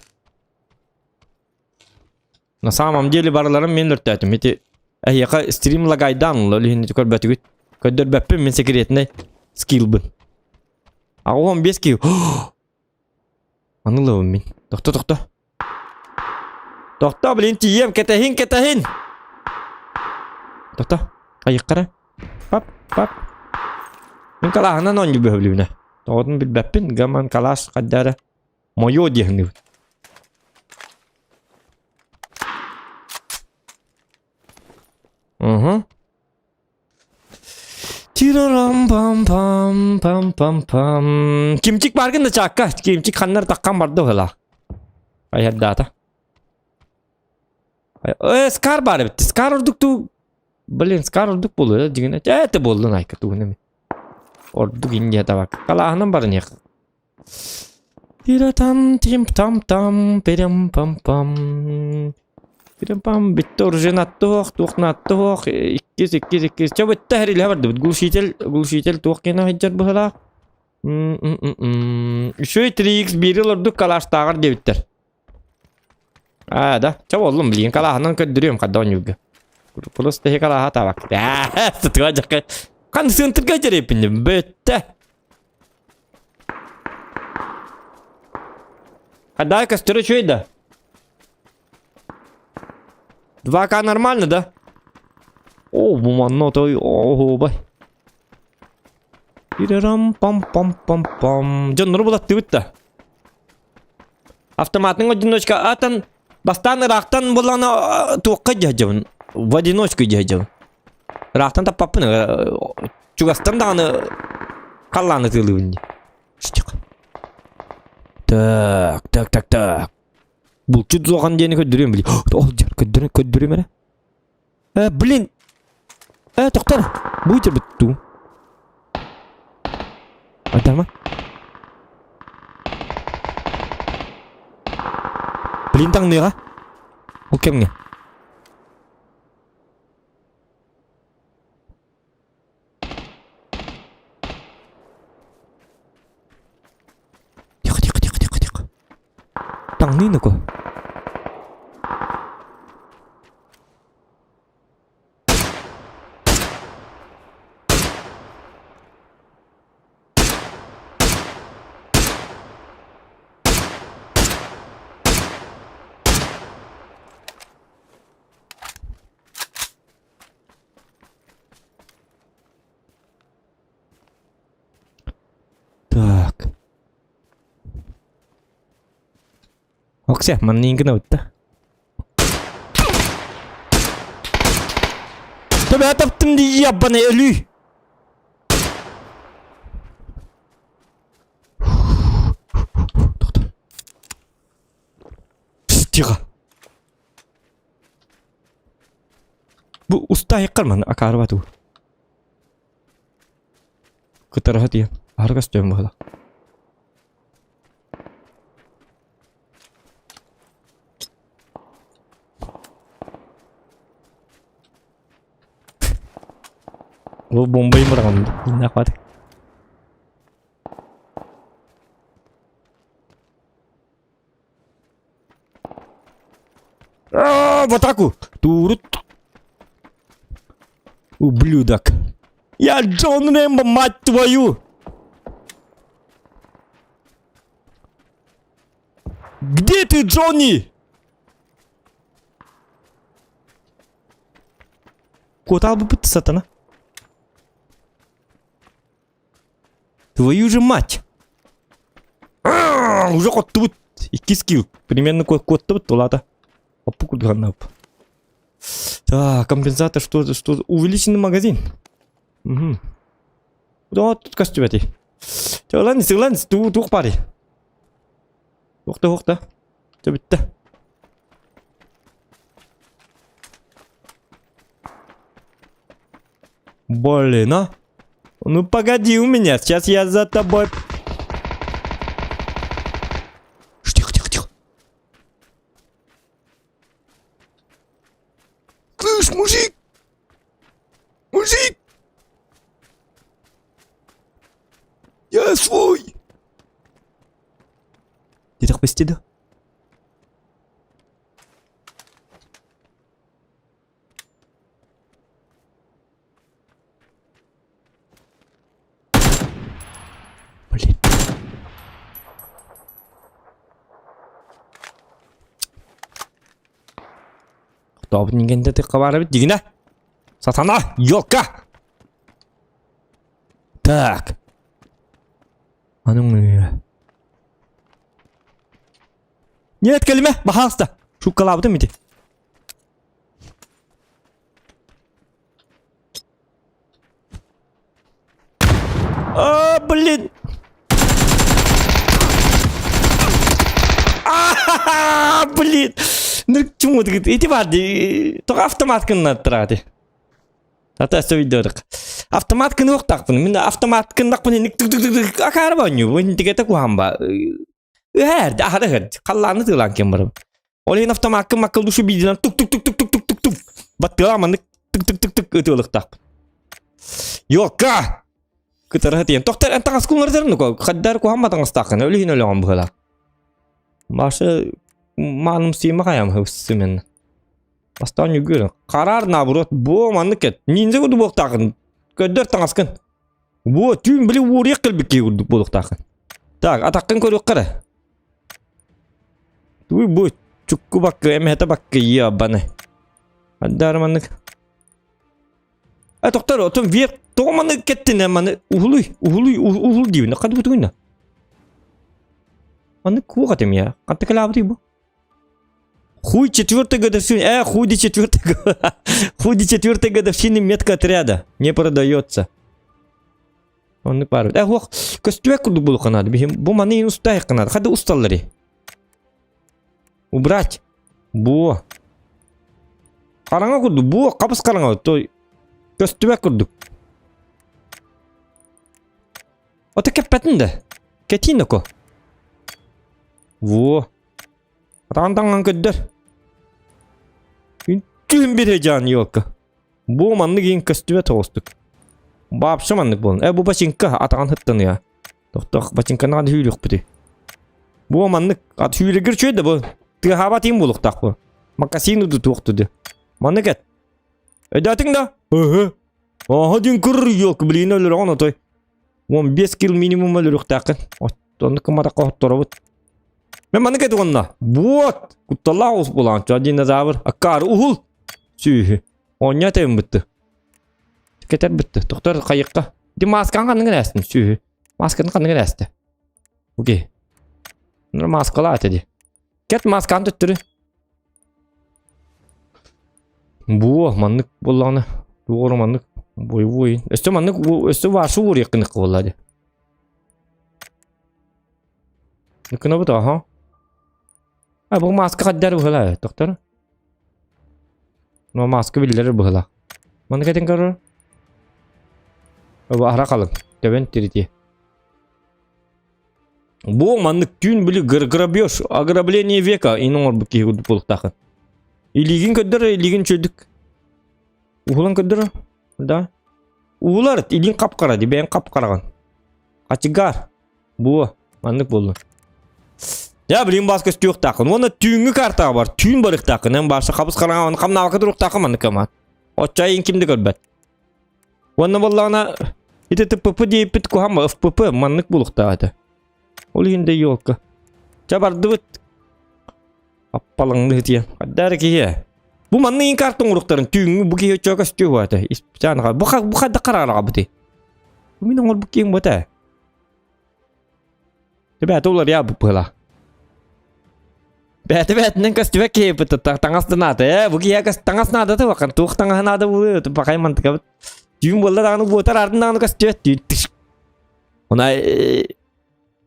На самом деле барыларын мин өлөртөөтүм. Ити. Эһиэхэ стрим лагайдаан ылла, ол иһин көрбөтүгүт. Көрдөрбөппүн мин секретнэй скиллбын. 85 киһи. Аны ылабын мин. Тохто, тохто. Тохто, блин, тиийиэм, кэтэһин, кэтэһин! Тохто, айыққара. Пап, пап. Мин калааһынан оонньуу бөһүлүбүнэ. Тоҕотун билбэппин, гаман калаас хаддара. Мойуо диэһиҥ. Угу. Тирарам пам пам пам пам пам. Кимчик баргын да чаакка. Кимчик ханнар таккан барды ыла. Айардаата. Э, скар бар эбит. Скар ордук ту. Блин, скар ордук буолуо дьигинэ. Ээ, буоллун айка тугун эми. Ордук инде табак. Калааһынан барын ях. Тира-там, тим-там-там, пирим-пам-пам. Пирим-пам, бүттэ оружие туох, туох туох, иккис, иккис, иккис. Чэ, бүттэ хэрилэ бардыбыт. Глушитель, глушитель туох киэнэ сылдьар быһылаах. Үчүгэй 3x биири олордук калаштааҕар диэбиттэр. Аа, да. Чэ, боллум, блин, калааһынан көрдөрүөм хадда оонньуурга. Плюс тэһи калааһа табак. Тытыга дьакка. Хан сыантырга дьэрэппин бүттэ. А көстөрө үчүгэй да? 2К нормально, да? О, бу манна отой оһуобай. Пирарам пам пам пам пам. Дьоннору булаттыбыт да. Автоматын одиночка атан бастаан ыраахтан булана туохха дьаһдьабын. В одиночку дьаһдьабын. Ыраахтан таппаппын чугастан даҕаны халлааны тыылыыбын дии. Так, так, так, так. Булчут зохан диэни көрдөрүөм били. Ол дьар көрдөрүм, көрдөрүм эрэ. Э, блин. Э, тоқтар. Будете бытту. Айтарма. Блин, таҥныаҕа. Ол кэмҥэ. Тихо, тихо, тихо, тихо, тихо. Таҥныы нуку. Так. Оксе, манныйын гынабыт да. Төбө таптым дии яббаны өлүү. Тоқта. Тихо. Бу уста айыккар маны акаарба туу. Кытарыһа тиийэн аһары көстүөм быһыла. Ол бомбайын быраҕан иннээх бааты. А, в атаку! Турут. Ублюдок. Я Джон Рэмбо, мать твою! Где ты, Джонни? Куотал бы сатана. Твою же мать! Уже хоттубут. Икки скилл. Примерно куоттубут тулата. Оппу курдуганнап. Так, компенсатор, что, что, увеличенный магазин. Угу. Да, тут костюм эти. Ылан, ылан, туох бары. Туохта, туохта. Бүттэ. Блин, а? Ну погоди у меня, сейчас я за тобой. Тихо, тихо, тихо. Слышь, мужик! Мужик! Я свой! Диэтэх бэстиде. Тохтообут нигэнде тыкка баар эбит дигинэ. Сатана, елка! Так. Аны Нет, кэлимэ, баһаалыста. Шуккалаабытым ити. А, блин! А, блин! Нүк чумут ити бар ди. Тоҕо автомат кыннаттыраати. Ата сөйдөрүк. Автомат кыныохтаахпын. Мин автомат кыннахпын ник тук тук тук акаары бонню. Интигете куһан ба. Ыһэр, аһара ыһэр. Халлааны тыылаан кем барым. Ол иһин автомаккын маккыл душу биидинэн тук тук тук тук тук тук тук тук баттыалаан маннык тык тык тык тык ытыалыктаахпын. Йокка! Кытарыһа тиийэн. Тохтор эн таҥас кулларытарын нука. Хаддар куһамма таҥастааххын. Өлүһүн өлөҕөн быһыылаах. Маша мааным сиима хайам хыпсымен. Бастаан үгүр. Хараар наоборот. Бу маннык кет. Ниндзя курдук буолуохтааххын. Көрдөр таҥаскын. Бу түүн били уоруйах кэлбит киһи курдук буолуохтааххын. Так, атаххын көрүөххэ эрэ. Туй бу чукку баккы, эмэһэтэ баккы ебаны. Аддар маннык. А тоқтар, отон вверх тоҕо маны кеттин маны уһулуй, уһулуй, уһул диибин. Хады бутугунна. Маннык куох этим я. Ханта кэлаабытый бу? Хуй четвертой годовщины. Худи четвертой Худи четвертой годовщины метка отряда. Не продается. Оннук баар. Ох, көстүбэт курдук буолуохха наада. Биһим бу маны устайыахха наада. Хады усталлары. Убрать. Бу. Хараҥа курдук. Бу хабыс хараҥа. Той көстүбэт курдук. Ото кэппэтин да. Кэтиин око. Во. Атаҕын таҥнан көрдөр. Түһүн бире жан елка. Бу маннык иин көстүбэт оҕустук. Баапшы маннык буолан. Э бу бачинка атаҕын хыттаныа. Тохтох бачинканы хады сүүрүөхпүтүй. Бу маннык ат сүүрэгир чүөй да бу. Тыаһаабат иин буолуохтаах бу. Макасин уду туохтуду. Маннык эт. Өйдөөтүҥ да? Ыһы. Оһо дин кыр елка блин өлөрөҕөн отой. 15 кил минимум өлөрүөхтээххин. Оннук кыматахха хотторобут. Мен маннык этим онно. Вот! Кутталлаах оҕус буолаҕын. Чо динозавр. Аккаары уһул! Сүүһү. Оонньоо тэбин бытты. Кетер бытты. Тохтор хайыкка. Ди маскаң ханныгын ээстин сүүһү. Масканы ханныгын ээсти. Окей. Ну маскалаа ди. Кет масканы төттөрү. Буо, маннык буоллаҕына, туох маннык бойобуой. Өссө маннык өссө вашу уоруйаххын буолла ди. Гынабыт аха. А бу маска хаддар быһыла, доктор. Но маска биллэр быһыла. Маннык этин көрөр. Бу аһара халыҥ. Төбөн тирити. Бу маннык түүн били грабеж, ограбление века ин оҥорбут киһи курдук буолуохтааххын. Илиигин көрдөр, илиигин чөйдүк. Уһулан көрдөр, да. Уһулар, илиин хап-хара ди, бэйэҥ хап-хараҕын. Хачыгаар. Бу, маннык буолла. Я билин бас көстүөхтааххын. Уонна түүҥҥү картаҕа бар, түүн барыахтааххын. Эн баарса хабыс хараҥа, оны хамнаабакка туруохтааххын маннык ама. Оччо ким да көрбөт. Уонна буоллаҕына ити ТПП диэппит куһаҕан ФПП маннык буолуохтаах этэ. Ол иһин да елка. Чэ бардыбыт. Аппалаҥны ытыйан. Хайда эрэ киһи. Бу маннык иин карта оҥоруохтарын түүҥҥү бу киһи оччо көстүө этэ. Испытаан бу бу хайдах хараҕараҕабытый? Бу мин оҥорбут киһим бу этэ. Бээтэ уларыйа быһыла. Бээтэ бээтинэн көстүбэт киһи таҥас да наада ээ бу киһи таҥас наада туох туох таҥаһа наада буолуо бакай мантыкабыт түүн буолла даҕаны буотар ардын даҕаны көстүбэт түүн Она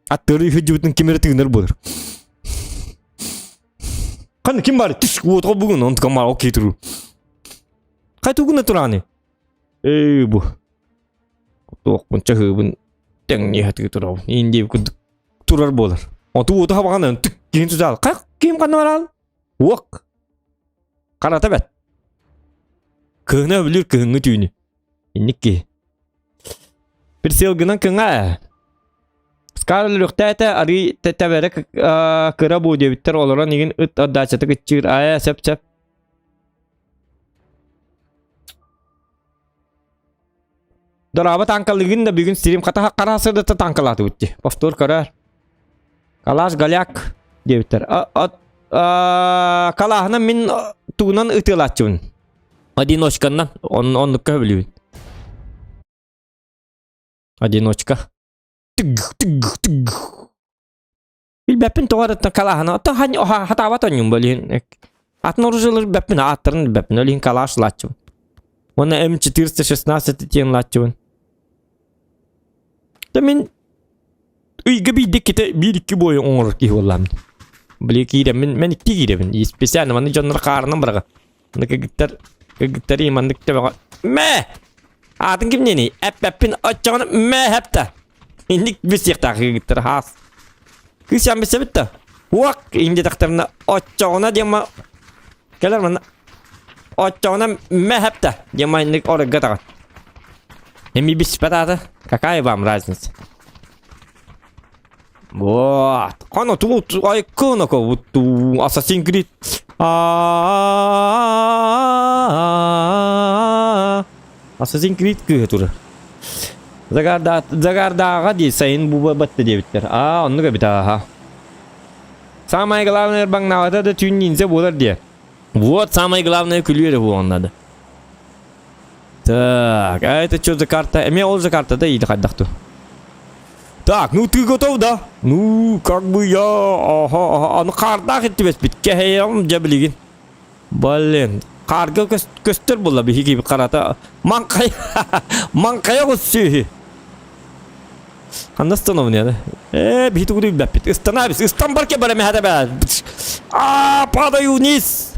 аттары үһүдүбүтүн ким эрэ тыынар буолар. Ханна ким бар? Түс уотга бүгүн онтука мар окей туру. Хай тугуна тураны? Эй бу. Туохпун чаһыыбын тэҥнии хатыы турабын. Индия курдук турар буолар. Оту уоту хабаҕан түк киһин тутаал. Хай ким ханна бараал? Уок. Харата бэт. Кыһына өлүр кыһыҥҥы түүнү. Инник киһи. Прицелгынан кыҥаа. Скар өлүөхтээтэ арыы тэбэрэ кыра бу диэбиттэр олорон игин ыт отдачата кыччыыр аа сөп сөп. Дорообо танкалыгын да бүгүн сирим хата хара сырдата танкалаатыбыт дии. Повтор көрөр. Калаш голяк диэбиттэр. Калааһынан мин тугунан ытыалааччыбын. Одиночканнан. Оннукка сөбүлүүбүн. Одиночка. Тыг, тыг, тыг. Билбэппин тоҕо эрэ калааһына. Оттон хатаабат онньум бөлүһүн. Атын оружиелар билбэппин, ааттарын билбэппин. Ол иһин калаш ылааччыбын. Уонна М416 диэн ылааччыбын. Да мин ыйга биирдэ иккитэ биир-икки буойу оҥорор киһи буоллаам. Били киирэммин, мен икки киирэбин. Специально маннык дьоннор хаарынан быраҕа. Маннык кыргыттар, кыргыттары маннык төбөҕө мэ! Аатын кимниэний? Эппэппин оччоҕуна мэ хэпта. Инник билсиэхтээх кыргыттар хаас. Кыыс ян билсэбит да. Уок индиэтэхтэринэ оччоҕуна диэн ма кэлэр манна оччоҕуна мэ хэпта диэн маннык оройго таҕын. Эми биспэт аата. Какая вам разница? Вот. Ана тут айкона как будто Assassin's Creed. Assassin's Creed кыыһа турар. Загарда Загардааҕа дии сайын бу батта диэбиттэр. Аа, оннук эбит ааха. Самое главное баҥнаабата да түүн ниндзя буолар диэ. Вот самое главное күлүү эрэ буолуон надо. Так, а это что за карта? Эмиэ ол же карта да или хайдах ту? Так, ну ты готов, да? Ну, как бы я... Ага, ага, аны хаардаах иттибэспит. Кэһэйэҕим дьэ билигин. Блин, хаарга көстөр буолла биһиги харата. Маҥхай... Маҥхайа сүөһү. Ханна ыстанабын яны? Э, биһи тугу билбэппит. Ыстанабыз. Ыстан бар ке барамэхэ бэ. А, падаю вниз.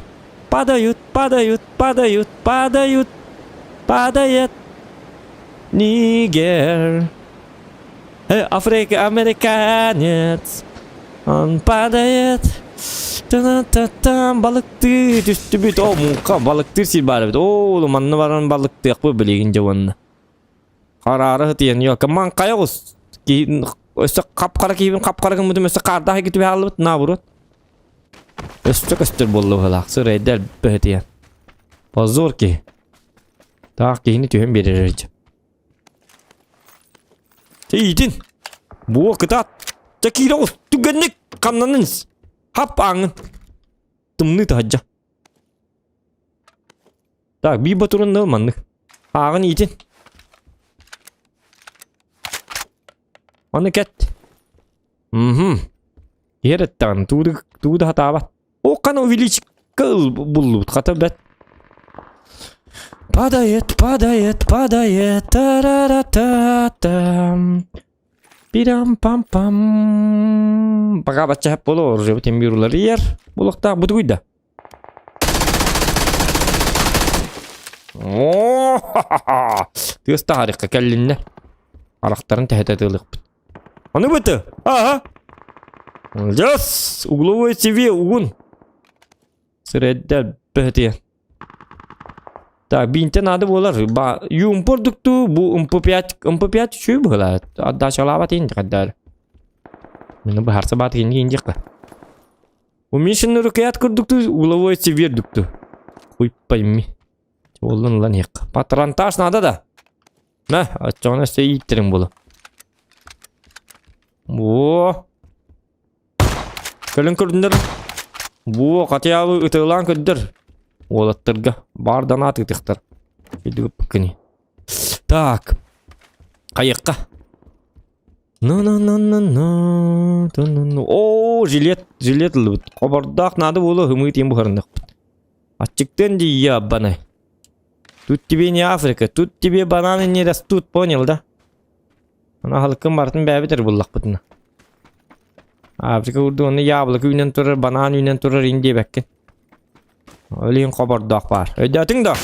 Падают, падают, падают, падают. Падает. Нигер. Э, Африка, американец. Он падает. Та-та-та, балыктыы түстүбүт. О, муҥха балыктыыр сир баар эбит. Оо, манна баран балыктыахпыт билигин дьэ уонна. Хараары сытыйан ёлка маҥхайа оҕус. Киһи өссө хап-хара киһибин хап-хара гыммытым өссө хаардаах эги түбэ хааллыбыт наоборот. Өссө көстөр буолла быһыылаах сырайда бөһүтүйэн. Позор киһи. Таах киһини түһэн биэрэр дьэ. Иитин. Буо кытаат. Дьэ киирэ оҕус. Түгэнник хамнанын. Хап ааҥын. Тымныы таһырдьа. Так, биир ботурун ыл маннык. Ааҕын иитин. Аны кэт. Мхм. Иһэр эттэҕин тууду тууду хатаабат. О, хана увеличка ыл буллубут хата бэт. Падает, падает, падает, та-ра-ра-та-там. Пирам-пам-пам. Пока бачча хэп боло, оружие тембирулар иер. Булуктаах бутугуйда. Тыас таһаарыахха кэллиннэ. Харахтарын тэһитэ тыалыахпыт. Аны быты. Ага. Молодец! Угловой тебе угун. Сирэйдэр бөһүтүйэн. Так, биинтэ наада буолар. Ба, юмпор дукту бу МП5, МП5 үчүгэй быһыылаах. Отдачалаабат иһин хайдаар. Мені быһаарса баат иһин диэххэ. Уменьшенный рукоять курдукту, угловой цевер дукту. Хуй пойми. Оллан ылан иһиэххэ. Патронтаж надо да? Мә, оччоҕуна өссө ииттериҥ буолуо. Во. Кэлин көрдүнэр. Во, хотя бы ытыалаан көрдөр. Уолаттарга баар донаат ытыхтар. Кини. Так. Хайыахха. На-на-на-на-на. О, жилет, жилет ылбыт. Хобордоох наада буолуо, ымыы тиин буһарыныахпыт. Аччыктыан дии яббанай. Тут тебе не Африка, тут тебе бананы не растут, понял, да? Аны аһылыккын барытын бэйэбит эрэ буллахпытына. Африка курдук онно яблоко үүнэн турар, банан үүнэн турар ин диэбэккин. Ол иһин хобордоох баар. Өйдөөтүҥ да?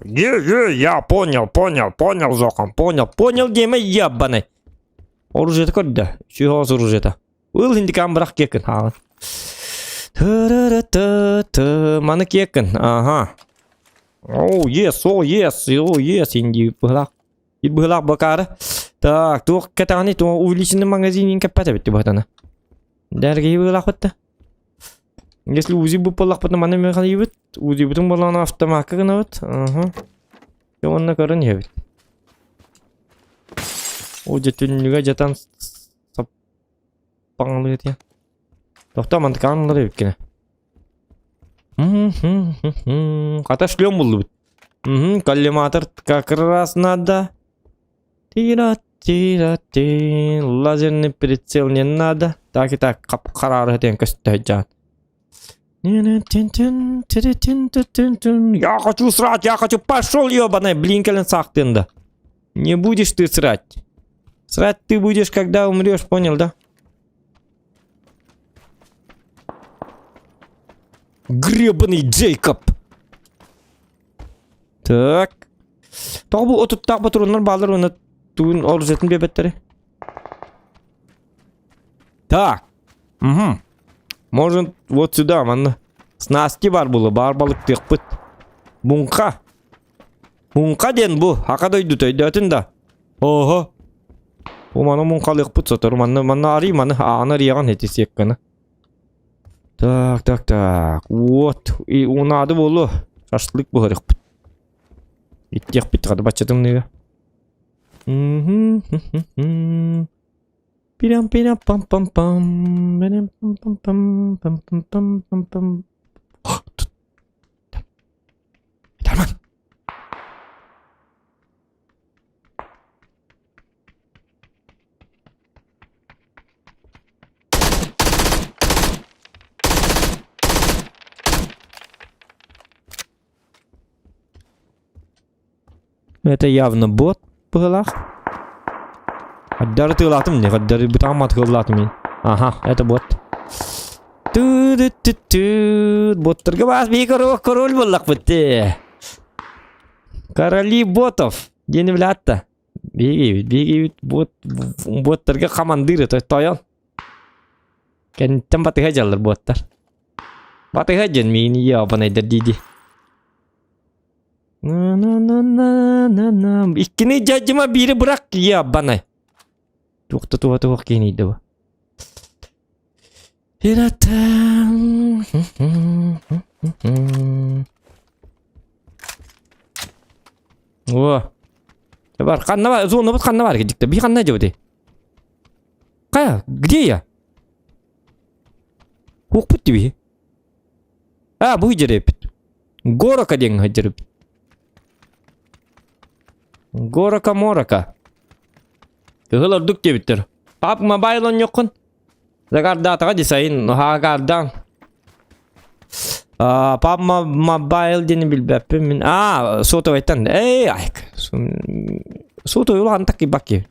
Е-е, я понял, понял, понял, Зохан, понял, понял диэмэ ебаный. Оружиета көрдө. Сүһоос оружиета. Ыл индикан бырах киэккин хаалан. Тырыры-ты-ты, маны киэккин, ага. О, yes, о, yes, о, yes, инди быһылаах. Быһылаах бакаары. Так, туох кэтэҕиний, туох увеличенный магазинин кэппэт эбит быһатана. Дәргеyi быһылаах бытта. Если УЗИ буппаллахпытына маны мен хайыбыт. УЗИ-бытын боллоҕуна автомакка гынабыт. Ага. Онно көрөн иһэбит. О, дьэ түннүгэ дьатан саппаҥалыы диэн. Тохтоо мантыкаан ылар эбиккинэ. Хата шлем буллубут. Коллиматор как раз надо. Тира-тира-ти. Лазерный прицел не надо. Так и так хап-харары тен көстө Я хочу срать, я хочу, пошел, ебаный, блин, кэлэн саахтын да. Не будешь ты срать. Срать ты будешь, когда умрешь, понял, да? Гребаный Джейкоб! Так. Тоҕо бу отуттаах ботуруоннар баалар уонна тугун орзетин биэрбэттэрэ? Так. Угу. Может, вот сюда, манна. Снасти бар була, бар балыктыахпыт. Муҥха. Муҥха диэн бу, ака дойдута өйдөөтүн да. Оһо. Бу маны муҥхалыахпыт сотору, манна манна арый маны ааны арыйаҕын ити сиэкканы. Так, так, так. Вот. И унаады буолуо. Шашлык буһарыахпыт. Иттиэхпит хата бачча тымныыга. Пирам пирам пам пам пам пирам пам пам пам пам пам пам пам Дарман. Это явно бот быһылаах. Хаддары тыылаатым не, хаддары бытаамат тыылаатым мин. Ага, это бот. Ту-ду-ту-ту. Боттарга бас бии король, король буоллахпыт те. Короли ботов. Диэни билээтта. Биһиги биһиги бот боттарга хамандыыр тойон. Кэнниттэн батыһа дьаллар боттар. Батыһа диэн миигин ебанайдар дии-дии. На-на-на-на-на-на. Иккини дьадьыма биири бырах ебанай. Туох да туох туох киһини бу. О. Бар, ханна бар, зонабыт ханна бар дикте. Би ханна дебди. Кая, где я? Укпут диби. А, бу жерепит. Горока диэн жереп. Горока морока. Кыһыл ордук диэбиттэр. Пап мобайл онньоккун. Загардаатаҕа ди сайын хаагардаан. Пап мобайл диэни билбэппин мин. Аа, сотовайтан. Эй, айк. Сотовый улахан такки-бакки.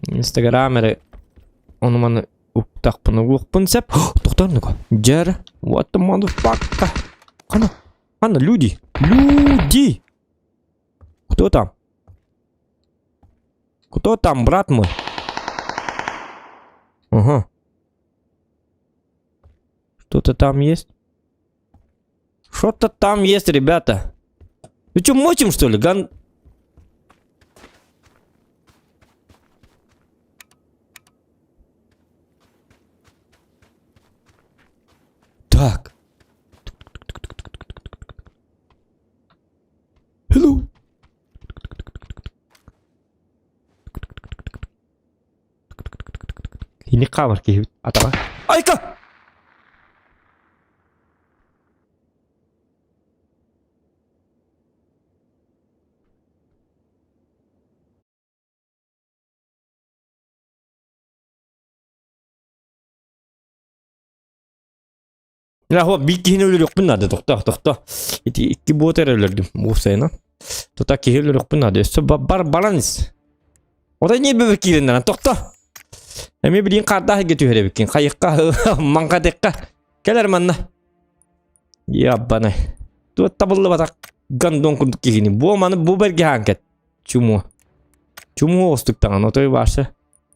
Инстаграм эрэ ону маны уктахпын угуохпун сөп. Тохтоорнуга. Дьэр. What the motherfucker? Хана? Хана, люди? Люди! Кто там? Кто там, брат мой? Ага. Что-то там есть? Что-то там есть, ребята. Ну что, мочим, что ли? Ган... Так. Hello. Кини хаамар киһибит атаҕа. Айка! Нахуй биир киһини өлөрүөхпүн наада тохтоо тохтоо. Ити икки буот эрэ өлөрдүм уопсайынан. Тута киһи өлөрүөхпүн наада. Өссө бар баран ис. Отой ньиэрбэбэр киирэн тохтоо. Эмиэ билигин хаардаах сиргэ түһэр эбиккин. Хайыкка маҥхатыкка. Кэлэр манна. Яббанай. Туот табыллыбатах гандон курдук киһини. Бу маны бу бэргэһаан кэт. Чумуо. Чумуо оҕустук таҥан отой бааса.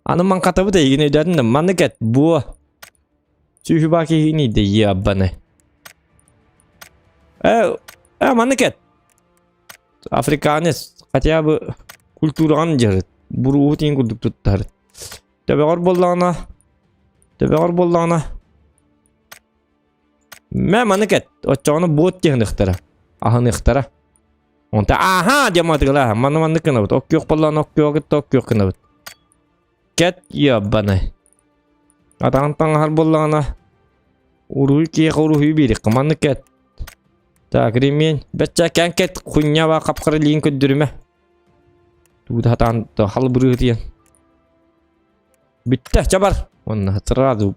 Аны маҥхатабыт эйигин өйдөөтүм да маны кэт буо. Сүүһүбаа киһини да яббанай. Э, э маны кэт. Африканец хотя бы культураҕын дьарыт. Буруһу тиин курдук туттар. Төбөҕөр буоллаҕына, төбөҕөр буоллаҕына Мэ маны кэт, оччоҕуна буот диэхныхтара, аһыныахтара. Онто аха диэн матыгылаа, маны маннык гынабыт, ок күөх буоллаҕына ок күөҕү кытта ок күөх гынабыт. Кэт ебаный. Атаҕын таҥаһар буоллаҕына уруһуй киһиэхэ уруһуйу биэриэххэ. Маннык кэт. Так, ремень. Бэччээккээн кэт, хуйня хапхара илиин көрдөрүмэ. Тугу да сатаан халбырыытыйан. Бүттэ, чэ бар. Уонна сразу.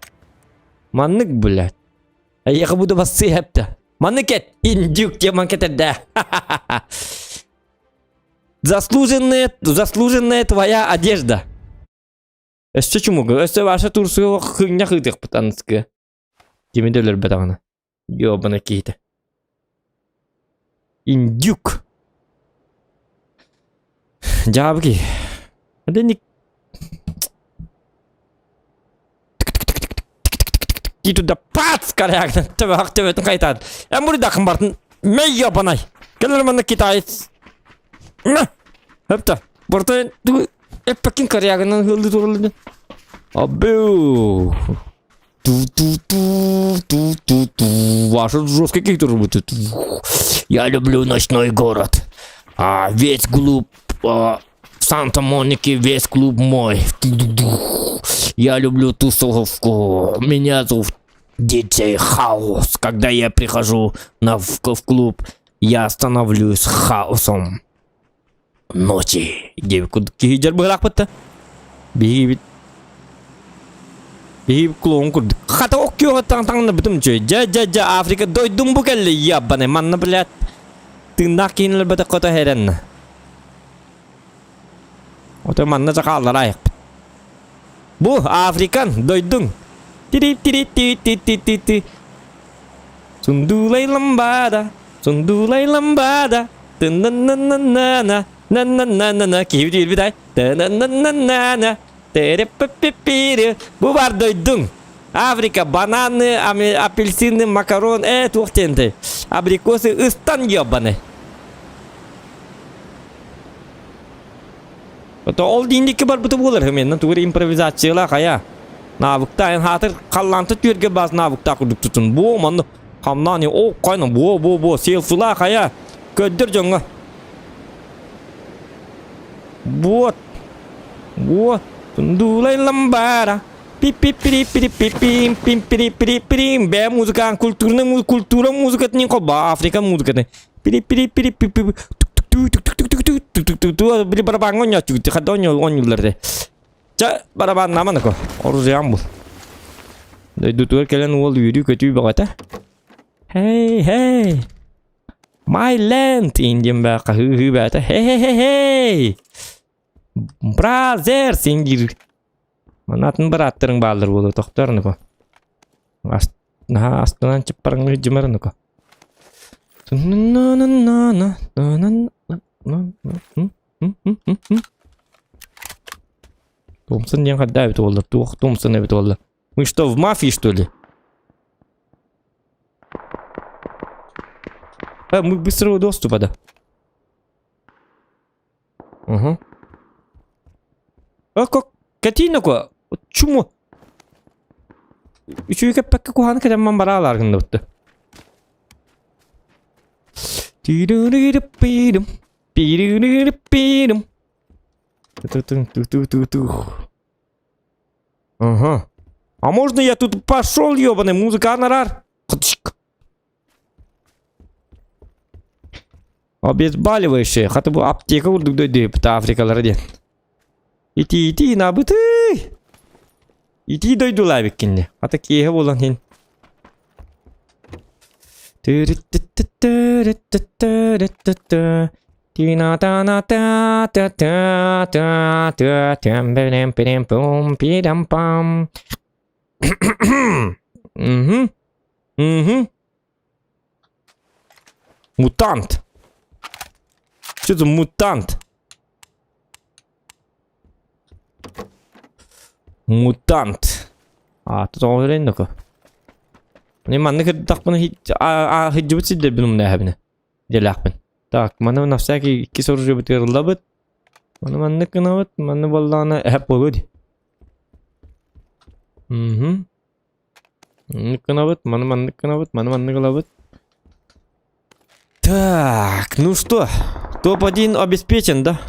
Маннык, блядь. Эйиэхэ буду бассыы эптэ. Маннык кэт, индюк теман кэтэрдэ. Заслуженная, заслуженная твоя одежда. Өссө чумугу, өссө ваша турсуга хыҥньах ыытыахпыт аныскы. Кими да өлөрбөтөҕүнэ. Ёбана киһитэ. Индюк. Дьаабы Ник И туда пац корягна. Төбөх төбөтүн кайтаад. Эн бурдакын бартын. Мэй ёбанай. Кэлэр манна китаец. Хөптө. Буртын эппекин корягынан хылды турулду. Абу. Ту-ту-ту-ту-ту-ту. Ваша жесткий кик турбут. Я люблю ночной город. А весь клуб а, в Санта-Монике весь клуб мой. Я люблю тусовку. Меня зовут Диджей Хаус. Когда я прихожу на, в, в клуб, я становлюсь хаосом. Ночи. Диэбит курдук киһи дьарбыһалаахпыт да. Биһиги биһиги клоун курдук. Хата оккиоҕа таҥ-таҥнарбытым үчүгэй. Дьэ, дьэ, дьэ, Африка дойдум бу кэллэ, яббаны. Манна, блядь, тыыннаах киһини хото хэрэнна. Ото манна сахаллар айыппыт. Бу Африкан дойдуҥ. Тири тири ти ти ти ти ти. Сундулай ламбада, сундулай ламбада, тыннаннаннана, наннаннана киһи диирбит ай. Тыннаннаннана, тереппеппири. Бу бар дойдуҥ. Африка бананы, апельсины, макарон, э туох диэнтэй. Абрикосы ыстан ёбаны. Ото ол дииндикки барбыта буолар менен тугур импровизациялаах хайа. Навыктаайын хаатыр халлаанта түөргэ баас навыктаах курдук тутун. Бу манны хамнаан о кайна бу бу бу селфилаах хайа. Көддөр дьоҥҥо. Вот. Вот. Тундулай ламбара. Пи-пи-пири-пири-пи-пим, пим-пири-пири-пирим. Бэ музыкан культурный культура музыкатын хоба Африка музыкатын. Пири-пири-пири-пи-пи. Били барабаҥҥа оонньооччугут хадда оонньууллар Чэ барабаннааман ако оружиям бул. Дойдутугар кэлэн уол үөрүү-көтүү бөҕөтө. Hey, hey! My land! Индиан баа хаһыы-хыы бээтэ. Hey, hey, hey, hey! Brothers! Индир. Манатын бырааттарыҥ бааллар буолуо тохтоор нуко. Наһаа астынан чыппарыҥҥы дьымар нуко. Томсон диэн хайда эбит уолла? Туох Томсон эбит уолла? Мы что, в мафии, что ли? А, мы быстрого доступа, да. Угу. А как? Кэтиин око? Чумо? Үчүгэй кэппэккэ куһааны кэтэммэн бараалаар гынныбытты. Тиириририппирим, пириририппирим. Ту-ту-ту-ту-ту. Ага. А можно я тут пошел, ебаный, музыка анарар? Обезболивающее. Хата бу аптека курдук дойду Африкалара диэн. Ити ити набыты. Ити дойдулаабит кинне. Хата киэһэ буолан хин. Тина-та-на-та-та-та-та-та-та-пам-пам. Мгм. Мгм. Мутант. Что за мутант? Мутант. А, тут он такой. Не манны кырдахпын хиджибит сиддербин умнээхэбинэ. Дьэлээхпин. Так, маны на всякий иккис оружиебытыгар ыллабыт. Маны маннык гынабыт, маны буоллаҕына эһэп буолуо дии. Мгм. Маннык гынабыт, маны маннык гынабыт, маны маннык ылабыт. Так, ну что, топ-1 обеспечен, да?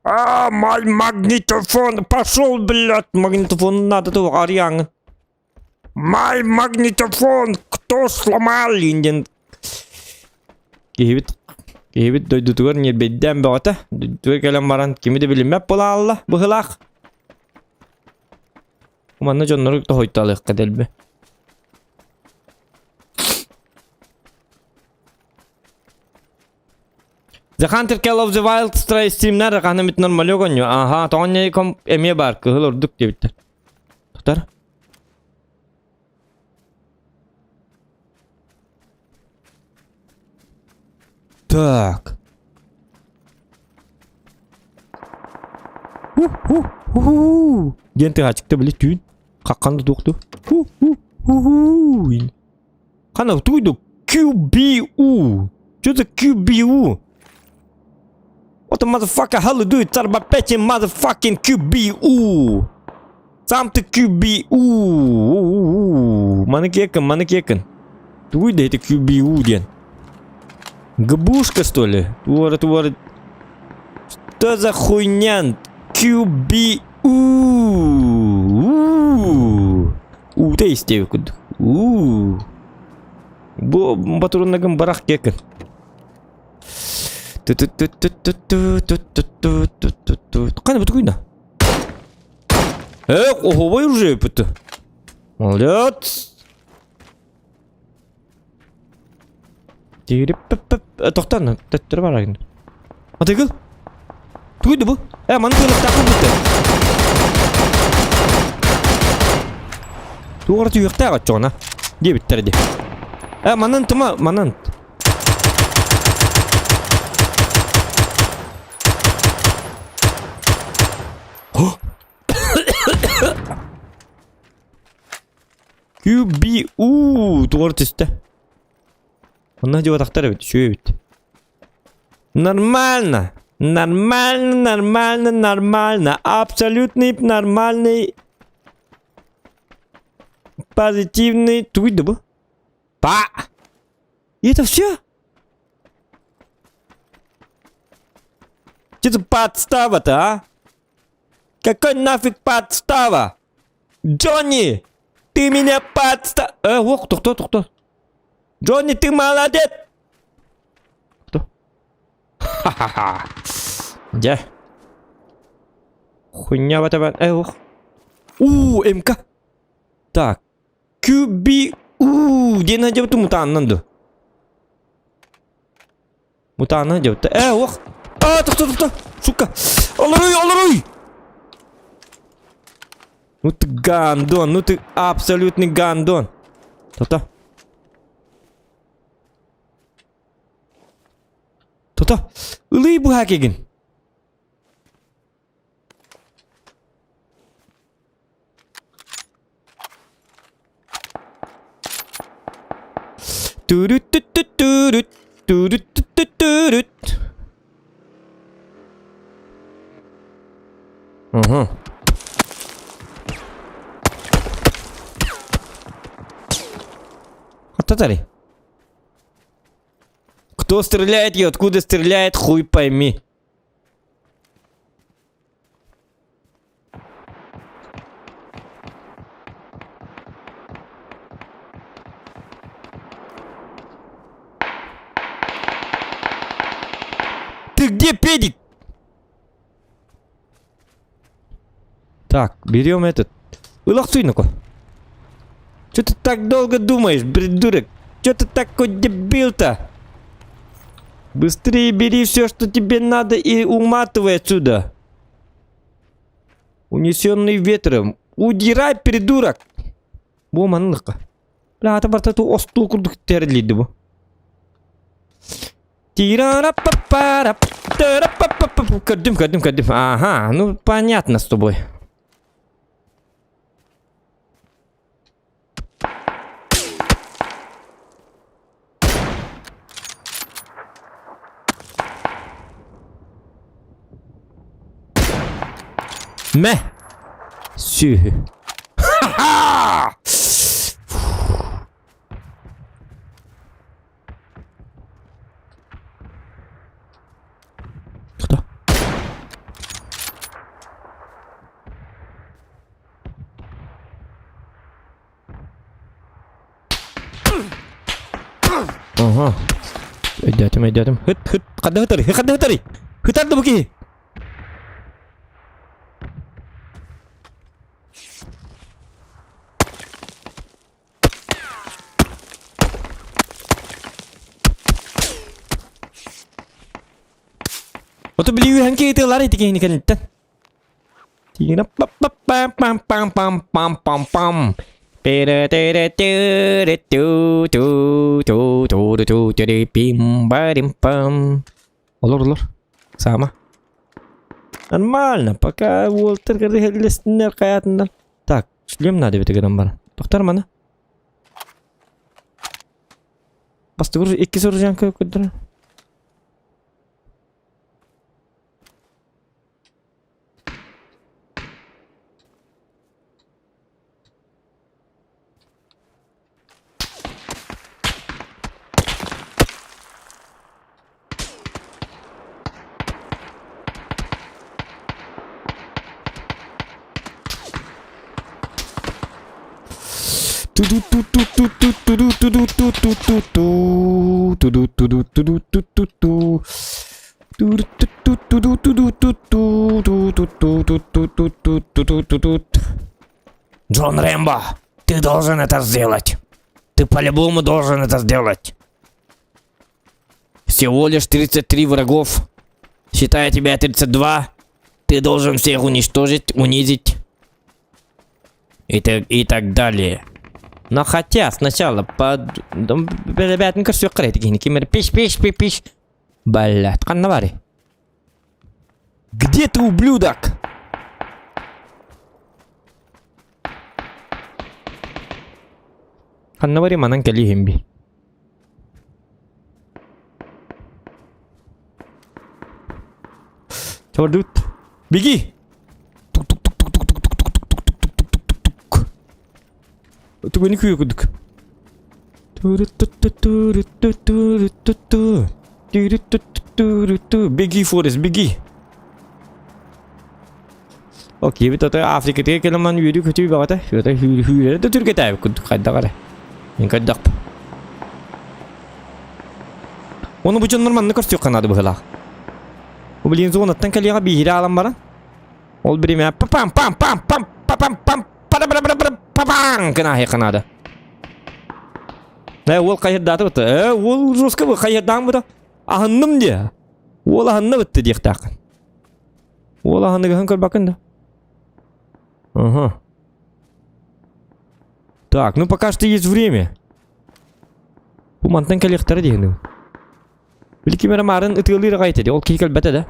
А, мой магнитофон! Пошел, блядь! Магнитофон надо туох арыйааҥҥын. Май магнитофон! Кто сломал? Диэн киһибит киһибит дойдутугар ньиэрбэйдээн бөҕөтө. Дойдутугар кэлэн баран кими да билиммэт буолаалла быһыылаах. Манна дьоннору тоһуйталыахха дэлби. The Hunter Call of the Wild Stray стримнэр хаһан эмит нормалек оонньуу. Аха, тоҕо ком эмиэ баар, кыһыл ордук диэбиттэр. Тутар. Так. Ху-ху-ху-ху. Диэн тыһаачыкта били түүн. Хаххан да туохту. Ху-ху-ху-ху. Хана туйду QBU. Что за QBU? What the motherfucker hell do it? Тарбапетин motherfucking QBU. Сам ты QBU. Маны кекин, маны кекин. Туй да это QBU диэн. ГБушка что ли? Туора туора. Что за хуйня? QBU. Уута истиэбит курдук. Уу. Бу батуруннагын барах кекин. Қане бу тугуйна? Эх, оһобой уже бүттү. Молодец. Тоқтан, төттөрү барагын. Атыгыл. Тугуйду бу? Э, маны кыылыктаахпын бүттэ. Туора түһүөхтээх оччоҕуна. Диэбиттэр ди. Э, манан тума, манан. QBU туора түстэ. Онно дьыбатахтар эбит, үчүгэй эбит. Нормально. Нормально, нормально, нормально. Абсолютный нормальный позитивный туй да бу. Па! И это все? Что за подстава-то, а? Какой нафиг подстава? Джонни! Ты меня подста... Э, ох, кто, кто, Джонни, ты молодец! Кто? Ха-ха-ха. Дьэ. Хуйня в этом... Э, ох. У, МК. Так. QBU. Диэн дьабытым мутааннан ду. Мутааннан дьабыта. Э, ох. А, тохто, тохто. Сука. Олоруй, олоруй. Ну ты гандон, ну ты абсолютный гандон. Тохто. Тохто. Ылый быһа кегин. Түрүт-түт-түт-түрүт, түрүт-түт-түт-түрүт. Угу. Хаттатари. Кто стреляет и откуда стреляет, хуй пойми. Ты где, педик? Так, берем этот. Ылах ну-ка. Че ты так долго думаешь, придурок? Че ты такой дебил-то? Быстрее бери все, что тебе надо и уматывай отсюда. Унесенный ветром. Удирай, придурок! Бу маннык. Бля, ата барта ту остуу курдук тэрилийди бу. Тирарапапарап, тарапапапап. Көрдүм, көрдүм, көрдүм. Ага, ну понятно с тобой. Мэ! Сүһү. Ха-ха! Кто? Ага. Өйдөөтүм, өйдөөтүм. Хыт, хыт, хадда хытары, хадда хытары. Хытарды бу киһи. Оту били үһэн киһи тылар ити киһини кэнниттэн. Тиина па па па пам пам пам пам пам пам. Пере тере тере ту ту ту ту ту ту пим барим пам. Олор олор. Сама. Нормально, пока Уолтер кырдыһэллэстиннэр хайаатыннар. Так, шлем надо бит гынан баран. Тоқтар маны. Бастыгыр икки соружан көрдүр. Джон Рэмбо, ты должен это сделать. Ты по-любому должен это сделать. Всего лишь 33 врагов. Считая тебя 32, ты должен всех уничтожить, унизить. И, так, и так далее. Но хотя сначала под... Ребят, ну все Пиш, пиш, пиш, пиш. Блядь, ханна Где ты, ублюдок? Ханна бари манан кэлиһин би. Чордут. Беги! Тук-тук-тук-тук-тук-тук-тук-тук-тук-тук-тук-тук. Түгэни күйө курдук. Беги, Форест, беги. Окей, бит ото Африкатыгар кэлэн үөрүү көтүү баҕата. Өтө хүүрэ да түргэтээбит курдук хайдах эрэ. Мин көрдөхпүн. Оны бу дьоннор манна көрсүөххэ наада быһыылаах. Бу блин зонаттан кэлиэҕэ бииһирэ аалан баран. Ол биримэ пам пам пам пам пам пам пам гына наада. Э, уол хайырдааты бытта. Э, уол жестко бы хайырдаан быта. Аһынным диэ. Уол аһынна бытты диэхтааххын. Уол аһыныгыһын көрбөккүн да. Ага. Так, ну пока что есть время. Бу мантан кэлиэхтэрэ диэни. Били ким эрэ маарын ытыалыыр аҕай этэ дии, ол киһи кэлбэтэ да.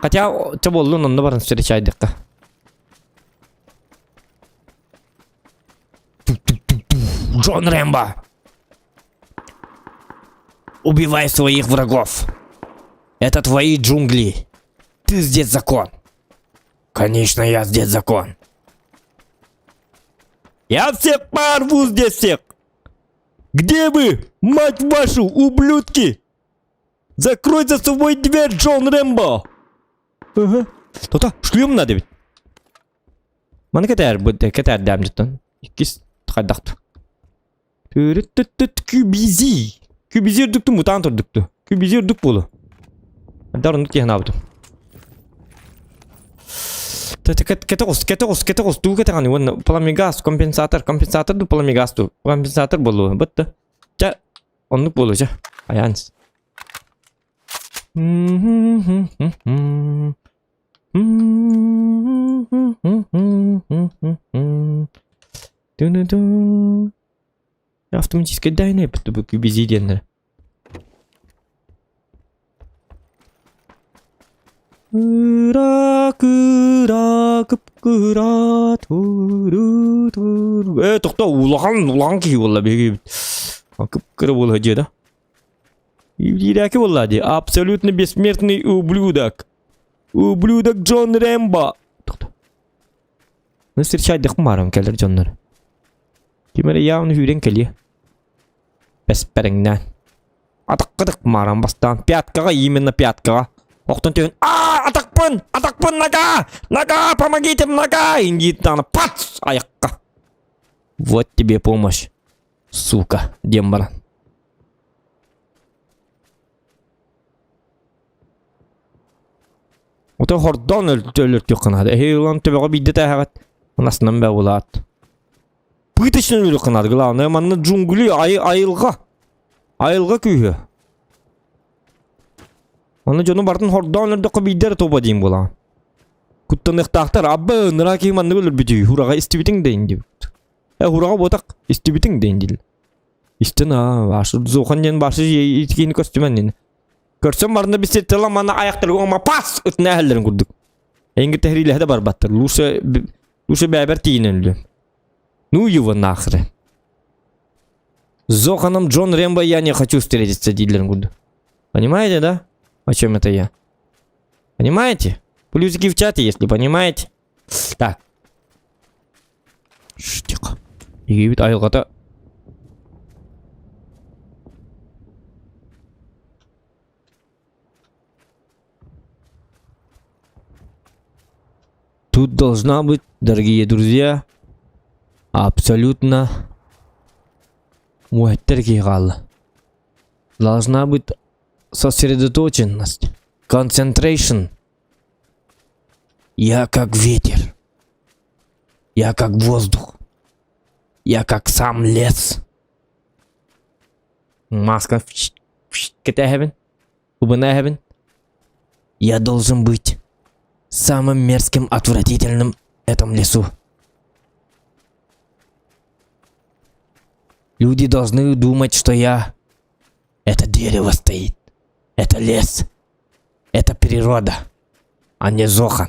Хотя, чэ буоллун, онно баран встречайдыхха. Джон Рэмбо! Убивай своих врагов! Это твои джунгли! Ты здесь закон! Конечно, я здесь закон! Я всех порву здесь всех! Где вы, мать вашу, ублюдки? Закрой за собой дверь, Джон Рэмбо! Ага. Тота, шлем надо ведь. Маны кэтээр бу кэтээрдэм дьиттэн. Иккис хайдахт. Түрүттүттүт күбизи. Күбизи үрдүктү мутант үрдүктү. Күбизи үрдүк буолу. Дар оннук диэн аабытым. Кэтэ кэтэ оҕус, кэтэ оҕус, тугу кэтэҕиний уонна пламегаз, компенсатор, компенсатор ду пламегаз ду? Компенсатор буолуо, бытты. Чэ, оннук буолуо чэ. Айаанс. Автоматически дайны бизи диэннэр. Кыра кыра кып-кыра туру туру. Э, тохто улахан улахан киһи буолла биһиги. Кып-кыра буола дьиэ да. Иирээки буолла дии. Абсолютно бессмертный ублюдок. Ублюдок Джон Рэмбо. Тохто. Ну, встречайдык маарым кэлэр дьоннор. Ким эрэ явно сүүрэн кэлиэ. Бэспэрэҥнээн. Атаххытык мааран бастаан. Пяткаҕа, именно пяткаҕа. Охтон түһэн аа атахпын! Атахпын нога! Нога! Помогите, нога! Индиит даҕаны пац! Айахха. Вот тебе помощь, сука, диэн баран. Ото хордоон өлөртүөххэ наада. Эһи ылан төбөҕө биирдэ тээһэҕит. Анасынан бэ булаат. Пыточно өлөрүөххэ наада. Главное, манна джунгли ай айылҕа. Айылҕа күүһэ. Онно дьону барытын хордоон өлөрдөххө биирдэ эрэ тобо диэн буолаҕын. Куттаныахтаахтар. Абба ыныраа киһи маннык өлөрбүтүй. Хураҕа истибитиҥ да ин диэбит. Э хураҕа буотах истибитиҥ да ин диил. Истин аа, башы Зохан диэн башы итикини көстүмэн диэн. Көрсөн барында бисеттела мана аяқтарга ома пас ытына әһеллерин курдук. Эңги тэһриилэһэ да барбаттар. Лучше лучше бэбэр тиийинэн өлүөм. Ну его нахрен. Зоханом Джон Рэмбо я не хочу встретиться дииллерин курдук. Понимаете, да? О чем это я? Понимаете? Плюсики в чате, если понимаете. Так. Тихо. Египет айылҕата Тут должна быть, дорогие друзья, абсолютно Уэттер хаалла. Должна быть сосредоточенность, concentration. Я как ветер. Я как воздух. Я как сам лес. Маска кэтэһэбин. Убынаһэбин. Я должен быть самым мерзким, отвратительным в этом лесу. Люди должны думать, что я... Это дерево стоит. Это лес. Это природа. А не Зохан.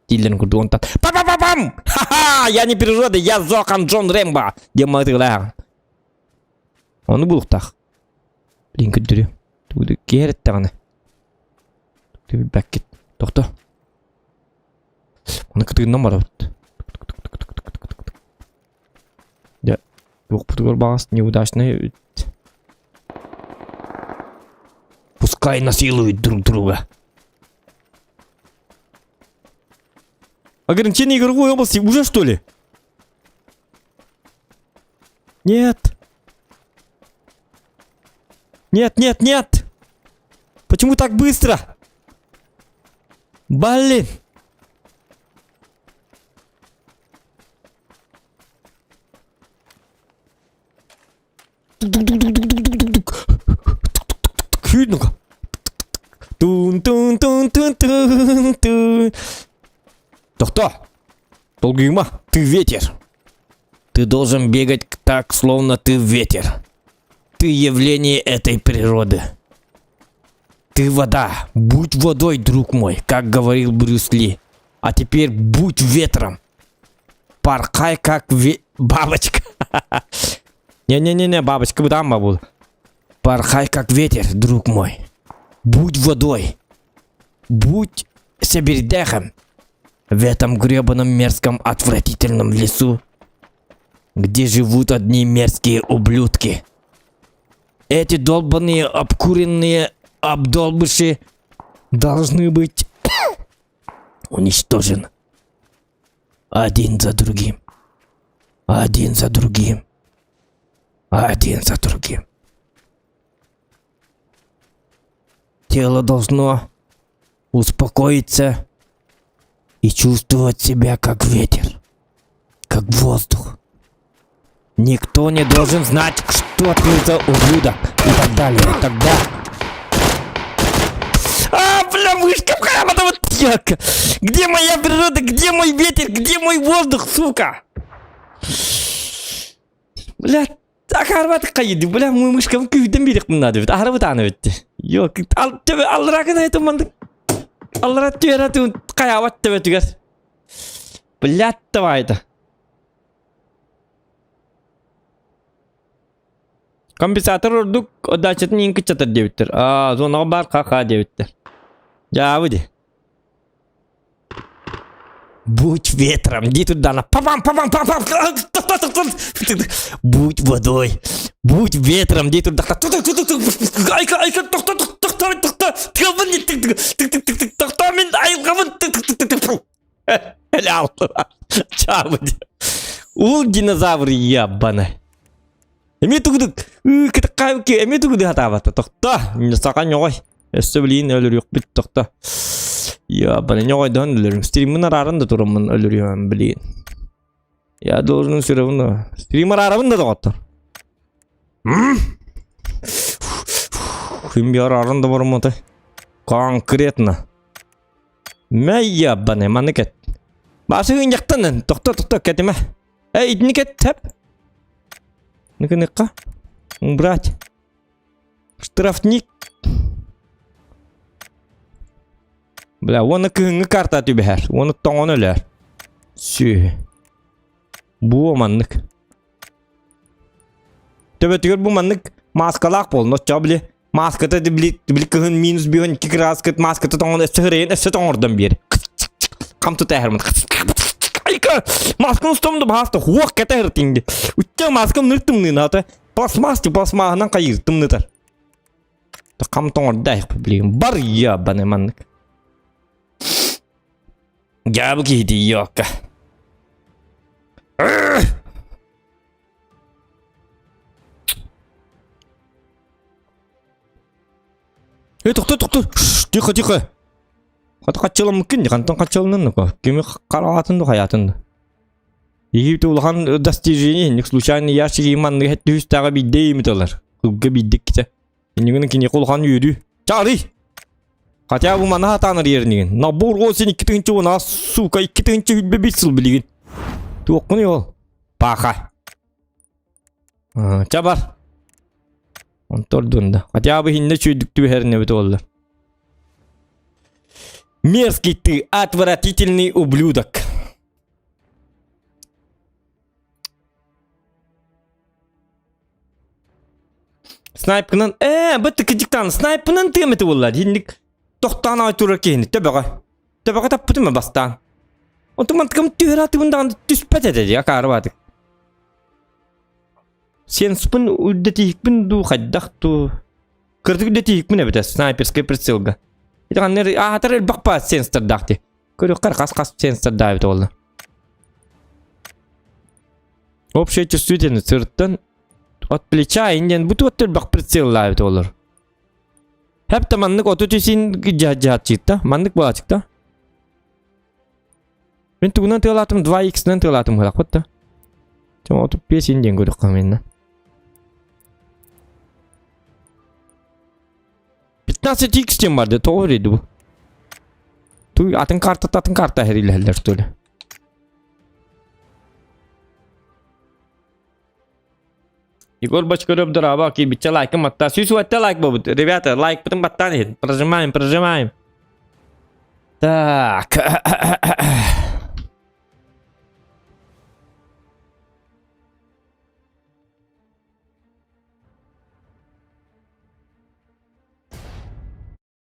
Дииллэрин курдук онтон па-па-па-пам! Ха-ха! Я не природа, я Зохан Джон Рэмбо! диэн маҕытыылаах. Ону булуохтаах. Блин, көрдөрүө. Тугу киэр эттэҕинэ. Билбэккит. Тохто. Аны кытыгынан барабыт. Дьэ, туохпутугар баҕас неудачный Пускай насилуют друг друга. Ограничение игровой области уже что ли? Нет. Нет, нет, нет. Почему так быстро? Блин. Ну-ка. Тун-тун-тун-тун-тун-тун. Тохто. Долгуйма, ты ветер. Ты должен бегать так, словно ты ветер. Ты явление этой природы. Ты вода. Будь водой, друг мой, как говорил Брюс Ли. А теперь будь ветром. Порхай, как ве... бабочка. Не-не-не-не, бабочка там бабул. Порхай, как ветер, друг мой. Будь водой. Будь себердехом. В этом гребаном мерзком отвратительном лесу, где живут одни мерзкие ублюдки. Эти долбанные обкуренные обдолбыши должны быть уничтожены. Один за другим. Один за другим. Один за другим. Тело должно успокоиться и чувствовать себя как ветер, как воздух. Никто не должен знать, что ты за ублюдок и так далее. Тогда... А, бля, мышка, вот Где моя природа? Где мой ветер? Где мой воздух, сука? Бля, акарбат кайды, бля, мой мышкам күйден берек надо бит. Арабы таны битти. Yok, ал төбе алларакын айтым мандык. Аллара түөрэ туун хайаабат төбөтүгэр. Блядь, давай-то. Компенсатор ордук отдачатын иин кыччатар диэбиттэр. Аа, зонаҕа баар ха-ха диэбиттэр. Дьаабы дии. Будь ветром, иди туда, на пам пам пам пам Будь водой, будь ветром, иди туда. Айка, айка, тохто, тохто, тохто, тохто, мен айылҕабын Ул динозавр ябаны. Эмиэ тугудук эмиэ тугуду хатаабата тохто сака ньоҕой өссө билигин өлөрүөхпүт тохто. Ябаны ньоҕойдоһон өлөрүм. Стриммин арааран да тураммын өлөрүөм билигин. Я должен все равно. Стрим араарабын да доҕоттор. Күн би арааран да барыммыта. Конкретно. Мэ ябаны маны кэт. Басы гынньахтан тохто тохто кэтимэ. Эй итини кэт тэп. Ныкыныкка. Убрать. Штрафник. Бля, уонна кыһыҥҥы карта түбэһэр. Уонна тоҥон өлөр. Сүөһү. Бу маннык. Төбөтүгэр бу маннык маскалаах буолун. Оччо били маската били били кыһын минус биһөн икки краскыт маската тоҥон өссө хырайын өссө тоҥордон биэр. Хам тутаһармын. Айка! Масканы устом да баһаста хуох кэтэһэр тинги. Үттэ маскам ныртымныын ата. Пластмасс пластмаһынан хайыыр тымнытар. Хам тоҥордо билигин бар ябаны маннык. Дьаабы киһити йокка. Эй, тохто, тохто. Тихо, тихо. Хата хаччыламмыккын, хантан хаччыланнын Кими хараатын да хаятын да. Египет улахан достижение, инник случайно ящик маннык хэттүүстээҕи биирдэ иимит ылар. Кылга биирдик китэ. Иннигин киниэхэ улахан үөрүү. Чаарый! Хотя бы мана хатаанар иэрнигин. Набор осень 2010, сука, 2025 сыл билигин. Туоххун ол? Паха. Ча бар. Онтордун да. Хотя бы хинне чүйдүк түбэһэрин эбит оллар. Мерзкий ты, отвратительный ублюдок. Снайпкынан, ээ, бытты кыдьыктаан, снайпынан тыамыты буолла. Динник тохтоон аҕай турар киһини төбөҕө. Төбөҕө таппытым бастаан. Онтон мантыкам түһэр атыбын даҕаны түспэт этэ дии, акаары баатык. Сенспын үрдэтиһикпин дуу, хайдах дуу. Кырдык үрдэтиһикпин эбитэ, снайперскай прицелга. Ити ханна аатар элбэх баа сенстордаах дии. Көрүөххэ хас-хас сенсордаах эбит буолла. Общая чувствительность сырттан от плеча иннен бу туот элбэх прицеллаабит буолар. Хэп маннык оту түсин жаһааччыта, маннык буолаачыкта. Мин тугунан тыалаатым 2x-нан тыалаатым хылахпыт да. Чоң отуп бес инден көрүк менна. 15x диэн бар да тоҕо эрийди бу? Туй атын карта атын карта эрилэһэллэр что ли? Егор Бочкарев дорообо, киирбиччэ лайкын батта. Сүүс уотта лайк буолбут. Ребята, лайкпытын баттаан иһин. Прожимаем, прожимаем. Так.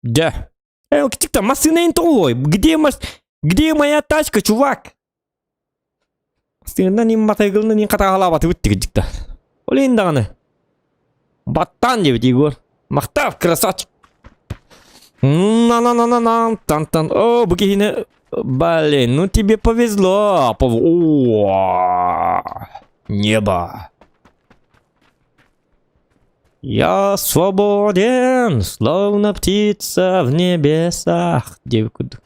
Дьэ. Э, там массыына тоҕуой? Где, маш... Где моя тачка, чувак? Массыынанан им матайгылынан ин хатаалаабатыбыт тигидикта. Ол иһин даҕаны. Баттаан диэбит Егор. Махтав, красавчик. На-на-на-на-на, тан-тан. О, бу киһини... Блин, ну тебе повезло. О, небо. Я свободен, словно птица в небесах. Диэбит курдук.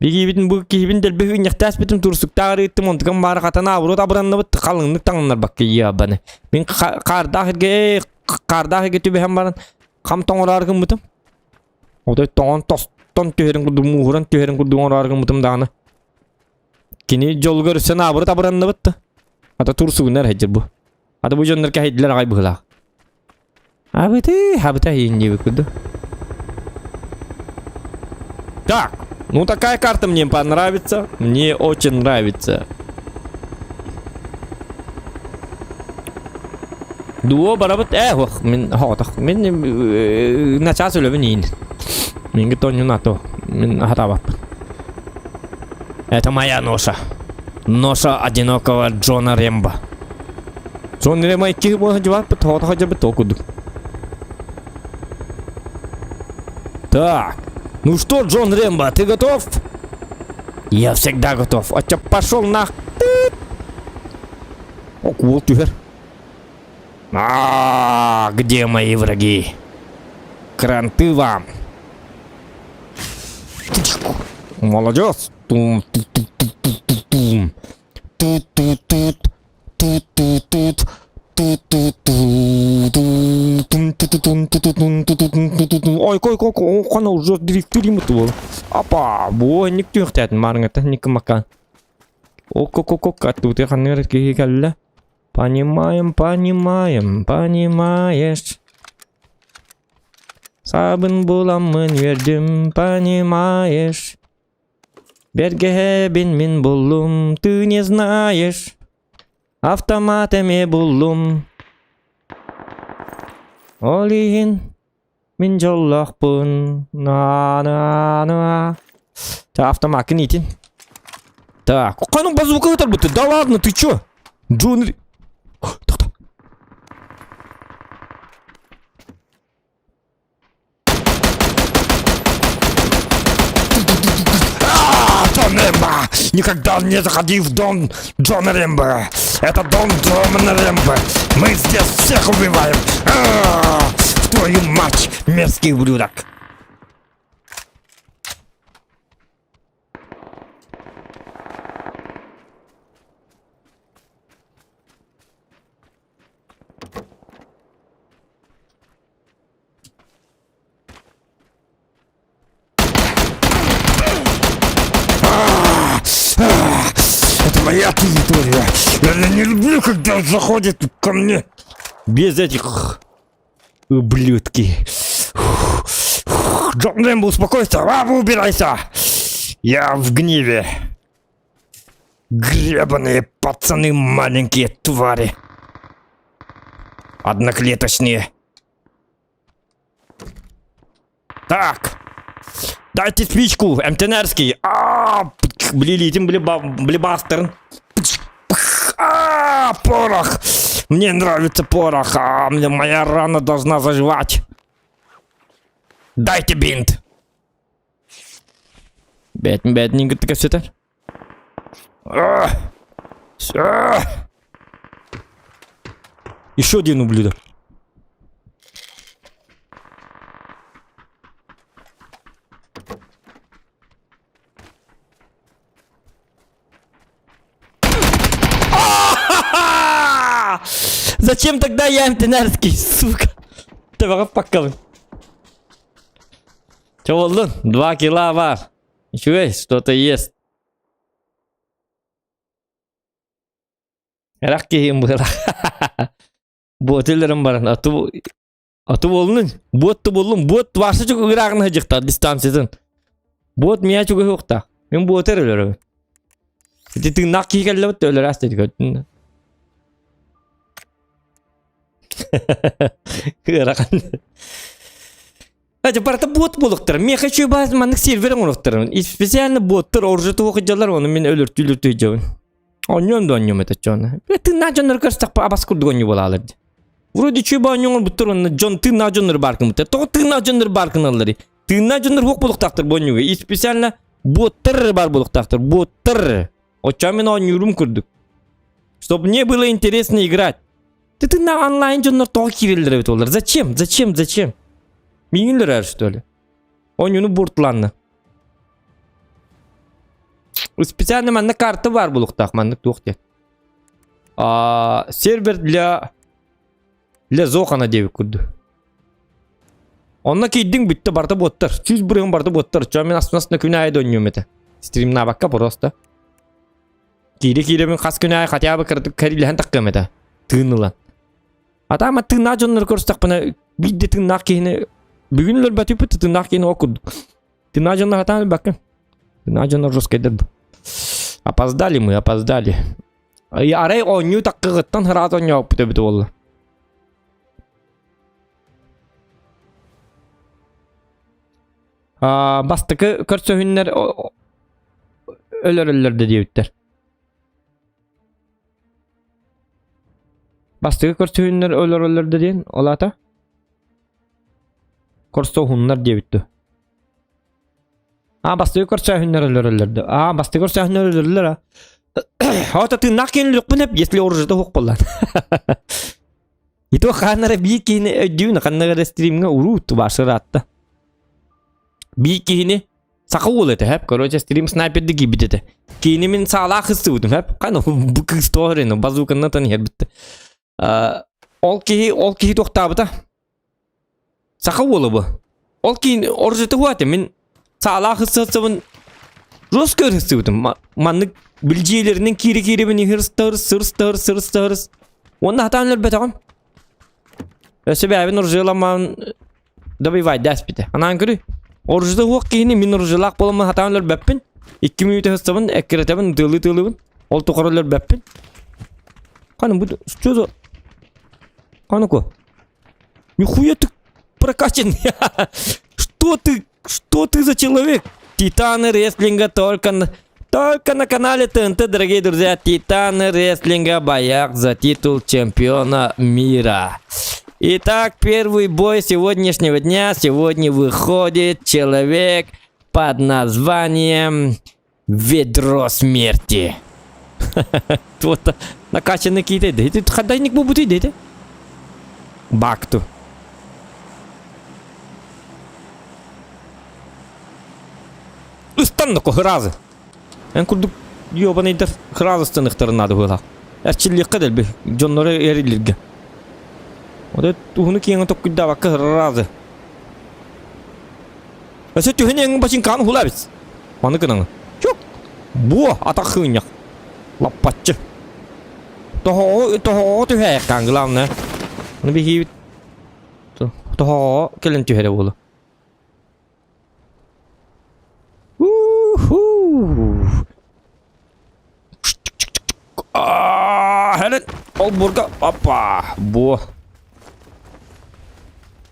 Бигиибитин бу киһибин дэлби үһүнньэхтээспитим турсуктаах ыыттым онтукам баара хатана абырот абыранныбыт халыҥнык таҥыннарбакка ябаны. Мин хаардаах эргэ хаардаах эргэ түбэһэн баран хам тоҥороору гыммытым. Отой тоҥон тостон түһэрин курдук мууһуран түһэрин курдук оҥороору гыммытым даҕаны. Кини дьолугар өссө наабырыт абыранныбыт да. Ата турсугунар сылдьар бу. Ата бу дьоннор кэһэйдилэр аҕай быһыылаах. Абыты, абыта иин диэбит курдук. Так, ну такая карта мне понравится. Мне очень нравится. Дуо барабыт э ох мин хоҕотох мин начаас үлэбин иин. Минги тонньун ато мин хатаабаппын. Это моя ноша. Ноша одинокого Джона Рембо. Джон Рембо икки буолан дьыбааппыт хоҕотох дьабыт ол курдук. Так, ну что, Джон Рембо, ты готов? Я всегда готов. А пошел нах. О, куул түһэр. А, где мои враги? Кранты вам. Молодец! Тум ту ту ту ту ту тум. Ту ту тут ту ту тут ту ту ту ту тум ту ту тум ту ту тум ту ту тум ту ту тум. Ой, кой кой кой хана уже дрифтиримут бол. Апа, бу ник түхтәтин марыңата ник макан. Ок-ок-ок, аттуты ханныр киһи кэллэ. Понимаем, понимаем, понимаешь. Сабын буламмын үөрдүм, понимаешь. Бэргэһэбин мин буллум, ты не знаешь. Автомат эмиэ буллум. Ол иһин мин дьоллоохпун. На-на-на. Так, автомаккын иитин. Так, ханын базука ытарбыты? Да ладно, ты чё? Джон... Тоқта. А, Джон Рэмбо! Никогда не заходи в дом Джона Рэмбо! Это дом Джона Рэмбо! Мы здесь всех убиваем! А, в твою мать, мерзкий ублюдок! Это моя территория. Я не люблю, когда заходит ко мне без этих ублюдки. Джон Рэмбо, успокойся, а, убирайся. Я в гневе. Гребаные пацаны, маленькие твари. Одноклеточные. Так. Дайте спичку, МТНРский. А, блилитим, блибастерн. А, порох. Мне нравится порох. А, мне моя рана должна заживать. Дайте бинт. Бэтин бэтин кытта кэпсэтэр. Еще один ублюдок. Зачем тогда я МТНРский, сука? Төбөҕө паккабын. Чэ буоллун? Два кило бар. Үчүгэй, что-то есть. Эрах киһим быһыра. Буотелерим баран. Ату ату буоллун. Буот буллум. Буот варса чугу ыраҕын сыдьыктар дистанциятын. Буот миа чугу суохтаах. Мин буотер өлөрөбүн. Ити тыыннаах киһи кэллэбит өлөрөөс диэти көрдүн. Ыарахан. Эти барыта бот буолуктар. Миэхэ үчүгэй баас маннык сервер оҥоруохтар. И специально боттар оружие туох дьаллар ону мин өлөртүү өлөртүү дьабын. Онньуом да онньуом это чоно. Тыыннаах дьоннор көрсөхпө абас курдук онньу буолаалар дии. Вроде үчүгэй баа онньу оҥорбуттар уонна дьон тыыннаах дьоннор баар гыммыттар. Тоҕо тыыннаах дьоннор баар гыналларый? Тыыннаах дьоннор суох буолуохтаахтар бу онньуга. И специально боттар баар буолуохтаахтар. Боттар. Оччоҕо мин оонньуурум курдук. Чтобы мне было интересно играть. Ты ты на онлайн дьоннор тоҕо киирэллэр эбит олар. Зачем? Зачем? Зачем? Миигин өлөрөр что ли? Оонньууну буртланна. Специально манна карта бар булуктаах маннык туох диэн. А, сервер для для Зохана диэбит курдук. Онно киирдиҥ бүттэ барда буоттар. Сүүс бырыһын барда буоттар. Чё мин астына күн аайы да оонньуом этэ. Стримнаабакка просто. Киирэ-киирэбин хас күн аайы хотя бы кыратык кэрилэһэн таххыам этэ. Тыын ылан. Атаама тыыннаах дьоннору көрсөхпүнэ биирдэ тыыннаах киһини бүгүн өлөрбөтүппүт тыыннаах киһини ол курдук. Тыыннаах дьоннор хатаан өлбөккүн. Тыыннаах дьоннор жесткайдар бу. Опоздали мы, опоздали. Арай оонньуу таккыгыттан сразу оонньооппут эбит буолла. Бастакы көрсөһүннэр өлөрөллөр да диэбиттэр. Бастакы көрсөһүннэр өлөрөллөр да диэн, ол аата көрсөһүннэр диэбит дуо? А бастакы көрсөһүннэр өлөрөллөр да. А бастакы көрсөһүннэр өлөрөллөр а. Ото тыыннаах киһини өлүөхпүн эп, если оружиета суох буоллар. Ито хааннара биир киһини өйдүүн ханна эрэ стримҥэ уруут баашыраатта. Биир киһини. Саха уол этэ, хэп. Короче, стрим снайперди киирбит этэ. Киини мин саалаах ыстыбытым, хэп. Каны бу кыыс тоҕо базуканна тан иһэр битте. Ол киһи, ол киһи туохтаабыта. Саха уола бу. Ол киин оружиета хуата мин саалаах ыстыбын жестко ыстыбытым. Маннык билдьиэлэринэн киири-киирибин иһирс-тырс, сырс-тырс, сырс-тырс. Уонна хатаан өлөрбөтөҕүм. Өссө бэйэбин оружиеламмаан добивайда аспыта. Анаан көрүй. Оружиета суох киһини мин оружиелаах буоламмын хатаан өлөрбөппүн. Икки мүнүүтэ сыстабын, эккирэтэбин, тыалыы-тыалыыбын. Ол тухары өлөрбөппүн. Ханы бу что за... Ханы-ку? Нихуя ты прокачанный. Что ты, что ты за человек? Титаны рестлинга только на, только на канале ТНТ, дорогие друзья. Титаны рестлинга боях за титул чемпиона мира. Итак, первый бой сегодняшнего дня. Сегодня выходит человек под названием Ведро смерти. Вот накачанный киитэ ити хадайник буолбут ити. Бакту. Ыстанна хыразы. Эн курдук ёбаныйдар хыразы ыстаныктарын наада буолар. Эрчиллиэххэ дэлби дьоннору эриллиргэ. Вот уһуну киэҥэ токкуйдаабакка хыразы. Өссө түһэн эҥин бачыҥкаҕын уһула эбит. Маны гынаҥы. Чук! Буо, атах хыынньах. Лаппаччы. Тоһоҕо, тоһоҕо түһээйэххаан, главное. Аны биһиибит тоһоҕо кэлэн түһэрэ буолуо. У-ху! Хелен, олбурга, опа, буо.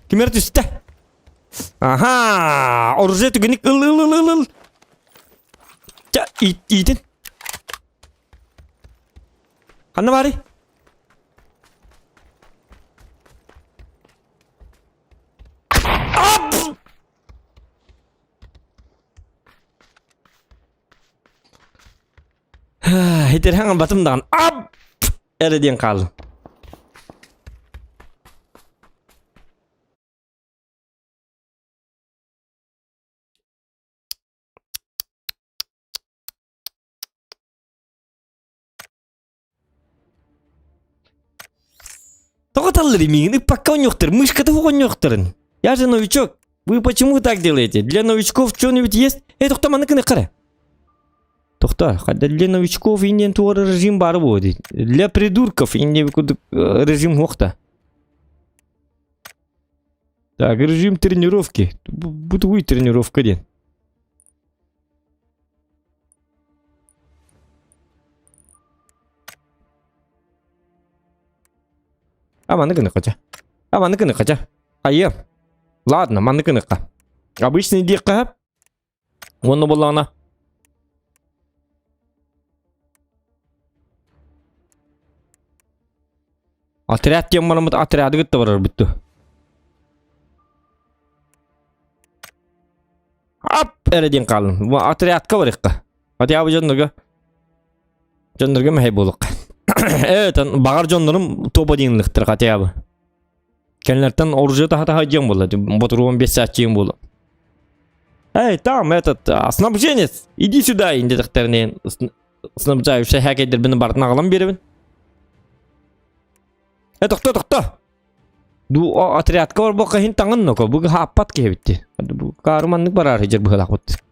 Кимэр түстэ? Аха, оружие түгэнник ыл ыл ыл ыл ыл. Ча, иитин. Ханна баарый? Ап! Хитерһаҥ батым даҕан ап! Эрэ диэн хааллым. Тоҕо таллар миигин ыппакка оонньуохтар, мышката оонньуохтарын. Я же новичок. Вы почему так делаете? Для новичков что-нибудь есть? Эй, тохто маннык гыныххара. Тохто, для новичков индиан туора режим бары буо Для придурков индия курдук режим хуохта. Так, режим тренировки. Бутовой тренировка диэн. А маннык гыныхха ча. А маннык гыныхха ча. Айыам. Ладно, маннык гыныхха. Обычный диэххэ Уонна буоллаҕына Отряд диэн бараммыт отряды кытта барарбыт дуо? Ап эрэ диэн хааллым. Отрядка барыахха. Хотя бы дьоннорго дьоннорго мэһэй буолуохха. Э, баҕар дьоннорум тобо диэн хотя бы. Кэннилэртэн оружие таһа-таһа дьиэм буолла, ботуруон биэс сааччыым буолла. Эй, там этот, снабженец, иди сюда, диэтэхтэринэ снабжающий хакердербин барытын аҕалан биэрэбин. Э, тохто, тохто! Ду отрядка барбакка иһин таҥын ноко, бу хааппат киһи эбитти. Бу каарым маннык бараар сылдьар быһыылаахпыт.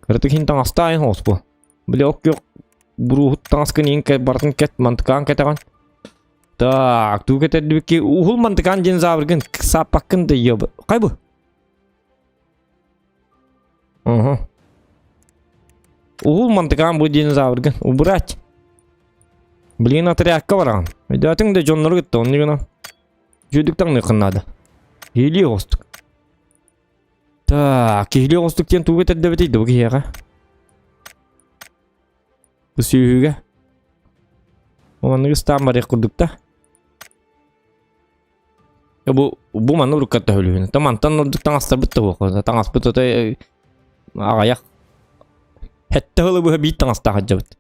Кыратык иһин таҥастаайын хооспу. Били ок күөх буруһут таҥаскын иһин барытын кэт, мантыкаан кэтэҕин. Так, тугу кэтэрдибикки уһул мантыкаан динозавргын сааппаккын да ёб. Хай бу? Ага. Уһул мантыкаан бу динозавргын убрать. Блин, отрядка бараҕын. Өйдөөтүҥ да дьоннору кытта оннук гына. Дьүдүк таҥныаххын наада. Киһилии оҕустук. Так, киһилии оҕустук диэн тугу кэтэрдэбитий да бу киһиэхэ? Бу сүөһүгэ. Маннык ыстаан барыах курдук да. Бу бу манна уруккатта өлүһүн. Та мантан ордук таҥастарбыт да буох. Таҥаспыт отой аҕайах хэтте хылы быһа биир таҥастаах сылдьабыт.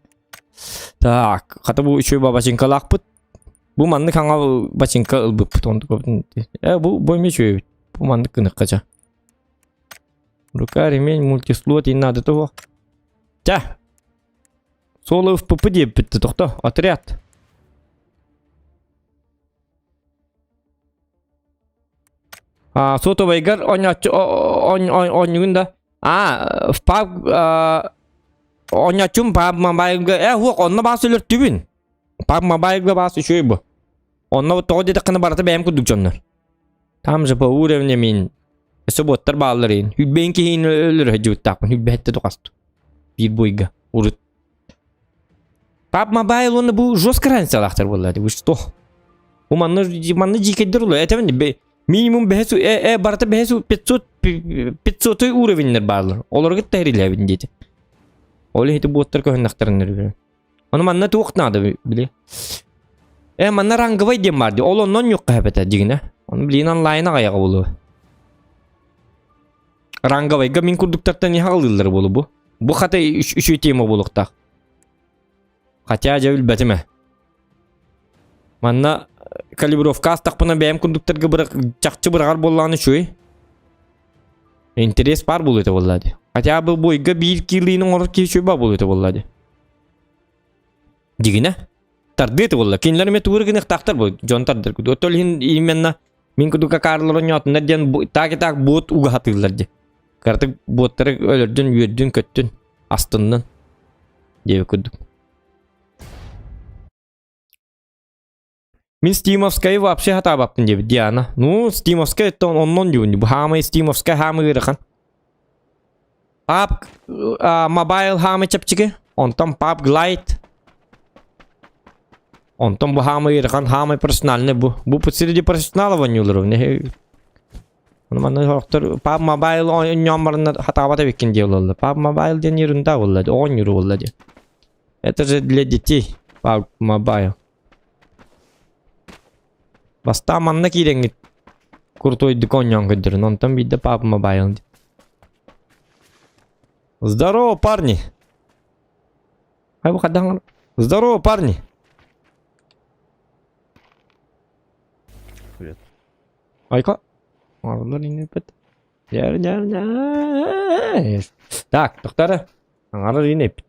Так, хата бу үчүгэй бачыҥкалаахпыт. Бу маннык хаҥа бачыҥка ылбыппыт. Э бу бу эмиэ үчүгэй эбит. Бу маннык гыныахха ча. Рука, ремень, мультислот, и надо того. Тя! Соло ФПП диэбиппит тохто, отряд. А, сотовайгар оонньугун да. А, в паб оонньооччум паб мобайлга э хуох онно баас өлөртүбүн. Паб мобайлга баас үчүгэй бу. Онно тоҕо диэтэххинэ барыта бэйэм курдук дьоннор. Там же по уровням мин өссө буоттар бааллар иин. Хүлбэйин киһини өлөрө сылдьыбыттаахпын. Хүлбэһэттэ тухастым. Биир буйга. Урут. Паб мобайл уонна бу жестко разницалаахтар буолла. Вы что? Бу манна манна дьиикэйдэр улар. Этэбин минимум бэһэ э, э, барыта бэһэ 500 500 уровеннэр бааллар. Олорго тэрилэбин диэти. Ол иһити буоттар көһүннэхтэрин өрүбү. Ону манна туох наада били. Э манна ранговай диэн баар дии. Ол оннон ньукка хэпэтэ дьигинэ. Ону билин онлайн аҕайаҕа буолуо. Ранговайга мин курдуктартан иһэ аҕалыыллар буолу бу. Бу хата үчүгэй тема буолуохтаах. Хотя дьэ билбэтим ээ. Манна калибровка астахпына бэйэм курдуктарга бырах чахчы быраҕар буоллаҕына үчүгэй. Интерес баар буолуо этэ буолла дии. Хотя бы бойга биир килиини оҥорор киһи үчүгэй баа буолуо этэ буолла дии. Дьигинэ тардыы этэ буолла. Кинилэр эмиэ тугу эрэ гыныахтаахтар бу дьон тардар. Оттон иһин именно мин курдук акаарлар оонньоотуннар диэн так и так буот угаһатыыллар дии. Кыратык буоттары өлөрдүн, үөрдүн, көттүн, астыннын диэбит курдук. Мин Стимовскайы вообще хатаабаппын диэбит Диана. Ну, Стимовскай это оннон диэбин. Бу хаамай Стимовскай хаамы ыарахан. Пап мобайл хаамы чэпчэки. Онтон пап глайд. Онтон бу хаамы ыарахан хаамай профессиональный бу. Бу среди профессионалов оонньуулар. Ону манна сорохтор пап мобайл оонньоон бараннар хатаабат эбиккин диэ буолаллар. Пап мобайл диэн ерунда буолла дии, оонньуур буолла дии. Это же для детей пап мобайл. Бастаан манна киирэҥҥит крутойдук оонньоон көрдөрүн, онтон биирдэ пап мобайл дии. Здорово, парни! Ай, бу хайдах Здорово, парни!
Привет.
Айка. Оҕолор иҥниппит. Так, тохтоо Аҥарар иҥниппит.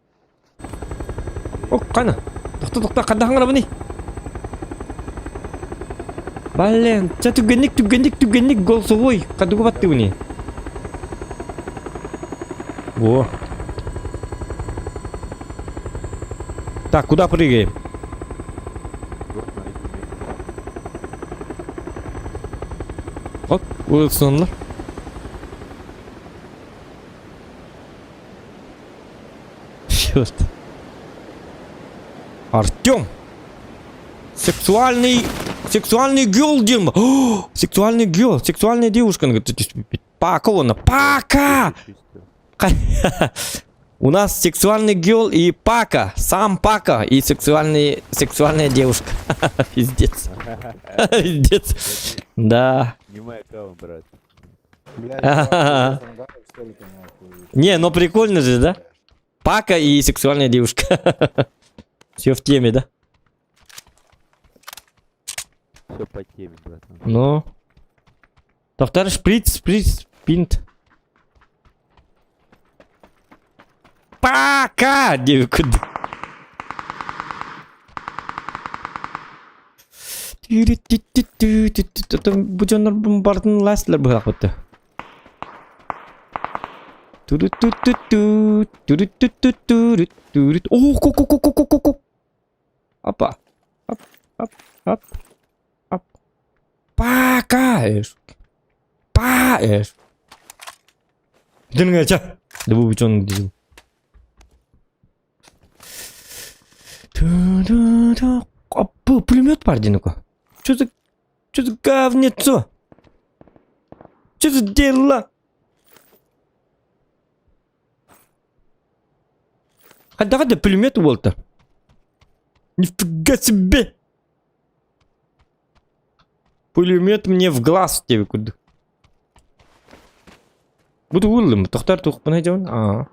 О, хана. Тохто, тохто, ханна хаҥарабыный? Блин, чэ түргэнник, түргэнник, түргэнник голосовой. Хадугу баттыбыный? Во. Так, куда прыгаем? Оп, Уилсонлар. Черт. Артем! Сексуальный... Сексуальный гел, Дима! О, сексуальный гел, сексуальная девушка. Она говорит, Пака он, Пака! У нас сексуальный гел и Пака, сам Пака и сексуальный, сексуальная девушка. Пиздец. Пиздец. Да.
Не мой аккаунт, брат.
Не, ну прикольно же, да? Пака и сексуальная девушка. Все в теме, да?
Все по теме, братан.
Ну. Доктор шприц, шприц, пинт. Пока! Диэбит Бу дьоннор барытын ластылар быһаахпытты. О, ку ку ку ку ку ку Опа. Оп, оп, оп, оп. Пока! Па! Дыңача. Бу дьон Пулемет бар диэн Что за что за говнецо? Что за дела? Хайдаҕа да пулемет уолта. Нифига себе! Пулемет мне в глаз диэбит курдук. Бу тугу ыллым? Тохтор туохпун дьон? Аа.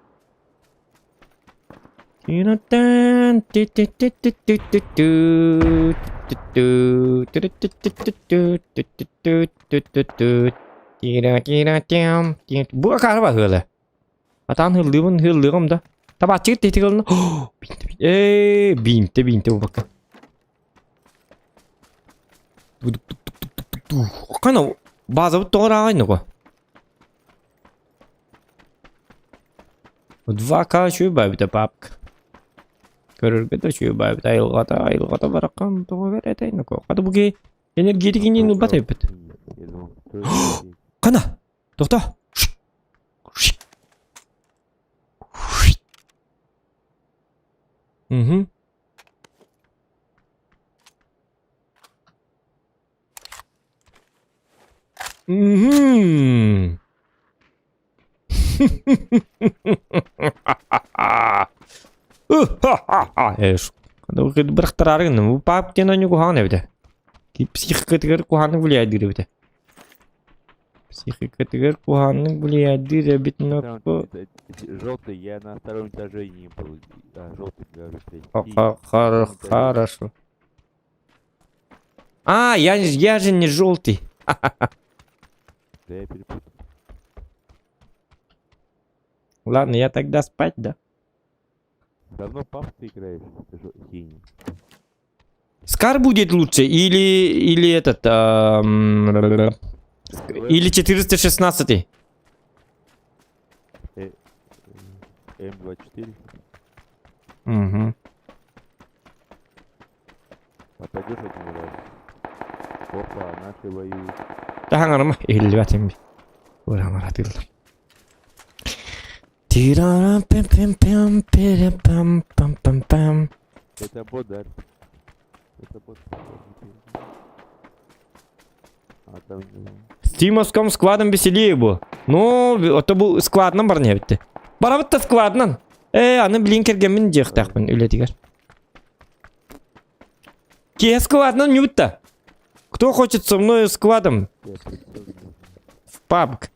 Бу акаары баһыала. Атаан хыллыыбын хыллыаҕым да. Табааччыгыт тиһитик ылына. Ээ, биинтэ биинтэ бу бакка. Кана базабыт тоҕо ырааҕай нуга. 2К үчүгэй баайбыта папка. Көрөргө да үчүгэй баайбыта айылҕата айылҕата бараххан тоҕо бэрэтэй нука. Хата бу киһи энергетикинин ылбат эбиппит. Хана! Тохто! Угу. Угу. Бырахтараары гынным. Бу пап диэн оонньуу куһаҕан эбитэ. Психикатыгар куһаҕаннык влияйдыыр эбитэ. Психикатыгар куһаҕаннык влияйдыыр эбит но
Желтый, я на втором этаже не был. А, желтый, говорю, третий.
Хорошо. А, я, я же не желтый.
Да я перепутал.
Ладно, я тогда спать, да?
Давно пап ты играешь, синий.
Скар будет лучше или, или этот... или 416.
М24.
Угу.
Попадешь один раз. Опа, наши воюют.
Таһаҥарыма иһиллибэтим. Ураҥаратыллар. Тирарам пим пим пим пири пам пам пам пам.
Это бот, да? Это бот. А там...
С Тимовском складом веселее было. Ну, это был складынан баран эбитти. Барабыт да складынан. Э, аны блин кэргэммин диэхтээхпин үлэтигэр. Киһи складынан ньубутта. Кто хочет со мной складом в пабг?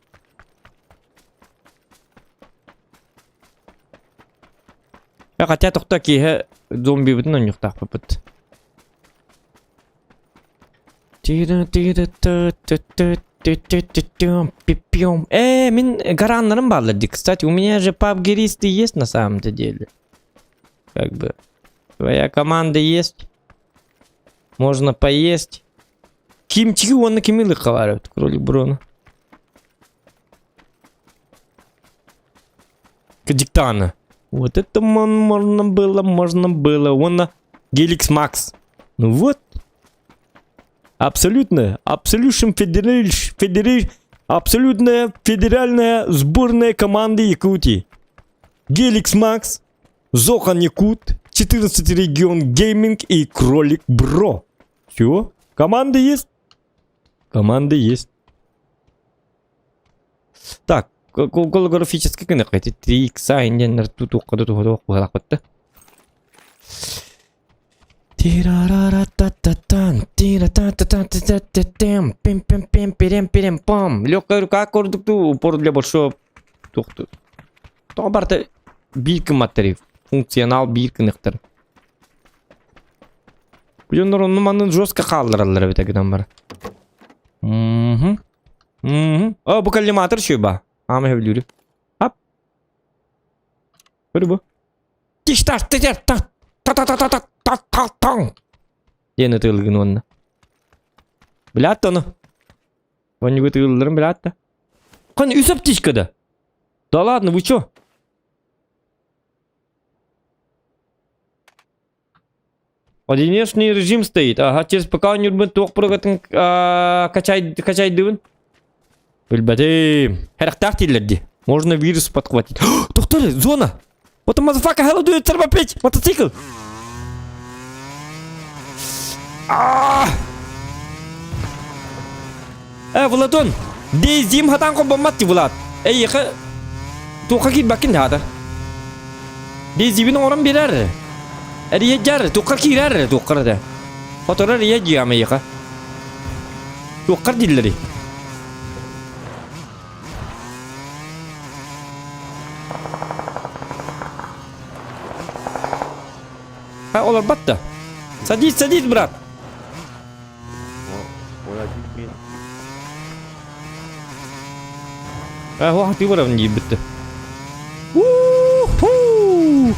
Э, хотя тохто киһи зомбибытын онньуктаахпыппыт. Э, мин гараннарым бааллар дии. Кстати, у меня же пабгеристы есть на самом-то деле. Как бы. Твоя команда есть. Можно поесть. Кимчики уонна кими ылыхха кролик Брону. Диктана. Вот это можно было, можно было. Уонна Геликс Макс. Ну вот. Абсолютно. Абсолютно федераль, федераль, абсолютная федеральная сборная команды Якутии. Геликс Макс, Зохан Якут, 14 регион Гейминг и Кролик Бро. Все, команда есть. Команда есть. Так, голографический гынах эти 3 икса индианнар тутуққа тутуқ буһалахпытта. Тирарара-та-та-тан, тира-та-та-та-та-та-тем, пим-пим-пим, пирем-пирем-пам. Легкая рука курдук упор для большого тухту. Тоҕо барыта биир гымматтарый, функционал биир гыныхтар. Бу дьоннор онну манны жестко хааллараллар эбит гынан бар. Мгм. Мгм. О, бу коллиматор шуба. Ама сөбүлүүрү. Ап. Көрү бу. Тиштар титер та та та та та та та та Диэн ытыылгын уонна. Билээт ону. Оннугу ытыылларын билээт да. Хан үс аптечка да. Да ладно, вы чё? Одиночный режим стоит. Ага, через ПК нюрбын туох пурагатын качай качайдыбын. Билбэтим. Харахтаах дииллэр дии. Можно вирус подхватить. Тохтор, зона! Вот motherfucker, hello do it, опять! Мотоцикл! А! Э, Владон! Дейзим хатан холбоммат дии Влад. Эйиэхэ туохха киирбэккин хаата. Дейзибин оҥорон биэрэр. Эрийэдьэр, туоххар киирэр, туоххар этэ. Хоторор ийэ дьиэҕим эйиэхэ. Туоххар дииллэрий? А, олорбот да. Садись, садись, брат.
Он один месяц.
Э, ты барабын диирбитте. У-ху!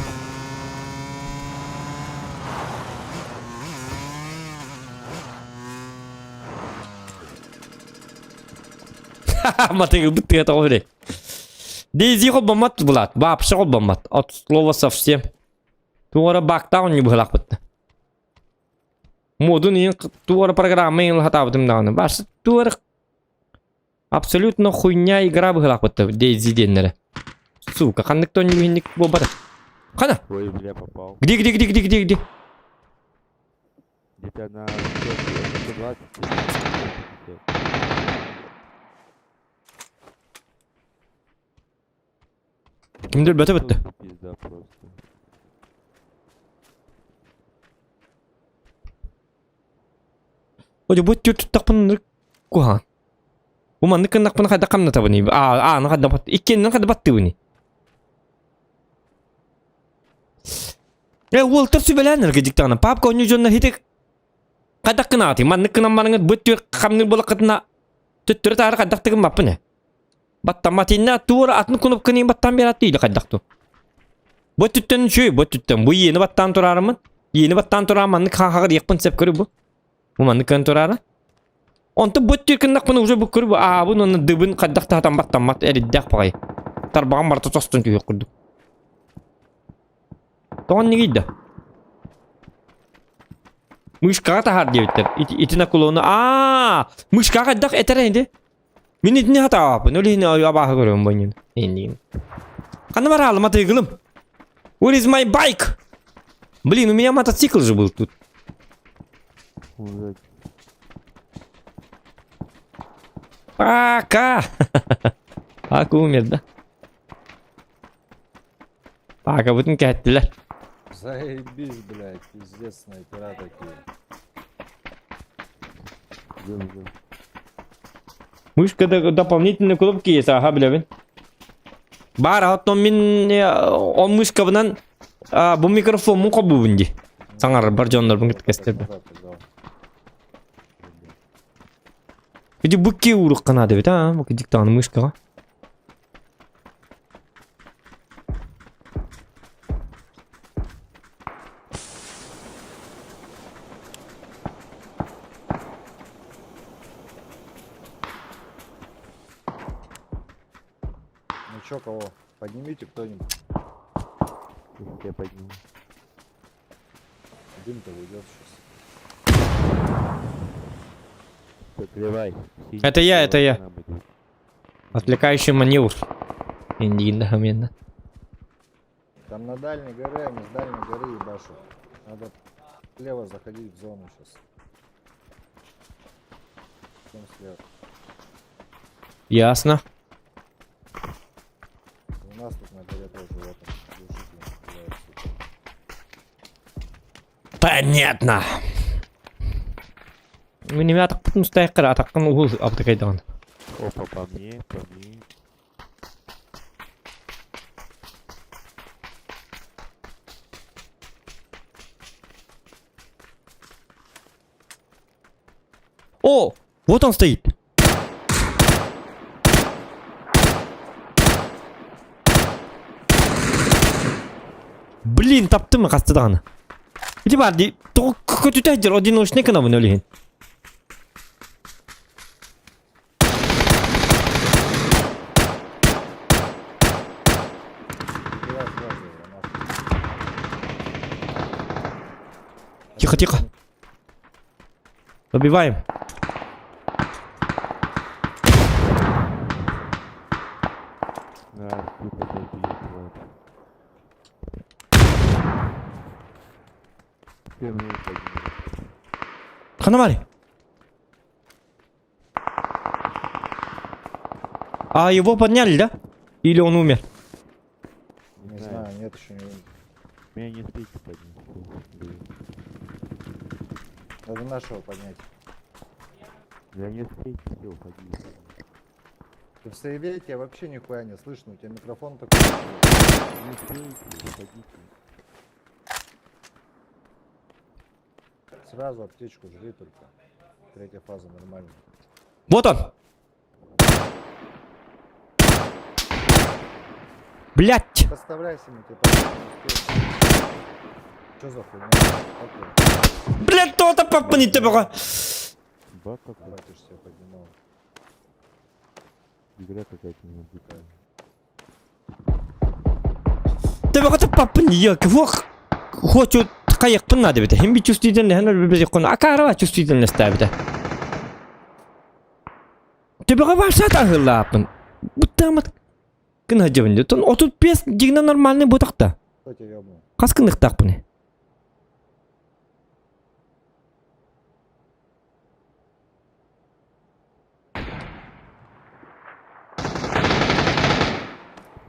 Матыгылбыт тыа тоҕо били. Дейзи холбоммот булат. Вообще холбоммот. От слова совсем. Туора бактаах онньу быһылаахпытта. Модун иин туора программа иин хатаабытым даҕаны. Баш туора абсолютно хуйня игра быһылаахпытта Дейзи диэннэрэ. Сука, ханнык тонньу иһинник буолбата. Хана?
Ой, бля, попал.
Где, где, где, где, где, где?
Где-то на 120.
Кимдир бөтө бөттө.
Пизда просто.
Ой, бу түр туттахпын куһаҕан. Бу маннык гыннахпына хайдах хамнатабыный? Аа, ааны хайдах бат... Иккиэннэн хайдах баттыыбыный? Э, уолтар сүбэлээн эргэ дьиктаҕына. Папка онньу дьонно хитик хайдах гынаатый? Маннык гынан бараҥыт бу түр хамныыр буолаххытына төттөрү таары хайдах тыгыммаппын ээ. Баттамматинна туора атын кнопканы баттаан биэраттыы или хайдах ту? Бу өттүттэн үчүгэй, бу өттүттэн. Бу иени баттаан тураарыммын. Иени баттаан тураан маннык хааһаҕар иэхпин сөп көрү бу. Бу маннык көн тураара. Онтон бу өттүр гыннахпына уже бу көрү бу аабын уонна дыбын хайдах таһатан баттаммат эриддээх баҕайы. Тарбаҕым барыта тостон түһүөх курдук. Тоҕо иннигий да? Мышкаҕа таһаар диэбиттэр. Ити, ити наклону аа мышкаҕа хайдах этэр ити? Мин итини хатаабаппын, ол иһин абааһы көрөбүн бу иннин. Иннигин. Ханна бараалым атыыгылым? Where is my bike? Блин, у меня мотоцикл же был тут. Пока! Пока умер, да? Пока бүтүн кэһэттилэр.
Заебись, блядь, пиздец, снайпера такие.
Мышка дополнительные кнопки есть, ага, билэбин. Баар, оттон мин ол мышкабынан бу микрофоммун холбуубун дии. Саҥарар дьоннорбун кытта кэстэрбин. Иди букки уурукка наада эбит, а, бу диктаны мышкаҕа.
Ну чё, кого? Поднимите кто-нибудь.
Я подниму.
Дым-то уйдет сейчас.
Закрывай.
Это я, это я. Отвлекающий маневр. Индиин
Там на дальней горе, они с дальней горы ебашут. Надо слева заходить в зону сейчас. Всем слева.
Ясно.
У нас тут на горе тоже вот он, глушителем стреляют, сука.
Понятно. Мин эмиэ атахпытын устайыққар атаххын уһул абдыкайдаҕын.
Опа, по мне, по мне.
О, вот он стоит. Блин, таптым хаста даҕаны. Ити баар дии, тоҕо көтүтэ сылдьар одиночный гынабын ол иһин.
Убирай сразу его, нахуй.
Тихо, тихо. Добиваем.
Да, сука, добили, тварь. Ты мне подними.
Ханна баарый. А его подняли, да? Или он умер?
Не
Не
знаю.
знаю, нет еще не...
Меня не успеете поднять. Блин.
Надо нашего поднять.
Я не успеете, все, уходи.
Ты в сейве тебя вообще нихуя не слышно, у тебя микрофон такой.
Не успеете, уходите.
Сразу аптечку жри только. Третья фаза нормально.
Вот он. Блять!
Подставляйся, мы тебе поможем. Что за хуйня? Окей.
Блять, то-то паппын төбөҕө.
Баг какой.
Давай, ты же себя поднимал.
Игра какая-то необычная.
Төбөҕө таппаппын елки. Ох, хочу хайықпын надо бит. Хим би чувствительный, хен бит кон акарава чувствительность табита. Төбөҕө барса таһыллааппын. Буттамат кын хажабын. Тон 35 дигна нормальный бутакта.
Кто тебя ёбнул?
Хас кынныктаахпын.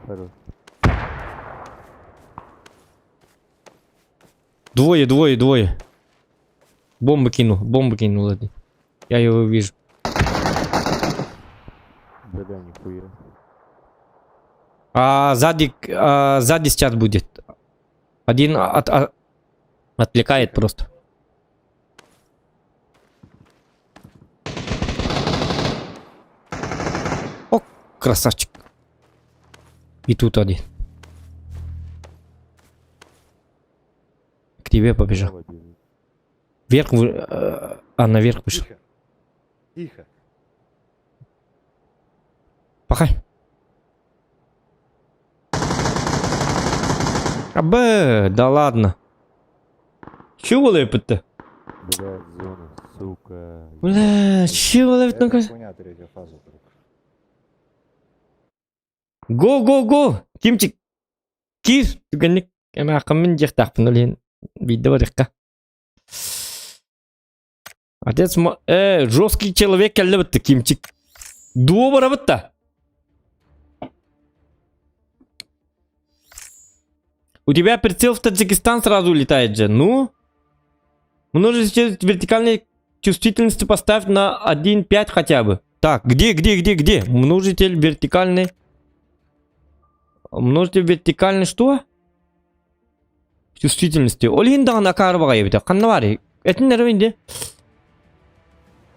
Хорош.
Двое, двое, двое. Бомбу кинул, бомбу кинул один. Я его вижу.
Бля, нихуя.
А сзади, а, сзади сейчас будет. Один отвлекает просто. О, красавчик. И тут один. К тебе побежал.
Справа бежит.
Вверх, а наверх вышел.
Тихо. Тихо.
Пахай. Абэ, да ладно. Чего лепит-то?
Бля, зона, сука.
Бля, чего лепит?
Это
Ну-ка.
хуйня третья фаза только.
Го, го, го! Кимчик. Кир. Түгенник. Эме акымын жехтақпын олен. Видео барыққа. Отец, жесткий человек кәлі бітті, Кимчик. Дуо бара бітті. У тебя прицел в Таджикистан сразу улетает же. Ну? Множество вертикальной чувствительности поставь на 1.5 хотя бы. Так, где, где, где, где? Множитель вертикальной... Множитель вертикальной что? Чувствительности. Ол иһин даҕаны акаары баҕайы эбитэ. Ханна баарый? Этин эрэ инде.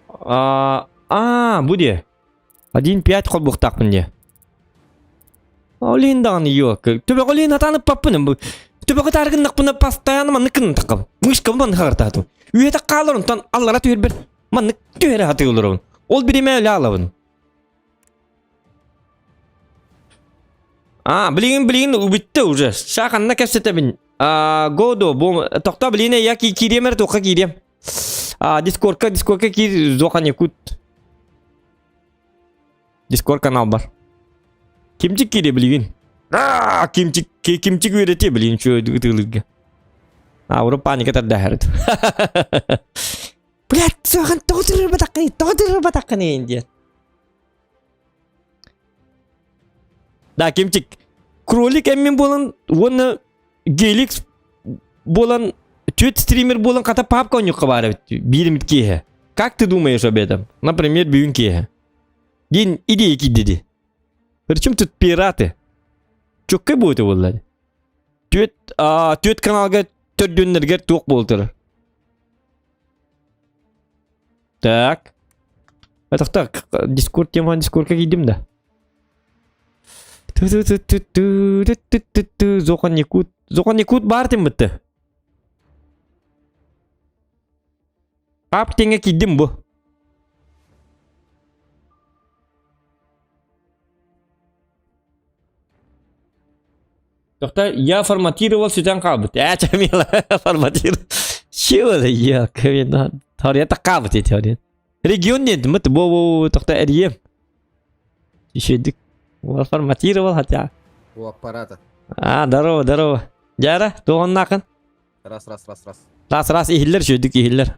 А, а, бу диэ. 1.5 холбуохтаахпын диэ. Ол иһин даҕаны ёлка. Төбөҕө ол иһин атаанып баппын. Төбөҕө тааргыннахпына постоянно маннык гынан таххабын. Мышкабын маннык хаҕыртаатым. Үөтэ хаалар онтон аллара түһэрбэр маннык түһэрэ сатыы олоробун. Ол биримэ өлө аалабын. А, билигин билигин бүттэ уже. Ша ханна кэпсэтэбин. А, году, бу тохто билигин я киириэм эрэ туохха киириэм. А, дискордка, дискордка киир Зохан Якут. Дискорд канал бар. Кимчик киириэ билигин. А, кимчик, кимчик үөрэтиэ билигин чүө ытыылыырга. А, урут паника тардаһарыт. Блядь, Зохан тоҕо тырырбатаххыный, тоҕо тырырбатаххыный диэн. Да, Кимчик, кролик эммин буолан уонна Геликс буолан түөрт стример буолан хата папка оонньуохха баар эбит биир эмит киэһэ. Как ты думаешь об этом? Например, бүгүн киэһэ. Диэн идея киирдэ дии. Причем тут пираты? Чөккө будет буолла. Түөрт, түөрт каналга төрдүөннэригэр туох буолтар? Так. Так, Дискорд тема Дискордка киирдим да. Зохан Якут. Зохан Якут баар тим бытты. Ап теңе киирдим бу. Тоқта, я форматировал сүтэн хаалбыт. Ээ, чамила, форматировал. Чего это я, Теория хаалбыт теория. Регион нет, мы бо бо тоқта эрьем. Еще форматировал хотя.
У аппарата.
А, здорово, здорово. Дьэ, туоххунный?
Раз, раз, раз, раз.
Раз, раз, иһиллэр, үчүгэйдик иһиллэр.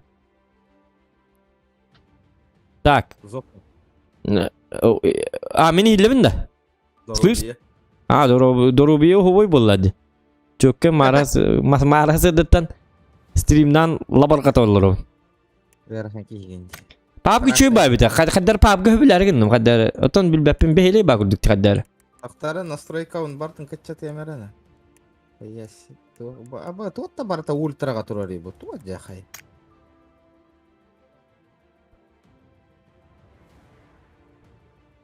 Так.
Зоп.
А, мин иһиллэбин да? Слышь? А, доруобуйа уһубой буолла дии. Чөккө марас, марас ыдыттан стримнан лабарга олору. Папка чүй бабита. Хаддар папка билер гинним. Хаддар. Отон билбэппин бэһилей ба курдук хаддар.
Ахтары настройка он бартын каччат эмерена. Яс. Аба туотта барта ультрага турар бу. Туа жахай.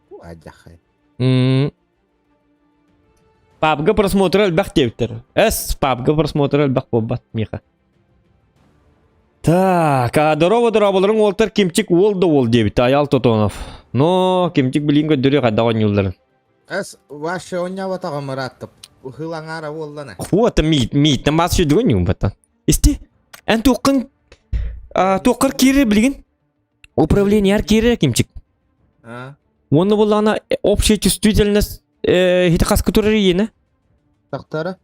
Туа жахай.
Пабга просмотр элбэх диэбиттэр. Эс, пабга просмотр элбэх буолбат, Миха. Так, а здорово, дорооболорун уолтар Кимчик уол да уол диэбит Аял Тотонов. Но Кимчик билин көрдөрүө хайдах оонньуулларын.
Эс, ваше оонньообатаҕым ыраатта. Ыһыл аҥаара буоллана.
Хуата миит, мииттэн баас сүдүгүн ньуумбаттан. Исти, эн туоххун туоххар киирэр билигин? Управлениеар киирэр Кимчик.
А?
Уонна буоллаҕына общая чувствительность хити хаска турар иена?
Тохтора.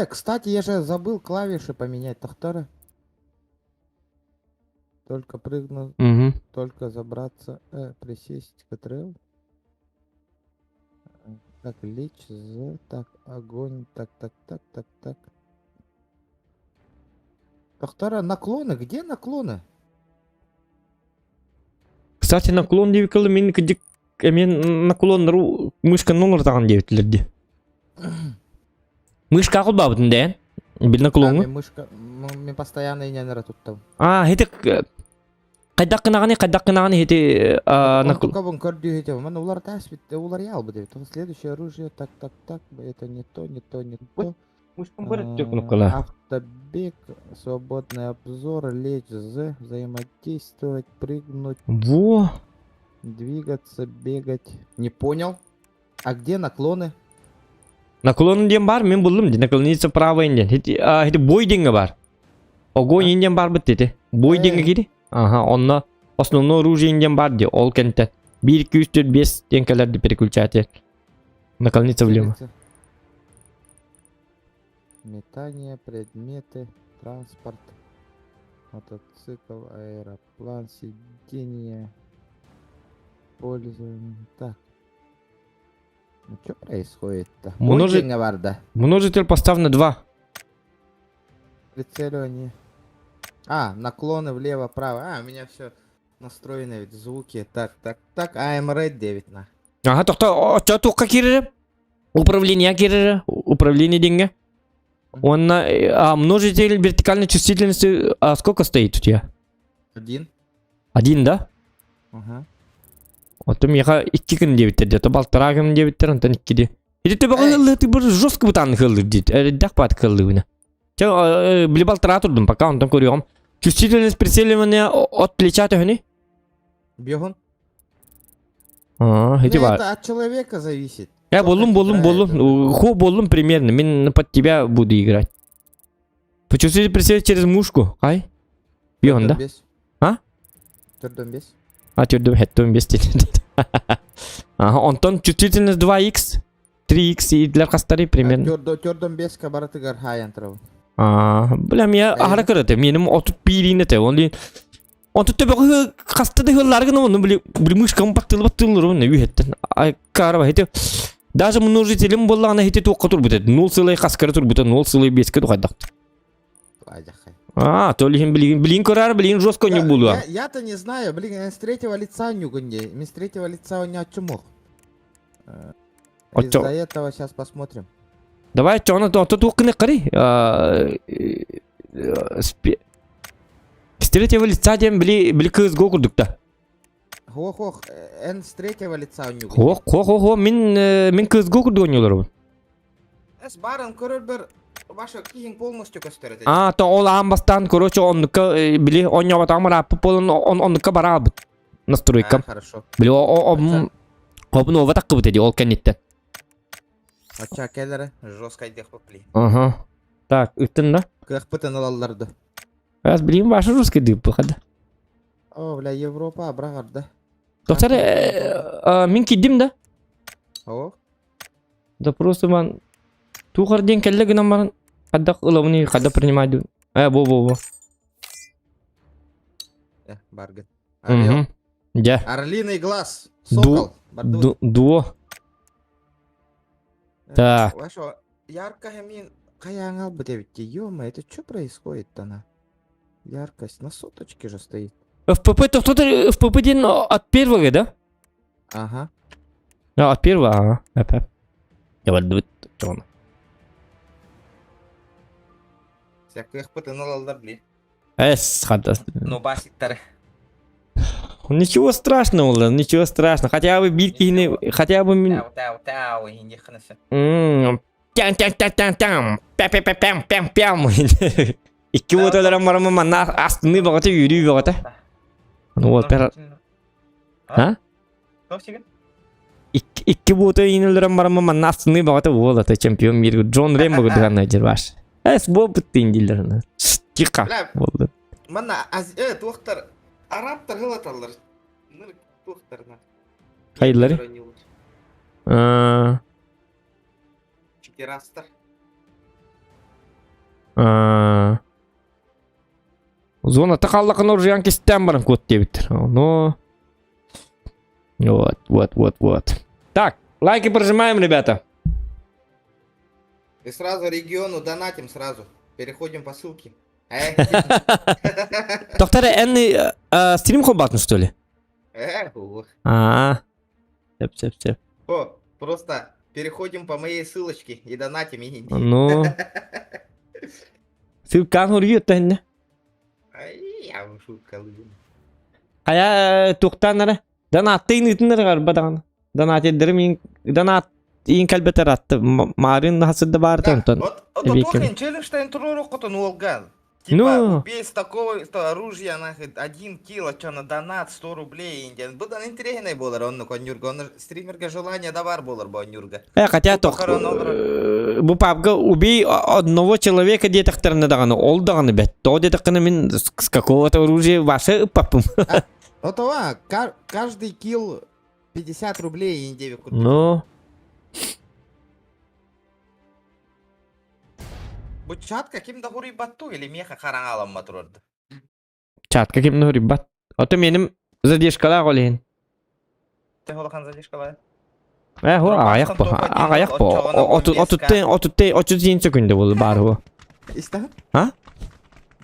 Кстати, я же забыл клавиши поменять. Тохтора. Только прыгну,
Угу.
только забраться, присесть КТРЛ. Так, лечь, З, так, огонь, так, так, так, так, так. Тохтора, наклоны, где наклоны?
Кстати, наклон диэбиккэ мин кырдьык эмиэ наклоннары мышканы олорутаҕын диэбиттилэр дии. Мышка холбообутун дээн. Бил
А,
наклоҥҥа.
мен мышка, мен постоянно иненера туттам.
Аа, ити хайдах гынаҕыный, хайдах гынаҕыный ити
Он кабын көрдүү Ман улар тас бит улар ял бит. Следующее оружие так так так это не то, не то, не то.
Мышкам бар кнопкалар.
Автобег, свободный обзор, лечь з, взаимодействовать, прыгнуть.
Во.
Двигаться, бегать. Не понял. А где наклоны?
Наклон диэн бар, мин буллум ди. Наклониться право диэн. Хити хити бой диэҥҥэ бар. Огонь диэн бар бит ити. Бой диэҥҥэ кири. Ага, онно основное оружие диэн бар ди. Ол кэнтэн. 1, 2, 3, 4, 5 диэн кэлэр ди переключатель. Наклониться влево.
Метание, предметы, транспорт, мотоцикл, аэроплан, сиденье, пользование. Так. Ну что происходит-то?
Множи... Множитель поставь на 2.
Прицеливание. А, наклоны влево-право. А, у меня все настроено ведь звуки. Так, так, так. АМР 9 на.
Ага, тохто, оччо туохха киирэрэ? Управление киирэрэ, управление диэҥҥэ. Уонна а, множитель вертикальной чувствительности а, сколько стоит у тебя?
Один.
Один, да?
Ага.
Оттон миэхэ икки күн диэбиттэр дии, балтараа күн диэбиттэр, онтон икки дии. Ити төбөҕө ыллыы ты бір жестко бытаан кыллыр диит. Эрдэх баат кыллыыбына. Чэ, били балтараа турдум, пока онтон көрүөҕүм. Чувствительность прицеливания от плеча төһөнүй?
Бегун.
А, эти
Ну,
бар.
это от человека зависит.
Я
Кто
боллум,
как
боллум,
играет.
боллум. Ху боллум примерно. Мин под тебя буду играть. Почувствуйте прицел через мушку. Ай. Бьон, да?
Төрдөн бес.
А?
Төрдөн бес.
А, төрдөн хэттөн бес дейді. Ага, онтон чувствительность 2х, 3х идлер хастары примерно.
Төрдөн беске барытыгар хайан турабын.
А, бля, мен аһара көрөтө. Меним отут биирине те. Онли Онтут төбөҕө хаста да ыһылларгын ону били били мышкам баттылы баттылыр оны үһеттен. Ай карба хити даже множителем буоллаҕына хити туохха турбут этэ. Нол сылай хаскара турбута, нол сылай бескэ тухайдах.
Адяхай.
А, то лиһин билигин билигин көрөр, билигин жестко не буолуа.
Я-то не знаю, блин, я с третьего лица нюганде. Мен с третьего лица у чумох. Из-за этого сейчас посмотрим.
Давай, чоно то туох кыны С третьего лица диэн били били кыыс го курдук да.
Хох-хох, эн с третьего лица нюганде.
Хох, хох, хох, мин мин кыыс го курдук оонньууларбын.
Эс барын көрөр бер ваша киһиҥ полностью көстөр этэ.
А, то ол аан бастаан, короче, оннукка били оонньооботоҕум ырааппыт буолан оннукка бараабыт настройкам.
Хорошо.
Били обнова таккыбыт эди ол кэнниттэн.
Оча кэлэрэ жестко дехпли.
Ага. Так, ыттын да?
Кыахпытын ылаллар да.
Раз билим ваша русский дып хада.
О, бля, Европа абраҕар да.
Доктор, мин киддим да?
О.
Да просто ман туохар диэн кэллэ гынан баран хайдах ылабыный, хайдах принимать Э, бу бу бу.
Э, баргын.
Угу. Дьэ.
Орлиный глаз. Сокол.
Дуо. Так.
Вашо, ярко мин хайаан албыт эбит ё это что происходит-то на? Яркость на соточке же стоит.
ФПП, то кто-то ФПП диэн от первого, да?
Ага.
А, от первого, ага. ФП. Я вот чоно.
Всяких пытын алаллар бли.
Эс, хантас.
Ну, басиктары.
Ничего страшного, ничего страшного. Хотя бы биир киһини, хотя бы мин...
Тау, тау, тау, индиханасы.
Тян тян тян тян тян пя пя пя пям пям пям. Икки уот өлөрөн бараммын манна астыныы бөҕөтө үөрүү бөҕөтө. Ну вот пер... А? Икки икки буота иин өлөрөн бараммын манна астыныы бөҕөтө буол ата чемпион мир Джон Рэмбо курдук дьэр баш. Эс бу быттыын дииллэр. Тихо болду.
Манна э туохтар арабтар хылаталлар. Туохтарна.
Хайыллары?
Террастар.
Зоната хааллахына оружиян кистээн баран куот диэбиттэр. Но... Вот, вот, вот, вот. Так, лайки прожимаем, ребята.
И сразу региону донатим сразу. Переходим по ссылке.
Доктор, эн стрим холбатын, что ли? А, сеп, сеп, сеп.
О, просто переходим по моей ссылочке и донатим. И...
Ну. Ссылканы уруйуттан
Я шутка
Хайа туохтаан эрэ донаттыын ыытыннар арба даҕаны. Донатирдары мин донат иин кэлбэтэр атты маарыын хасырда баарта онтон.
Вот, вот челлендж туруоруккутун уолган. Типа,
Ну.
убей с такого что оружия, нахуй, один килл, а чё, на донат 100 рублей, индиан. Будан интересный болар, он, конюрга, он стримерга желание давар болар, бонюрга.
Э, хотя
Бу
тох бу папка убей одного человека диэтэхтэринэ даҕаны, ол даҕаны бэт. Тоҕо диэтэххинэ мин с какого-то оружия ваше ыппаппым.
Вот това, каждый килл 50 рублей и 9
Ну.
Бу чатка ким да хуруйбатту или меха хараҥаламма турарда.
Чатка ким да хуруйбат. Ото меним задержкалаах ол иһин.
Ты улахан задержкалаах?
Э, хо, аҕыйах бу. Аҕыйах бу. Отутте, отутте, отут иин сөкүндэ буолу баар бу.
Истаҕын?
А?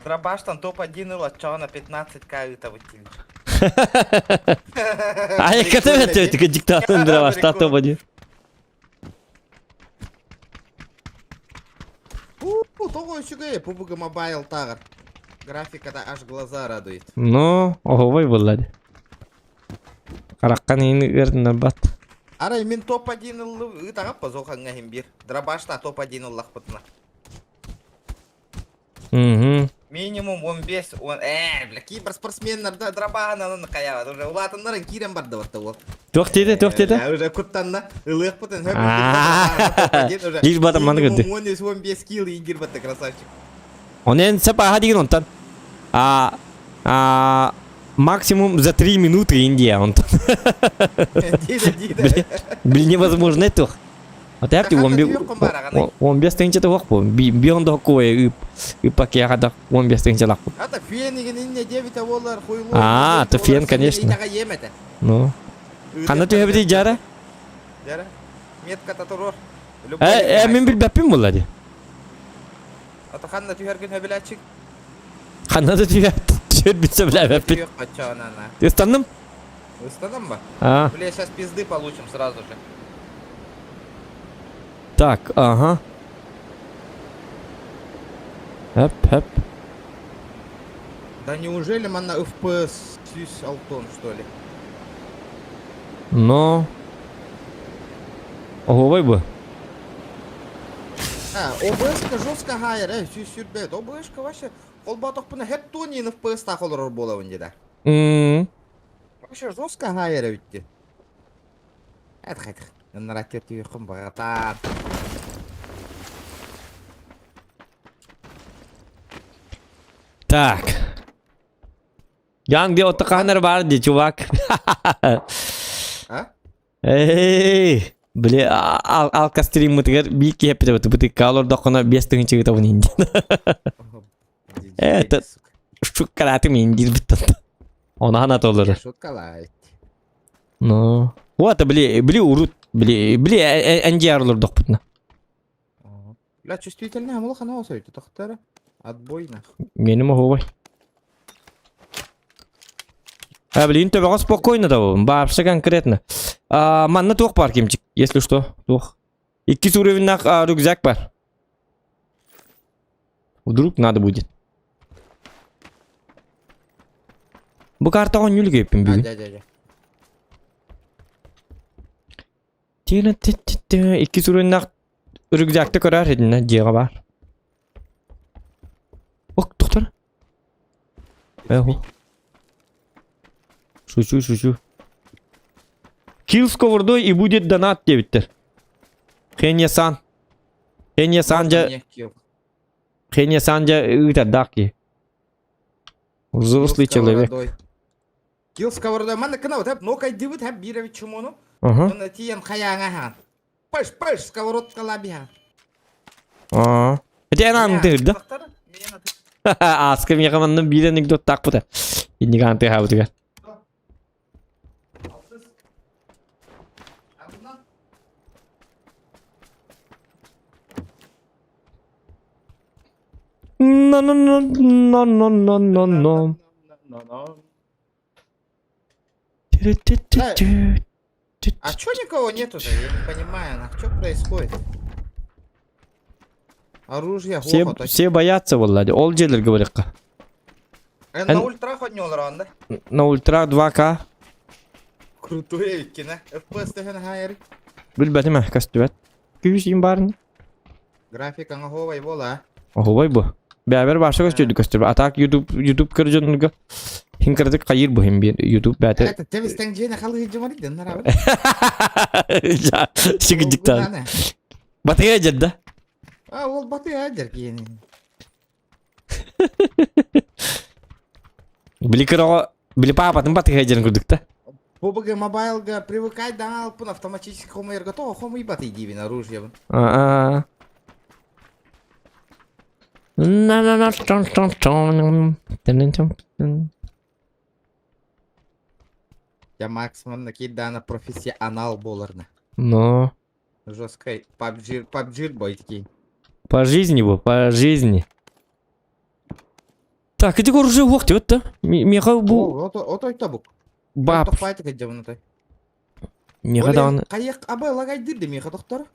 Дробаштан топ-1 ыл оччоҕуна 15к ыытабыт диир.
Айыкката бэт диктатын дробашта топ-1.
Тоҕо үчүгэй PUBG Mobile тааҕар. Графиката аж глаза радует.
Ну, оһобой буолла дии. Хараххан иин ыырнарбат.
Арай мин топ-1 ыллы ыытаҕаппа зохаҥҥа иһин биир. Дробашта топ-1 ыллахпытына.
Угу.
Минимум 15, он, бля, киберспортсменнар да дробаһынан хайаҕа уже улаатыннарын киирэн бардыбат да уол.
Туох диэтэ, туох диэтэ?
Э, уже куттанна, ылыахпытын хөп
Лишь батам маны көрдө.
Минимум 15 килл ингир батта красавчик.
Онен сеп аха деген онтан. А, а, максимум за 3 минуты Индия онтон. Блин, невозможно туох. А так ты 15 тысяч это вох Би он такой и пакет 15 тысяч лах.
Ата фен деген инне 9 олар хуйлу.
А, то фен, конечно. Ну. Ханна түһэбити жара?
Жара. Метка татурор.
Э, э, мен билбэппин буолла ди.
Ата ханна түһэргин хөбүләчик.
Ханна да түһэр түһэр битсе билэбэппин. Ыстанным?
Ыстанным ба?
А.
Бля, сейчас пизды получим сразу же.
Так, ага. Хэп, хэп.
Да неужели манна FPS сүүс алтон, что ли?
Но. Оһуобай бу.
А, ОБС-ка жестко хайыр, э, сүүс сүүрбэт. ОБС-ка вообще холбоотохпуна хэт туонин FPS таах олорор буолабын дии да. Вообще жестко хайыр эбит дии. Эт хайдах. Ыннара түйүххүн баҕатаан.
Так. Ян где оттаканер бар ди, чувак.
А?
Эй, били алка стриммытыгар биир киһи эппитэ бытыкка олордоххуна биэс тыһыынча ыытабын индин. Это шуккалаатым индир бүттэн. Онахан толору.
Шуткалайт.
Ну, вот, били, били урут, били, били энди олордохпутна.
Бля, чувствительная улахан оосойт, тохтара. Отбой нах.
Меним оһуобай. А, блин, төбөҕө спокойно да вообще конкретно. А, манна туох бар кимчик, если что, туох. Иккис уровеннах рюкзак бар. Вдруг надо будет. Бу картаҕа оонньуу илик бүгүн.
Дьэ, дьэ, дьэ.
Икки суруйуннаах рюкзакта көрөр итиннэ дьиэҕэ баар. Ок, доктор. Эху. Шучу, шучу. Килл сковородай и будет донат диэбиттэр. Хенья сан. Хенья сан дьэ, Хенья сан дьэ ыытардаах киһи. Взрослый человек.
Килл сковородай. Манна кына вот нокайдыбыт хэп биир чумону.
Ага.
Онно тиийэн хайааҥа хаан. Пыш, пыш, сковородкалаа биһа.
Аа. Ити эн аан тыырда. Ааска миэхэ манна биир анекдот таакпыта. Инник аан тыаһаабытыгар. No no no no no no no no.
А чё никого нету-то? Я не понимаю, на что происходит? Оружие,
Все,
глухо.
все боятся, Влади. Ол дьиэлэргэ барыахха.
На ультра хоть не олорон, да?
На ультра 2К.
Крутое кино. FPS деген хайыр.
Билбэтим ээ, көстүбэт. Күүс им барын.
Графика оһуобай буола.
Оһуобай бу. Бэбэр баша көстүрдү көстүр. А так YouTube YouTube көрдьоннорго хин кыратык хайыр бу хин биир YouTube бээтэ.
Это тебистен жена халы жумар ден нарабы.
Сигидиктан. Батыга дьэрдэ.
А ол батыга дьэр киени.
Били кыраҕа били паапатын батыга дьэрин курдук да.
PUBG Mobile-га привыкать да алпын автоматически хомуйарга тоҕо хомуйбат диибин оружиебын.
Аа. На на на тон тон тон. Тэн тэн тэн.
Я Макс манна киирдэҕинэ профессионал буоларна.
Но
Жесткай PUBG, PUBG бойки.
по жизни бу, по жизни. Так, ити оружие уох диэбит да? Миэхэ бу
Отой тобук.
бап.
Тохпайтык дьабын
Миэхэ даҕаны
Хайык абы лагайдыр да миэхэ доктор.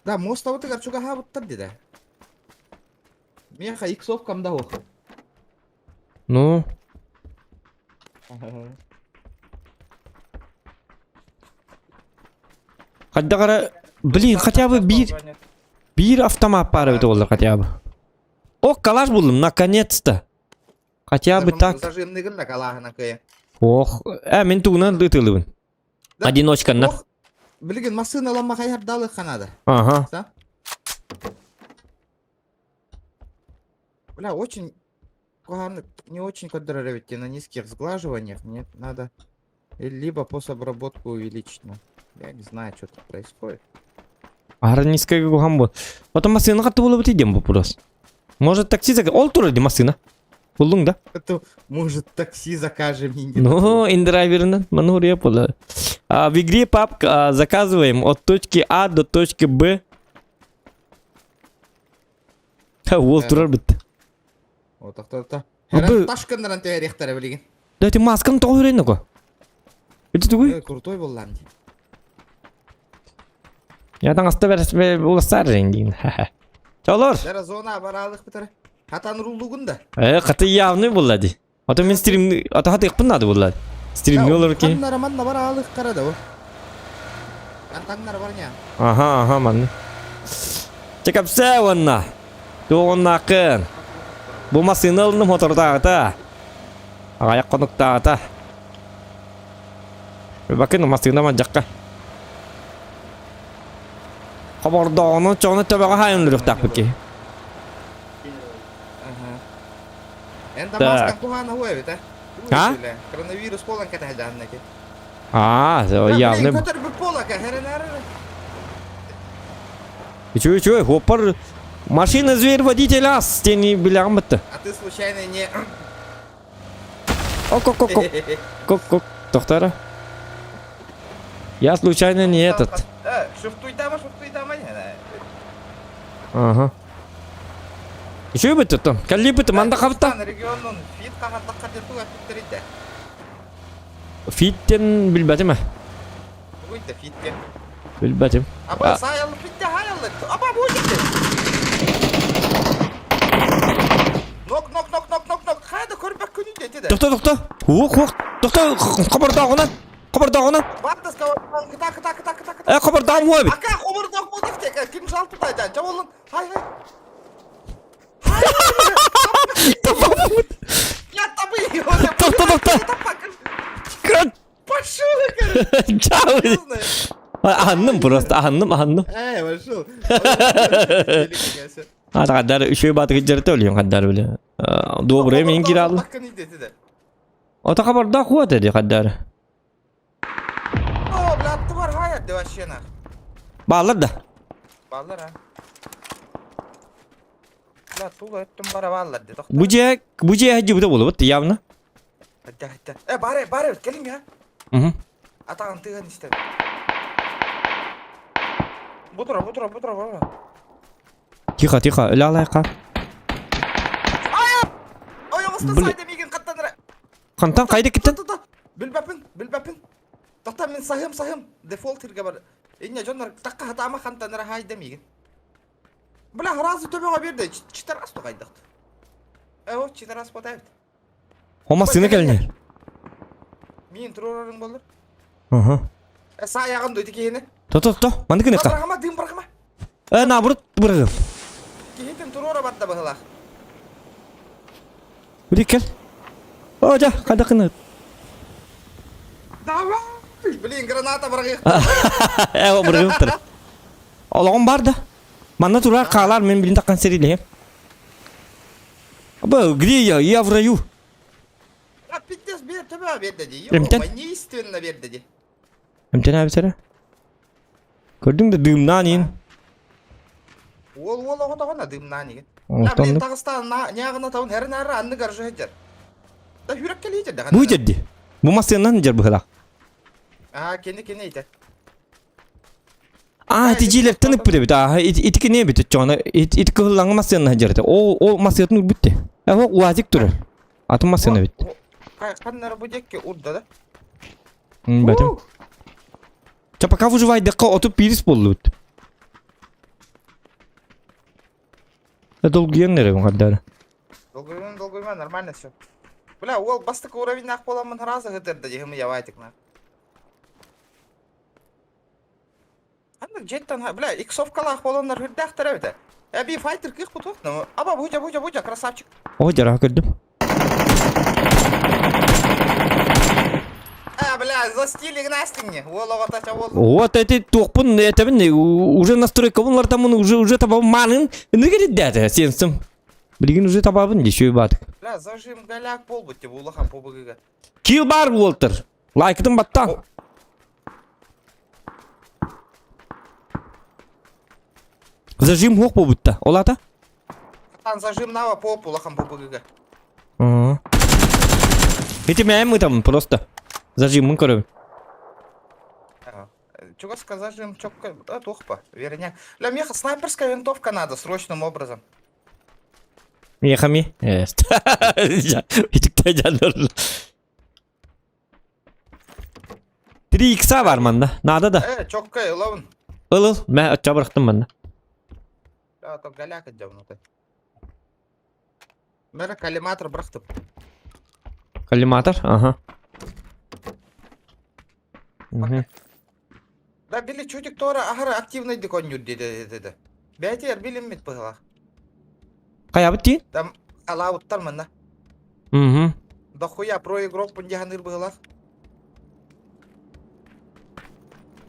Да, мостабытыгар чугаһаабыттар диде. Миэхэ иксовкам да ох.
Ну, хайдах эрэ блин, хотя бы биир биир автомат баар эбит буоллар хотя бы. О, калаш буллум, наконец-то. Хотя бы так.
Зажимныгын да калаһына кыйа.
Ох, э, мин тугунан ытылыбын.
Да.
Одиночканна.
Ох, билигин массыыналамма хайардалы ханада.
Ага.
Да? Бля, очень куһаҕаннык не очень контролировать на низких сглаживаниях. Мне надо либо постобработку увеличить. Ну, я не знаю, что тут происходит.
Ара низкая куһаҕан бу. Потом массыына хатты буолубут диэн вопрос. Может такси зак... Ол турар ди массыына. Буллуҥ да?
Это, может, такси закажем? и не
Ну, индрайверынан манур була. А, в игре папка заказываем от точки А до точки Б. Ха, ол турар бит.
Вот так-то.
Бу-
Ташкыннаран төһөрүөхтэрэ билигин.
Да ты масканы тоҕо үрэн око. Это тугуй?
Ой, крутой был лам.
Я там оставил уласар дейін. Чолор.
Дара зона баралык битер. Хатан руллугун да.
Э, хаты явный буолла ди. А то мен стрим, а то хаты надо буолла. Стримни олор ки.
Ханнара манна баралык кара да. Антаңнар бар ня.
Ага, ага, манны. Чекапсе онна. Туоннакын. Бу массыына ылыным мотордаата. Аяк конуктаата. Бакын массыына манжакка. Хобордоону чону төбөҕө хайын үрүхтаахпыт ки.
Ага. Энда
Так.
маскан кухана хуэбит, а?
А?
Коронавирус полан катахаданнаки.
А, явный.
Көтөр бу полака, херенар.
Чуй, чуй, хоппар. Машина зверь водитель ас, тени билягым бітті.
А ты случайно не
Ок, ок, ок, ок, ок, ок, Тоқтара. Я случайно не этот.
Э, шифтуй тама, шифтуй тама, не.
Ага. Еще бітті там. Калли бітті, манда қабытта.
Регионун фит кахаттакка туга фиттерите.
Фиттен билбәтим.
Буйта фитке.
Билбәтим.
Аба
А.
саялы фитте хаялы. Аба буйте. Нок нок нок нок нок нок. Хайда көрбөк күн.
Тохто, тохто. Уох, уох. Тохто, хобордооҕунан. Хобордооҕунан.
Бардас кыта кыта кыта кыта кыта.
Э, хобордоом уо эбит.
Ака хобордоох буолдах тека. Ким жал тутайдан. Ча болун. Хай хай. Я табы.
Тохто, тохто.
Пошел, короче.
Чао. Аһынным просто, аһынным, аһынным.
Эй, пошел.
Хаддар үчүгэй баатыгы дьарыта өлүөн хаддар биле. Добрый мен кираллы. Ото хабардаах хуа dedi хаддар.
О, бля, аттыбар хайа деп вообще нах.
Баалар да.
Баллар а. Бля, тула өттүм бара баллар де.
Бу же бу же жибите болубут явно.
Хадда, хадда. Э, бары, бары, келиң я.
Мгм.
Атағын тыгын исте. Бутура, бутура, бутура, бутура.
Тихо, тихо, өлө алайка.
Ойоҕостон
Блин.
сайда миигин хаттан эрэ.
Хантан хайда киттен?
Та-та-та. Билбэппин, билбэппин. Тохтоо мин саһым, саһым. Дефолт сиргэ бар. Инньэ дьоннор такка хатаама хантан эрэ хаайда миигин. Бля, сразу төбөҕө биэрдэ. Читарас тугайдахт. Э, о, читарас потайбыт.
О массыына кэлнэ.
Миин туруорарыҥ буоллар.
Ага.
Э, саайаҕын дуу ити киһини.
То то то, маннык гыныахха.
Бырахама, дым бырахама.
Э, наоборот бырагым.
Киһитин туруора барда быһылаах.
Били кэл. О, дьэ, хайдах гына.
Давай! Блин, граната бырагыах.
Э, бырагым Олоҕум бар да. Манна турар хаалар мен билин таккан сэрилиһем. Бу, где я? Я в раю.
А пиздец, бер төбө берді ди.
Эмтэн?
Манийственно берді ди.
Эмтэн абисара. Көрдүң да дымнаан иин.
Уол уол оҕотоҕуна дымнаан иген.
Оҥостон
Блин, таҕыстаан ньааҕына табын хэрин ары анны гаржы сылдьар. Да хүрек кэлиитер да.
Бу дьэрди. Бу массыынан дьэр быһылаах.
Аа, кини кини ите.
Аа, ити дьиэлэртэн ыппыт эбит. Аа, ити кини эбит оччоҕуна ити кыһыллаҥы массыынан сылдьар Ол ол массыынатын урбут Э, ол УАЗик турар. Атын массыына эбит.
Ханнары бу диэки урда да.
Бэтим. Ча пока выживайдыққа отуп пирис боллубут. Долгуйан эрэ хардары.
Долгуйман, долгуйман, нормально все. Бля, ол бастакы уровень ах боламын разы гытырда дехим явайтик на. Анда жеттан, бля, иксовкалаах боланнар хүрдээхтэр эбит. Э, би файтер кых бутух, ну, аба буча, буча, буча, красавчик.
О, жараха көрдүм.
А, бля, за стиль настиңне. Ол оҕото ол.
Вот эти туохпун этэбин уже настройка булар там уже уже табабын манын ыныгыр сенсим. Билигин уже табабын дешеу батык.
Бля, зажим голяк болбут деп улахан побыгыга.
Килл бар Уолтер. Лайкытын баттан. Зажим хоқ болбутта. Олата?
Там зажим нава поп улахан побыгыга.
Эти мы там просто. Зажим мы көрөбүн.
Чугаска зажим чокка, да, тухпа, верняк. Бля, меха снайперская винтовка надо срочным образом.
Мехами. Итикте жаныр. 3 икса бар манда. Надо да.
Э, чокка, ылабын.
Ыл ыл. Мә отча бырахтым манна.
Да, то голяк отдевнуты. Мәрі коллиматор бырахтым.
Коллиматор, ага. Мгм.
Да, били чутик тора ахара активный дикон юр деди деди. Бәйтер билинмит быһылах.
Хайабыт ти?
Там алауттар манна.
Мгм.
Да хуя про игрок пундиһаныр быһылах.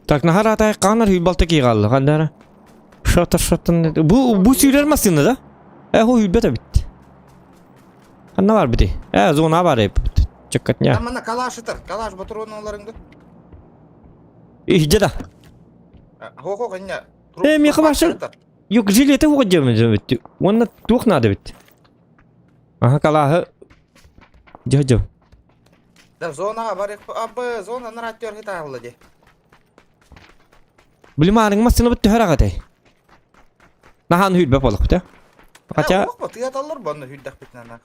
Так, нахар атай канар хүлбалта кийгаллы, кандара. Шата шаттан. Бу бу сүйрер масына да? Э, ху хүлбет бит. Ханна бар бити. Э, зона бар эп. Чаккатня.
Там манна калаш ытар, калаш батурон оларыңды.
Ихже да.
Хо-хо гыння.
Э, меха башы. Юк жилети хуга жемет бит. Онна тух надо бит. Ага, калахы. Жо-жо.
Да зонаға бар абы зона нараттер хиталлы ди.
Билимарың масына бит төһөр агатай. Нахан хүлбе болук да. Хотя
Ох, бу тыяталлар банны хүлдәк бит нана.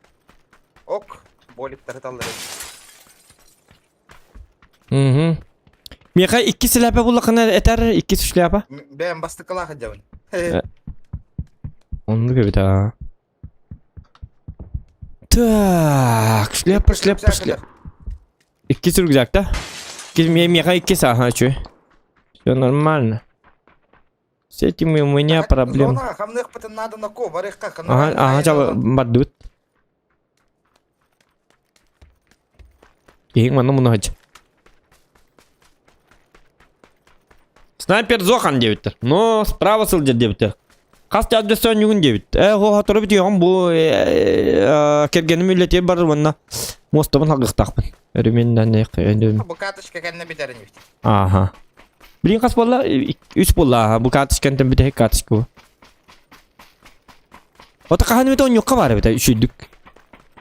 Ок, болиптер хиталлар.
Мгм. Меха икки шляпа буллакына этер, икки шляпа.
Бәм бастыкалах жабын.
Онну кебит а. Так, шляпа, шляпа, шляпа. Иккис рюкзак, да? Меха иккис, ага, чё? Все нормально. С этим и у меня проблем. Ага, ага, ча бардыбыт. Киһиҥ манна мунаһыч. Снайпер Зохан диэбиттэр. Но справа сылдьар диэбиттэр. Хас чаас дөссөөнньүгүн диэбит. Э, хотору бүтүөҕүм бу кэргэним үлэтигэр барар уонна муостабын халгыахтаахпын. Өрүмүн
Бу карточка кэннэ бүтэрин бит.
Ааха. Билин хас буолла? Үс буолла ааха. Бу карточкантан бүтэһик карточка бу. Ото хаһан эмит оонньуохха баар эбит үчүйдүк.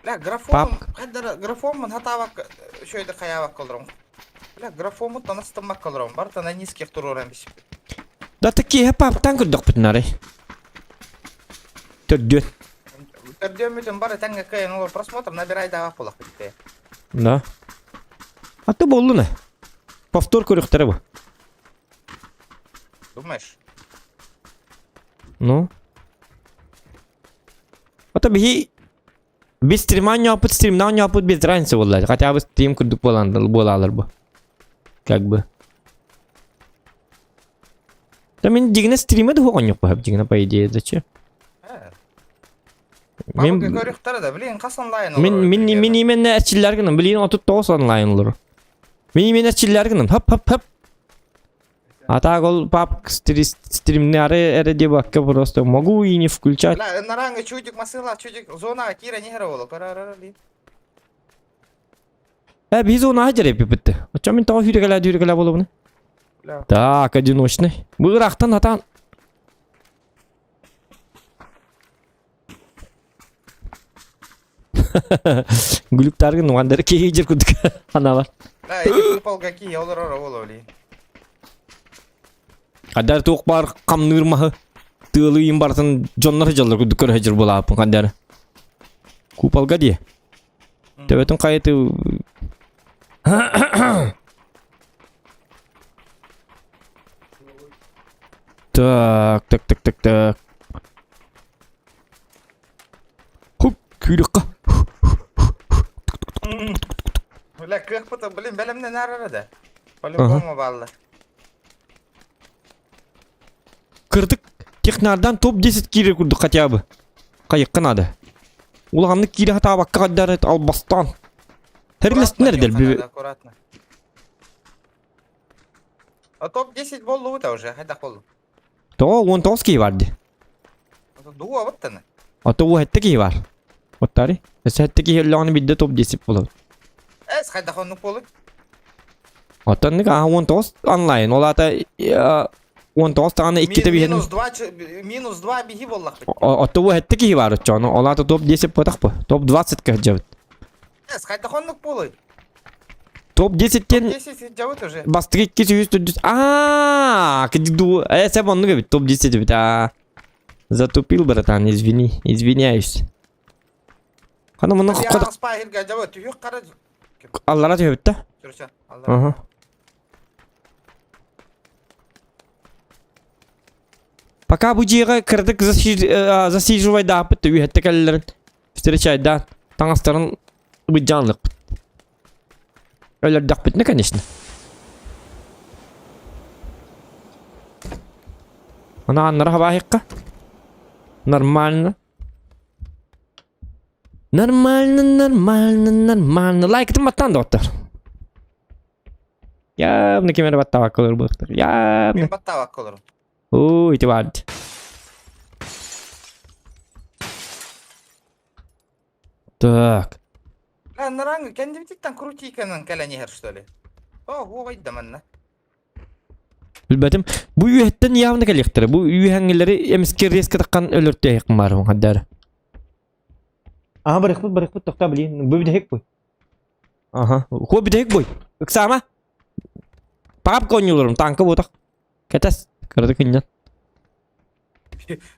Бля, графон, хайдара графоммун хатаабак шөйдө хаябак олором. Бля, графоммун танастыммак олором. Бар на низких туруоран бис.
Да такие паптан көрдөхпүтүн арай. Төрдүөн.
Төрдүөммүтүн бары тэҥҥэ кыайан олор просмотр набирай даҕа буолах битте.
Да. А ты боллуна. Повтор көрүхтэрэ бу.
Думаешь?
Ну. Ото биһи без стрима ньоопут стримнаан ньоопут без разницы буолла. Хотя бы стрим курдук буолан буолаалар бу. Как бы. Да мен дигинэ стриме да оонньук дигинэ по идее зачем?
Мен көрүхтэрэ да, блин, хас онлайн
Мин мин мин именно эрчиллэр гынан, блин, 39 онлайн олорор. Мин именно эрчиллэр гынан, хоп хоп хоп. А так ол пап стримнары эрэ диэбакка просто могу и не включать.
Бля, наранга чудик масыла, чудик зона кира не херовола, карарара ли.
Э, биз оны ажар эпипитти. Очо мен тоҕо сүүрекэлээ дүүрекэлээ буолабыны.
Бля.
Так, одиночный. Бу ыраахтан атаан. Гүлүктаргын угандары киһи жер курдук аналар.
Бля, эти купол какие, олорор ола ли.
Хаддар туох баар хамныыр маһы тыалы барытын дьоннор дьаллар курдук көрө сылдьар буолааппын хаддар. Куполга дии. Төбөтүн хайыты Так, так, так, так, так. Хуп, күүрүккэ.
Бля, кыахпыт, блин, бэлэмнэн арара да. По-любому баллар.
Кырдык технардан топ-10 киирэр курдук хотя бы. Хайыкка надо. Улаханнык киирэ хатаабакка хаддар албастаан. Херлестинер дел
Аккуратно. А топ-10 боллу уже, хайдах боллу.
Тоҕо 19 киһи бар дии.
Дуа баттаны.
А то 7 киһи бар. Оттари. 7 киһи өллөҕүнэ биирдэ топ-10 буолабыт.
Эс хайдах оннук болуй.
Оттон аха 19 онлайн. Ол аата 19 даҕаны иккитэ биһин.
Минус 2 минус 2 биһи боллахпыт.
Отто бу 7 киһи бар оччоҕуна. Ол аата топ-10 буотах бу. Топ-20 кыһдьабыт.
Эс хайдах оннук болуй.
Топ-10-тен
10 жабыт уже.
бастакы 200 төрдүс. Аа, кыдьык Э, сеп оннук эбит. Топ-10 эбит. Аа. Затупил, братан, извини. Извиняюсь. Хана муну
Яғыз пахирга жабыт. Түйік қара.
Аллара түһэбит да?
Жүрсен.
Ага. Пока бу дьиэҕэ кыратык засиживайдааппыт үһэтте кэллэрин встречайдаан таҥастарын быдьаанлыкпыт. Өлөрдөхпүтүнэ, конечно. Ана аннара хабаахикка. Нормально. Нормально, нормально, нормально. Лайктын баттаан доҕоттор. Явно ким эрэ баттаабакка олорор буолуохтар. Явно.
Мин баттаабакка олорум.
Ой, ити баар. Так.
Наранга кэннибититтэн крутиканан кэлэн иһэр что ли? О, уоҕайда манна.
Билбэтим. Бу үөһэттэн явно кэлиэхтэрэ. Бу үөһэҥҥилэри эмискэ резко таххан өлөртүөһэххин баар хаддара. Аха барыхпыт барыхпыт тохтоо блин. Бу бүтэһик буй. Аха. Хуо бүтэһик буй. Ыксаама. Папка оонньууларым танка буотах. Кэтэс. Кыраты кынньан.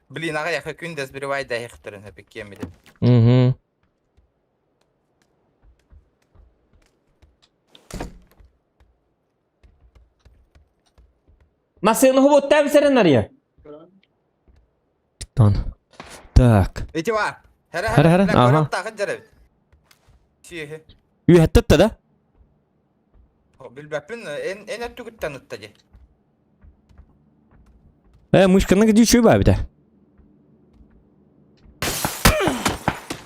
Блин, аҕа яха күн дэс бирибай дэһихтерин хэпиккиэм билин.
Угу. Массыына хобуоттаам сэрэн арыйа. Тон. Так.
Ити бар.
Хара, хара, ага.
Тахын жарабит. Сиэһи.
Үөһэттэ да?
Билбэппин, эн эн өттүгүттэн ытта дии.
Э, мышканы где үчүгэй баа эбитэ.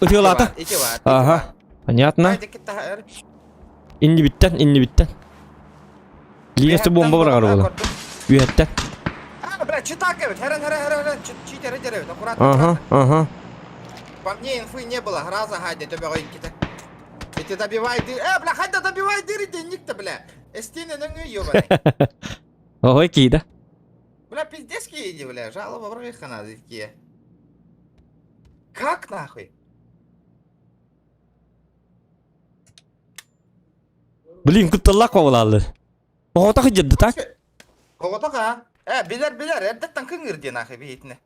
Ытыалаата.
Ити бар.
Ага. Понятно. Иннибиттэн, иннибиттэн. Лиэсте бомба быраҕар буолан. Үөһэттэн.
А, бля, читак эбит. Хэрэн, хэрэн, хэрэн, хэрэн, читер эбит. Аккуратно.
Ага, ага.
По мне инфы не было. Раза гадя, төбөҕө иккитэ. Эти добивай дыр. Э, бля, хайда добивай дыр денник-то, бля. Эстине нөҥүө ёбаный.
Ой, киида.
Бля, пиздец кииди, бля. Жалоба бырайыхха надо такие. Как нахуй?
Блин, кутталлаах буолааллар. Оҕотох дьадды так?
Оҕотох а? Э, билэр билэр, эрдэттэн кыҥыр диэн нахуй биһитинэ.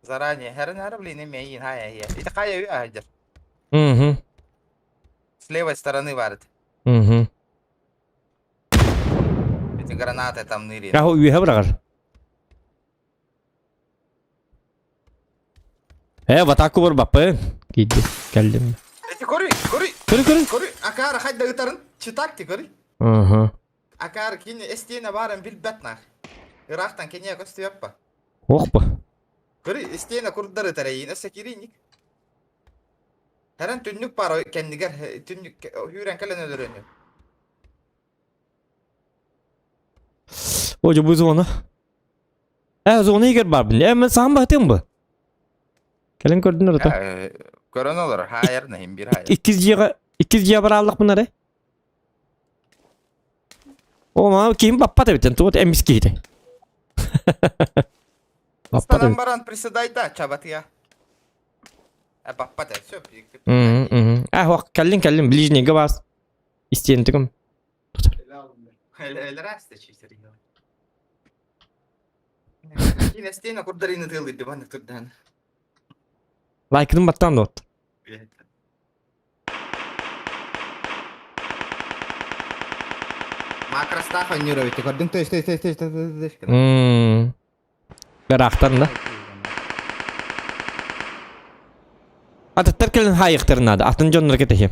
Заранее, хэрэн хара блин, эмиэ хая хия. Ити хая үй ахдыр.
Угу.
С левой стороны варит.
Угу.
Эти гранаты там ныри.
Аһо үөһэ быраҕар. Э, в атаку барбаппын. Киирди, кэллим.
Эти көрүй, көрүй,
Көрү, көрү.
көрүй. Акара хайда ытарын. Читакти көрүй.
Ага.
Акар кини эстиэне баарын билбэт нах. Ыраахтан киниэ көстүөппа.
Ох ба.
Көрүй, истиэнэ курдары тэрэйин өссө кириинник. Тэрэн түннүк баар кэннигэр түннүк үүрэн кэлэн өлөрөнү.
О, бу зона. Э, зона игер бар бин. Э, мен саҕан баһытыам бу. Кэлэн көрдүн ырыта.
Көрөн олор, хаайар нахим бир хаайар.
Иккис дьиэҕэ, иккис дьиэ барааллахпын эрэ. О, мама киһим баппат эбитен, туот эмис киһитэ. Баппат
Станан
эбит.
баран приседайда чабатыя. Э, баппат э, все.
Мгм, мгм. А, ох, кэллин, кэллин, ближнийга бас. Истиэнтигим.
Элерасты чисер. Кинестейна курдарины тылы диван турдан.
Лайкын баттан дот.
Макростах ойнурович, көрдүң төш төш төш төш төш төш.
Мм. Ыраахтан да. Атыттар кэлин хаайыктарын наада. Атын дьоннор кэтэһиэм.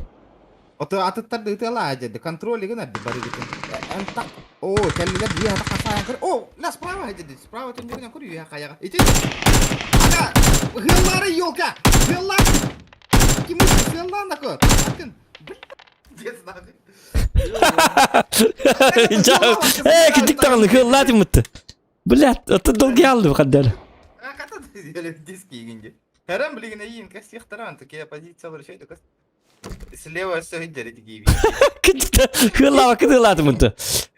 Ото атыттар ытыала деді контроль гына бары бүтүн. Эн так. О, кэллилер бии хата хасаан көр. О, ла справа деді. Справа түндүгүнэн көр үйэ хаяга. Ити. Ага, хыллары елка. Хыллар. Ким хыллар нако. Атын. Дед нахуй.
Э, кидик даҕаны кыаллаат иммытты. Блядь, аты долгий алды хаддар.
Хата диски игинде. Хэрам билигин эйин кастихтаран такие позициялар еще это Слева все идет гиви.
Хыллаабакка тылаат иммытты.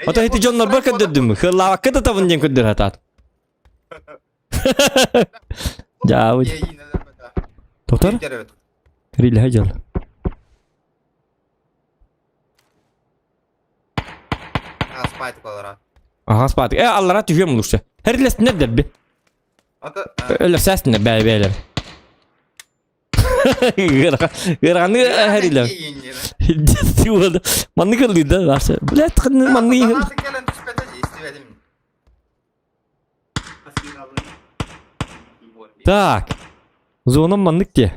Ото хити дьоннор бар көрдөрдүм. Хыллаабакка да табын диэн көрдөр хатаат. Дьаабыт. Доктор, рилэһэ дьол.
Аспайт колора.
Аха спаатык. Э, аллара түһүөм лучше. Хэрилэстинэр дэрби.
Ото
Өлөрсээстинэр бэйэ бэйэлэр. Ыараханы хэрилэр. Маннык ыллыыр да, Блядь, маннык
кэлэн түспэтэ истибэтим.
Так. Зоном маннык те.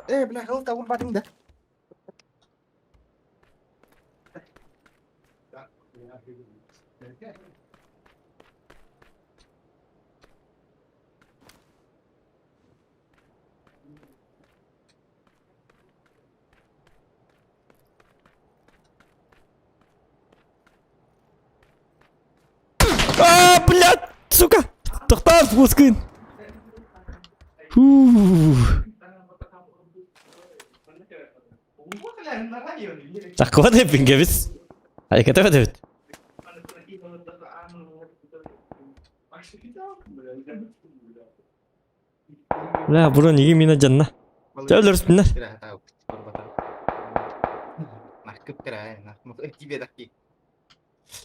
Э, бля, хыл табыл батың да.
А, блядь, сука! Тохтоо, пускай. Фу. Такого эппин кэбис. Айката эбит. Бля, бұрын неге мені жанна? Өлөрсүннэр.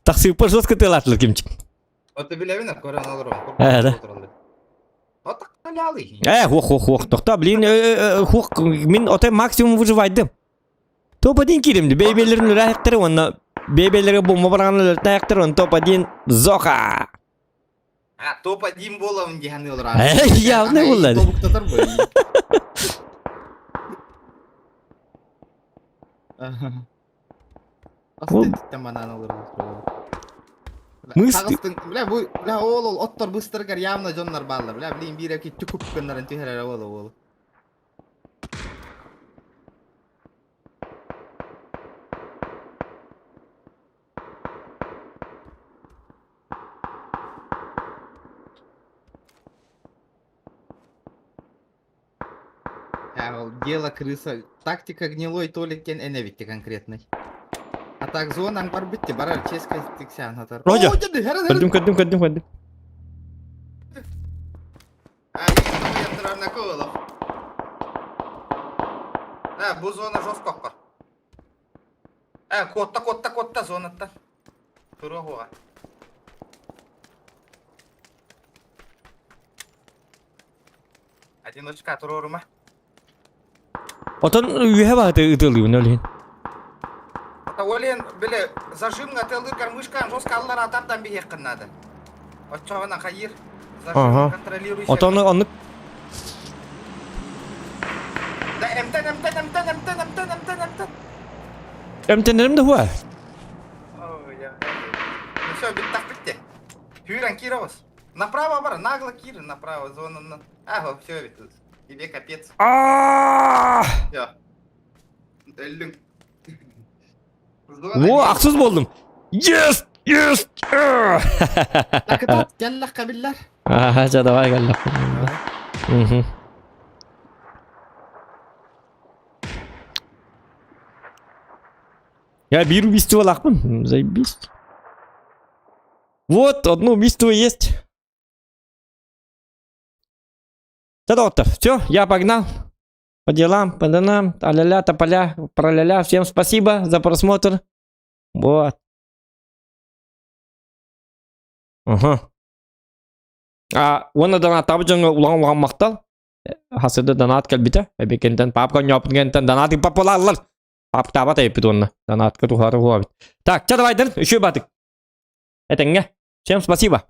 Тахсыыппар жестко тыалаатылар кимчик. Э, да. Э, хуох, хуох, хуох, тохтоо, блин, хуох, мин отой максимум выживайдым. Топ-1 кииримди, бэйбэлэрин үрээхтэр уонна бэйбэлэргэ бомба бараҕан өлөртээхтэр, он топ-1 Зоха!
А, топ-1 буолабын дии саныы олорор.
Э, явно буолла.
Тобуктатар бу. Астыттан банан олорор.
Мыс-
Хаҕыстын, бля, бу, бля, ол ол оттор быстарыгар явно дьоннор бааллар. Бля, блин, биир эки түкүп гыннарын түһэрэр ол ол. Ол дело крыса. Тактика гнилой Толик кен эневитти конкретный. А так зонан бар битти барар ческа тиксян хатар.
Родя! Көрдүм, көрдүм, көрдүм, көрдүм.
А, бу зона жестко бар. Э, котта, котта, котта зонаттан. Туруга. Одиночка туруорума.
Отон үөһэ бааты ытылыыбын ол иһин.
Олен, бile, зажимҥа тылыгар мышкан жестко аллар атардан биһиэххин надо. Оччоҕуна хайыр. Зажим контролирующий.
Отон оннук
Да, эмтэн, эмтэн, эмтэн, эмтэн, эмтэн, эмтэн, эмтэн.
Эмтэнэрим да хуа.
Ой, я. Ну все, биттах битте. Хюран кировос. Направо бар, нагло кир, направо, зона на. Ага, все, ведь. Тебе капец. Все. Өллүң.
Во, ахсыз болдум. Yes! Yes!
Так, кэллэх кабиллар.
Аха, ча давай кэллэх. Мгм. Я биир убийство лахпын. Заебись. Вот, одно убийство есть. Да, доктор, все, я погнал. По делам, по данам, а-ля-ля, тополя, про-ля-ля. Всем спасибо за просмотр. Вот. Ага. А, уонна донаттаабыт дьоҥҥо улахан улахан махтал. Хасыда донат кэлбитэ. Эбикентэн папка ньооппут донат папалааллар. Паптаабат эппит уонна. Донатка тухары хуабит. Так, ча давайдыр, үчү батык. Этэҥҥэ. Всем спасибо.